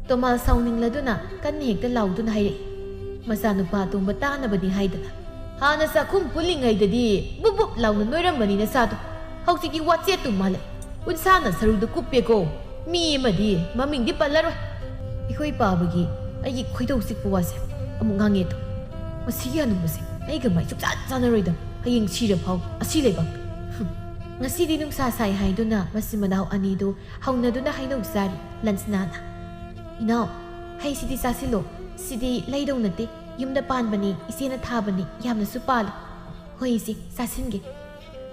ꯇꯣꯃꯥꯜ ꯁꯥꯎꯅꯤꯡꯂꯗꯨꯅ ꯀꯟꯅ ꯍꯦꯛꯇ ꯂꯥꯎꯗꯨꯅ ꯍꯥꯏꯔꯛꯏ꯫ ꯃꯆꯥꯅꯨꯄꯥ ꯑꯇꯣꯝꯕ ꯇꯥꯅꯕꯅꯤ ꯍꯥꯏꯗꯅ꯫ "ꯍꯥꯟꯅ ꯆꯥꯛꯈꯨꯝ ꯄꯨꯜꯂꯤꯉꯩꯗꯗꯤ ꯕꯨꯞ ꯕꯨꯞ ꯂꯥꯎꯅ ꯅꯣꯏꯔꯝꯕꯅꯤ ꯅꯆꯥꯗꯣ꯫ ꯍꯧꯖꯤꯛꯇꯤ ꯋꯥꯆꯦꯠꯇꯨ ꯃꯥꯜꯂꯦ꯫ ꯎꯟꯁꯥꯅ ꯁꯔꯨꯗ ꯀꯨꯞꯄꯦꯀꯣ꯫ ꯃꯤ ꯑꯃꯗꯤ ꯃꯃꯤꯡꯗꯤ ꯄꯜꯂꯔꯣꯏ꯫" ꯑꯩꯈꯣꯏ ꯄꯥꯕꯒꯤ ꯑꯩꯒꯤ ꯈꯣꯏꯗꯧ ꯆꯤꯛꯄ ꯋꯥꯁꯦ ꯑꯃꯨꯛ ꯉꯥꯡꯉꯦ ꯑꯗꯣ꯫ ꯃꯁꯤꯒꯤ ꯍꯅꯨꯕꯁꯦ ꯑꯩꯒ ꯃꯥꯏ ꯁꯨꯡꯆꯥꯟ ꯆꯥꯟꯅꯔꯣꯏꯗꯕ꯫ ꯍꯌꯦꯡ ꯁꯤꯔ ꯐꯥꯎ ꯑꯁꯤ ꯂꯩꯕꯥꯛꯇ꯫ ꯍꯨꯝ꯫ ꯉꯁꯤꯗꯤ ꯅꯨꯡꯁꯥ ꯁꯥꯏ ꯍꯥꯏꯗꯨꯅ ꯃꯆꯤꯟ ꯃꯅꯥꯎ ꯑꯅꯤꯗꯨ ꯍꯧꯅꯗꯨꯅ ꯍꯩꯅꯧ ꯆꯥꯔꯤ꯫ ꯂꯟꯁꯅꯥꯅ, "ꯏꯅꯥꯎ, ꯍꯩꯁꯤꯗꯤ ꯆꯥꯁꯤꯜꯂꯣ꯫ ꯁꯤꯗꯤ ꯂꯩꯗꯧ ꯅꯠꯇꯦ꯫ ꯌꯨꯝꯗ ꯄꯥꯟꯕꯅꯤ, ꯏꯆꯦꯅ ꯊꯥꯕꯅꯤ, ꯌꯥꯝꯅꯁꯨ ꯄꯥꯜꯂꯤ꯫" "ꯍꯣꯏ ꯏꯆꯦ, ꯆꯥꯁꯤꯟꯒꯦ꯫"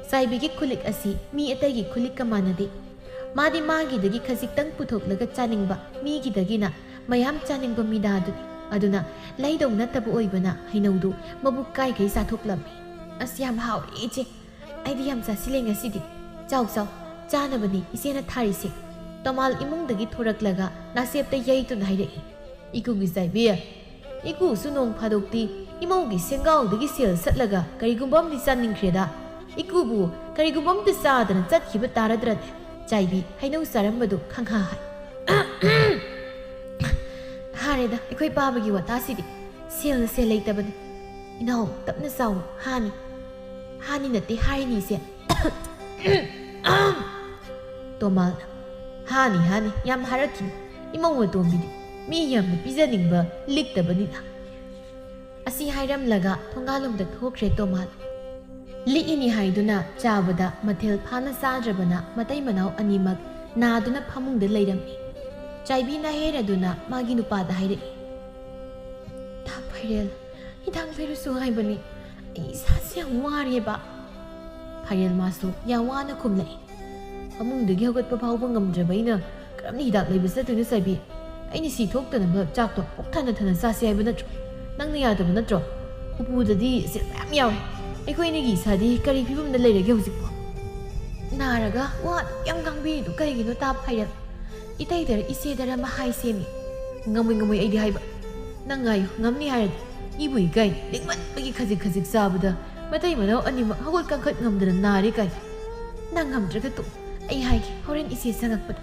ꯆꯥꯏꯕꯤꯒꯤ ꯈꯨꯂꯤꯛ ꯑꯁꯤ ꯃꯤ ꯑꯇꯩꯒꯤ ꯈꯨꯂꯤꯛꯀ ꯃꯥꯟꯅꯗꯦ꯫ ꯃꯥꯗꯤ ꯃꯥꯒꯤꯗꯒꯤ ꯈꯖꯤꯛꯇꯪ ꯄꯨꯊꯣꯛꯂꯒ ꯆꯥꯅꯤꯡꯕ, ꯃꯤꯒꯤꯗꯒꯤꯅ ꯃꯌꯥꯝ ꯆꯥꯅꯤꯡꯕ ꯃꯤꯗꯥꯗꯨꯅꯤ꯫ ꯑꯗꯨꯅ ꯂꯩꯗꯧ ꯅꯠꯇꯕ ꯑꯣꯏꯕꯅ ꯍꯩꯅꯧꯗꯨ ꯃꯕꯨꯛ ꯀꯥꯏꯈꯩ ꯆꯥꯊꯣꯛꯂꯝꯃꯤ꯫ "ꯑꯁ, ꯌꯥꯝ ꯍꯥꯎꯔꯦ ꯏꯆꯦ꯫ ꯑꯩꯗꯤ ꯌꯥꯝ ꯆꯥꯁꯤꯜꯂꯦ ꯉꯁꯤꯗꯤ꯫ ꯆꯥꯎ, ꯆꯥꯎ, ꯆꯥꯅꯕꯅꯤ ꯏꯆꯦꯅ ꯊꯥꯔꯤꯁꯦ꯫" ꯇꯣꯃꯥꯜ ꯏꯃꯨꯡꯗꯒꯤ ꯊꯣꯔꯛꯂꯒ ꯅꯥꯁꯦꯞꯇ ꯌꯩꯗꯨꯅ ꯍꯥꯏꯔꯛꯏ, "ꯏꯀꯨꯒꯤ ꯆꯥꯏꯕꯤ, ꯏꯀꯨꯁꯨ ꯅꯣꯡ ꯐꯥꯗꯣꯛꯇꯤ ꯏꯃꯧꯒꯤ ꯁꯦꯡꯒꯥꯎꯗꯒꯤ ꯁꯦꯜ ꯁꯠꯂꯒ ꯀꯔꯤꯒꯨꯝꯕ ꯑꯃꯗꯤ ꯆꯥꯅꯤꯡꯈ꯭ꯔꯦꯗ꯫ ꯏꯀꯨꯕꯨ ꯀꯔꯤꯒꯨꯝꯕ ꯑꯃꯗꯤ ꯆꯥꯗꯅ ꯆꯠꯈꯤꯕ ꯇꯥꯔꯗ꯭ꯔꯅꯦ?" ꯆꯥꯏꯕꯤ ꯍꯩꯅꯧ ꯆꯥꯔꯝꯕꯗꯨ ꯈꯪꯍꯥ ꯍꯥꯏ꯫ "ꯍꯥꯔꯦꯗ, ꯑꯩꯈꯣꯏ ꯄꯥꯕꯒꯤ ꯋꯥꯇꯥꯁꯤꯗꯤ꯫ ꯁꯦꯜꯅ ꯁꯦꯜ ꯂꯩꯇꯕꯅꯤ꯫ ꯏꯅꯥꯎ, ꯇꯞꯅ ꯆꯥꯎ, ꯍꯥꯅꯤ꯫ ꯍꯥꯅꯤ ꯅꯠꯇꯦ, ꯍꯥꯏꯅꯤꯁꯦ꯫" ꯇꯣꯃꯥꯜꯅ, "ꯍꯥꯅꯤ, ꯍꯥꯅꯤ, ꯌꯥꯝ ꯍꯥꯏꯔꯛꯈꯤꯅꯤ꯫ ꯏꯃꯧ ꯑꯇꯣꯝꯕꯤꯗꯤ ꯃꯤ ꯌꯥꯝꯅ ꯄꯤꯖꯅꯤꯡꯕ ꯂꯤꯛꯇꯕꯅꯤꯅ꯫" ꯑꯁꯤ ꯍꯥꯏꯔꯝꯂꯒ ꯊꯣꯡꯒꯥꯜꯂꯣꯝꯗ ꯊꯣꯛꯈ꯭ꯔꯦ ꯇꯣꯃꯥꯜ꯫ ꯂꯤꯛꯏꯅꯤ ꯍꯥꯏꯗꯨꯅ ꯆꯥꯕꯗ ꯃꯊꯦꯜ ꯐꯥꯅ ꯆꯥꯗ꯭ꯔꯕꯅ ꯃꯇꯩ ꯃꯅꯥꯎ ꯑꯅꯤꯃꯛ ꯅꯥꯗꯨꯅ ꯐꯃꯨꯡꯗ ꯂꯩꯔꯝꯃꯤ꯫ ꯆꯥꯏꯕꯤꯅ ꯍꯦꯔꯗꯨꯅ ꯃꯥꯒꯤ ꯅꯨꯄꯥꯗ ꯍꯥꯏꯔꯛꯏ, "ꯊꯥ ꯐꯩꯔꯦꯜ, ꯍꯤꯗꯥꯛ ꯂꯩꯔꯨꯁꯨ ꯍꯥꯏꯕꯅꯤ꯫ ꯑꯩ ꯏꯁꯥꯁꯦ ꯌꯥꯝ ꯋꯥꯔꯦꯕ꯫" ꯐꯩꯔꯦꯜ ꯃꯥꯁꯨ ꯌꯥꯝ ꯋꯥꯅ ꯈꯨꯝꯂꯛꯏ꯫ "ꯐꯃꯨꯡꯗꯒꯤ ꯍꯧꯒꯠꯄ ꯐꯥꯎꯕ ꯉꯝꯗ꯭ꯔꯕ ꯑꯩꯅ ꯀꯔꯝꯅ ꯍꯤꯗꯥꯛ ꯂꯩꯕ ꯆꯠꯇꯣꯏꯅꯣ ꯆꯥꯏꯕꯤ? ꯑꯩꯅ ꯁꯤ ꯊꯣꯛꯇꯅꯕ ꯆꯥꯛꯇꯣ ꯄꯨꯛ ꯊꯟꯅ ꯊꯟꯅ ꯆꯥꯁꯤ ꯍꯥꯏꯕ ꯅꯠꯇ꯭ꯔꯣ? ꯅꯪꯅ ꯌꯥꯗꯕ ꯅꯠꯇ꯭ꯔꯣ? ꯎꯄꯨꯗꯗꯤ ꯁꯦꯜ ꯃꯌꯥꯝ ꯌꯥꯎꯔꯦ꯫ ꯑꯩꯈꯣꯏ ꯑꯅꯤꯒꯤ ꯏꯁꯥꯗꯤ ꯀꯔꯤ ꯐꯤꯕꯝꯗ ꯂꯩꯔꯒꯦ ꯍꯧꯖꯤꯛꯄꯣ?" "ꯅꯥꯔꯒ ꯋꯥ ꯑꯗꯨꯛ ꯌꯥꯝ ꯉꯥꯡꯕꯤꯔꯤꯗꯨ ꯀꯩꯒꯤꯅꯣ ꯇꯥ ꯐꯩꯔꯦꯜ? ꯏꯇꯩꯗꯔ ꯏꯆꯦꯗꯔ ꯑꯃ ꯍꯥꯏꯁꯦꯃꯤ꯫" "ꯉꯝꯃꯣꯏ, ꯉꯝꯃꯣꯏ, ꯑꯩꯗꯤ ꯍꯥꯏꯕ꯫" "ꯅꯪ ꯉꯥꯏꯌꯨ, ꯉꯝꯅꯤ ꯍꯥꯏꯔꯗꯤ꯫ ꯏꯕꯨ ꯏꯀꯥꯏ, ꯂꯤꯛꯃꯟꯕꯒꯤ ꯈꯖꯤꯛ ꯈꯖꯤꯛ ꯆꯥꯕꯗ ꯃꯇꯩ ꯃꯅꯥꯎ ꯑꯅꯤꯃꯛ ꯍꯧꯒꯠ ꯀꯥꯡꯈꯠ ꯉꯝꯗꯅ ꯅꯥꯔꯦ ꯀꯥꯏ꯫ ꯅꯪ ꯉꯝꯗ꯭ꯔꯒ ꯇꯣꯛ, ꯑꯩ ꯍꯥꯏꯒꯦ, ꯍꯣꯔꯦꯟ ꯏꯆꯦ ꯆꯪꯉꯛꯄꯗ꯫"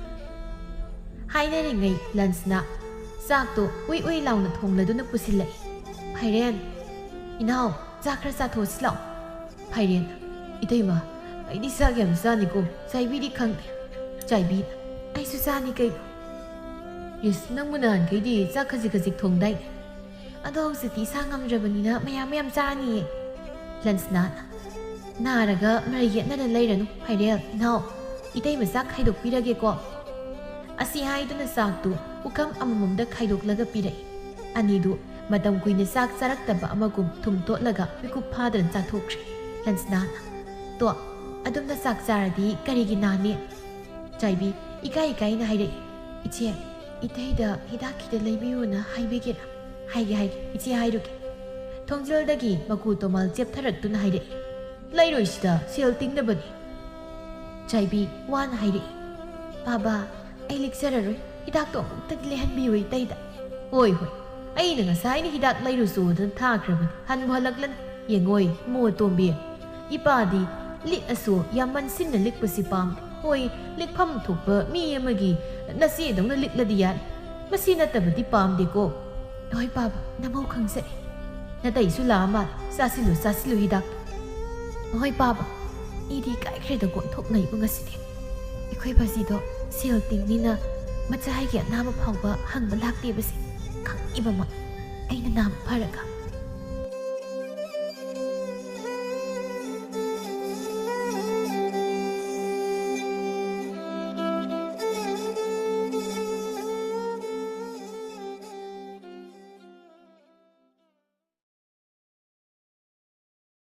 ꯍꯥꯏꯅꯔꯤꯉꯩ ꯂꯟꯁꯅ ꯆꯥꯛꯇꯣ ꯎꯏ ꯎꯏ ꯂꯥꯎꯅ ꯊꯣꯡꯂꯗꯨꯅ ꯄꯨꯁꯤꯜꯂꯛꯏ꯫ ꯐꯩꯔꯦꯟ, "ꯏꯅꯥꯎ, ꯆꯥꯛ ꯈꯔ ꯆꯥꯊꯣꯛꯑꯁꯤ ꯂꯥꯛꯑꯣ꯫" ꯐꯩꯔꯦꯟ, "ꯏꯇꯩꯃ, ꯑꯩꯗꯤ ꯆꯥꯛ ꯌꯥꯝ ꯆꯥꯅꯤꯀꯣ, ꯆꯥꯏꯕꯤꯗꯤ ꯈꯪꯗꯦ꯫" ꯆꯥꯏꯕꯤ, "ꯑꯩꯁꯨ ꯆꯥꯅꯤ ꯀꯩꯅꯣ꯫" "ꯏꯁ, ꯅꯪꯕꯨ ꯅꯍꯥꯟꯈꯩꯗꯤ ꯆꯥꯛ ꯈꯖꯤꯛ ꯈꯖꯤꯛ ꯊꯣꯡꯗꯥꯏꯅꯦ?" "ꯑꯗꯣ ꯍꯧꯖꯤꯛꯇꯤ ꯏꯁꯥ ꯉꯝꯗ꯭ꯔꯕꯅꯤꯅ ꯃꯌꯥꯝ ꯃꯌꯥꯝ ꯆꯥꯔꯅꯤꯌꯦ꯫" ꯂꯟꯁꯅꯥꯅ, "ꯅꯥꯔꯒ ꯃꯔꯩ ꯌꯦꯠꯅꯗ ꯂꯩꯔꯅꯨ, ꯐꯩꯔꯦꯜ, ꯏꯅꯥꯎ, ꯏꯇꯩꯃ ꯆꯥꯛ ꯈꯥꯏꯗꯣꯛꯄꯤꯔꯒꯦꯀꯣ꯫" ꯑꯁꯤ ꯍꯥꯏꯗꯨꯅ ꯆꯥꯛꯇꯨ ꯄꯨꯈꯝ ꯑꯃꯃꯝꯗ ꯈꯥꯏꯗꯣꯛꯂꯒ ꯄꯤꯔꯛꯏ꯫ ꯑꯅꯤꯗꯨ ꯃꯇꯝ ꯀꯨꯏꯅ ꯆꯥꯛ ꯆꯥꯔꯛꯇꯕ ꯑꯃꯒꯨꯝ ꯊꯨꯝ ꯇꯣꯠꯂꯒ ꯃꯤꯀꯨꯞ ꯐꯥꯗꯅ ꯆꯥꯊꯣꯛꯈ꯭ꯔꯦ꯫ ꯂꯟꯁꯅꯥꯅ, "ꯇꯣ, ꯑꯗꯨꯝꯅ ꯆꯥꯛ ꯆꯥꯔꯗꯤ ꯀꯔꯤꯒꯤ ꯅꯥꯅꯤ?" ꯆꯥꯏꯕꯤ ꯏꯀꯥꯏ ꯏꯀꯥꯏꯅ ꯍꯥꯏꯔꯛꯏ, "ꯏꯆꯦ, ꯏꯇꯩꯗ ꯍꯤꯗꯥꯛ ꯈꯤꯇ ꯂꯩꯕꯤꯌꯨꯅ ꯍꯥꯏꯕꯤꯒꯦꯔꯥ?" "ꯍꯥꯏꯒꯦ, ꯍꯥꯏꯒꯦ, ꯏꯆꯦ ꯍꯥꯏꯔꯨꯒꯦ꯫" ꯊꯣꯡꯖꯤꯜꯗꯒꯤ ꯃꯀꯨ ꯇꯣꯃꯥꯜ ꯆꯦꯞꯊꯔꯛꯇꯨꯅ ꯍꯥꯏꯔꯛꯏ, "ꯂꯩꯔꯣꯏꯁꯤꯗ, ꯁꯦꯜ ꯇꯤꯡꯅꯕꯅꯤ꯫" ꯆꯥꯏꯕꯤ ꯋꯥꯅ ꯍꯥꯏꯔꯛꯏ, "ꯕꯥꯕꯥ, ꯑꯩ ꯂꯤꯛꯆꯔꯔꯣꯏ꯫ ꯍꯤꯗꯥꯛꯇꯣ ꯑꯃꯨꯛꯇꯗꯤ ꯂꯩꯍꯟꯕꯤꯌꯨ ꯏꯇꯩꯗ꯫ ꯍꯣꯏ, ꯍꯣꯏ꯫ ꯑꯩꯅ ꯉꯁꯥꯏꯅ ꯍꯤꯗꯥꯛ ꯂꯩꯔꯨꯆꯣꯗꯅ ꯊꯥꯈ꯭ꯔꯕꯅꯤ꯫ ꯍꯟꯕꯨ ꯍꯜꯂꯛꯂꯅꯤ꯫ ꯌꯦꯡꯉꯣꯏ, ꯏꯃꯣ ꯑꯇꯣꯝꯕꯤ꯫ ꯏꯄꯥꯗꯤ ꯂꯤꯛꯑꯁꯨ ꯌꯥꯝ ꯃꯟꯁꯤꯟꯅ ꯂꯤꯛꯄꯁꯤ ꯄꯥꯝꯗꯦ꯫ ꯍꯣꯏ, ꯂꯤꯛꯐꯝ ꯊꯣꯛꯄ ꯃꯤ ꯑꯃꯒꯤ ꯅꯆꯦꯗꯧꯅ ꯂꯤꯛꯂꯗꯤ ꯌꯥꯔꯦ꯫ ꯃꯁꯤ ꯅꯠꯇꯕꯗꯤ ꯄꯥꯝꯗꯦꯀꯣ꯫ ꯍꯣꯏ, ꯄꯥꯕ, ꯅꯃꯧ ꯈꯪꯖꯩ꯫ ꯅꯇꯩꯁꯨ ꯂꯥꯛꯑ ꯃꯥꯜꯂꯦ꯫ ꯆꯥꯁꯤꯜꯂꯨ, ꯆꯥꯁꯤꯜꯂꯨ ꯍꯤꯗꯥꯛ꯫ ꯍꯣꯏ, ꯄꯥꯕ, ꯑꯩꯗꯤ ꯏꯀꯥꯏꯈ꯭ꯔꯦꯗꯀꯣ ꯑꯣꯟꯊꯣꯛꯅꯩꯕ ꯉꯁꯤꯗꯤ꯫ ꯑꯩꯈꯣꯏ ꯕꯥꯖꯤꯗꯣ ꯁꯦꯜ ꯇꯤꯡꯅꯤꯅ ꯃꯆꯥꯒꯤ ꯑꯅꯥꯕ ꯐꯥꯎꯕ ꯍꯪꯕ ꯂꯥꯛꯇꯦꯕꯁꯦ ꯈꯪꯉꯤꯕꯃꯛ꯫ ꯑꯩꯅ ꯅꯥꯕ ꯐꯔꯒ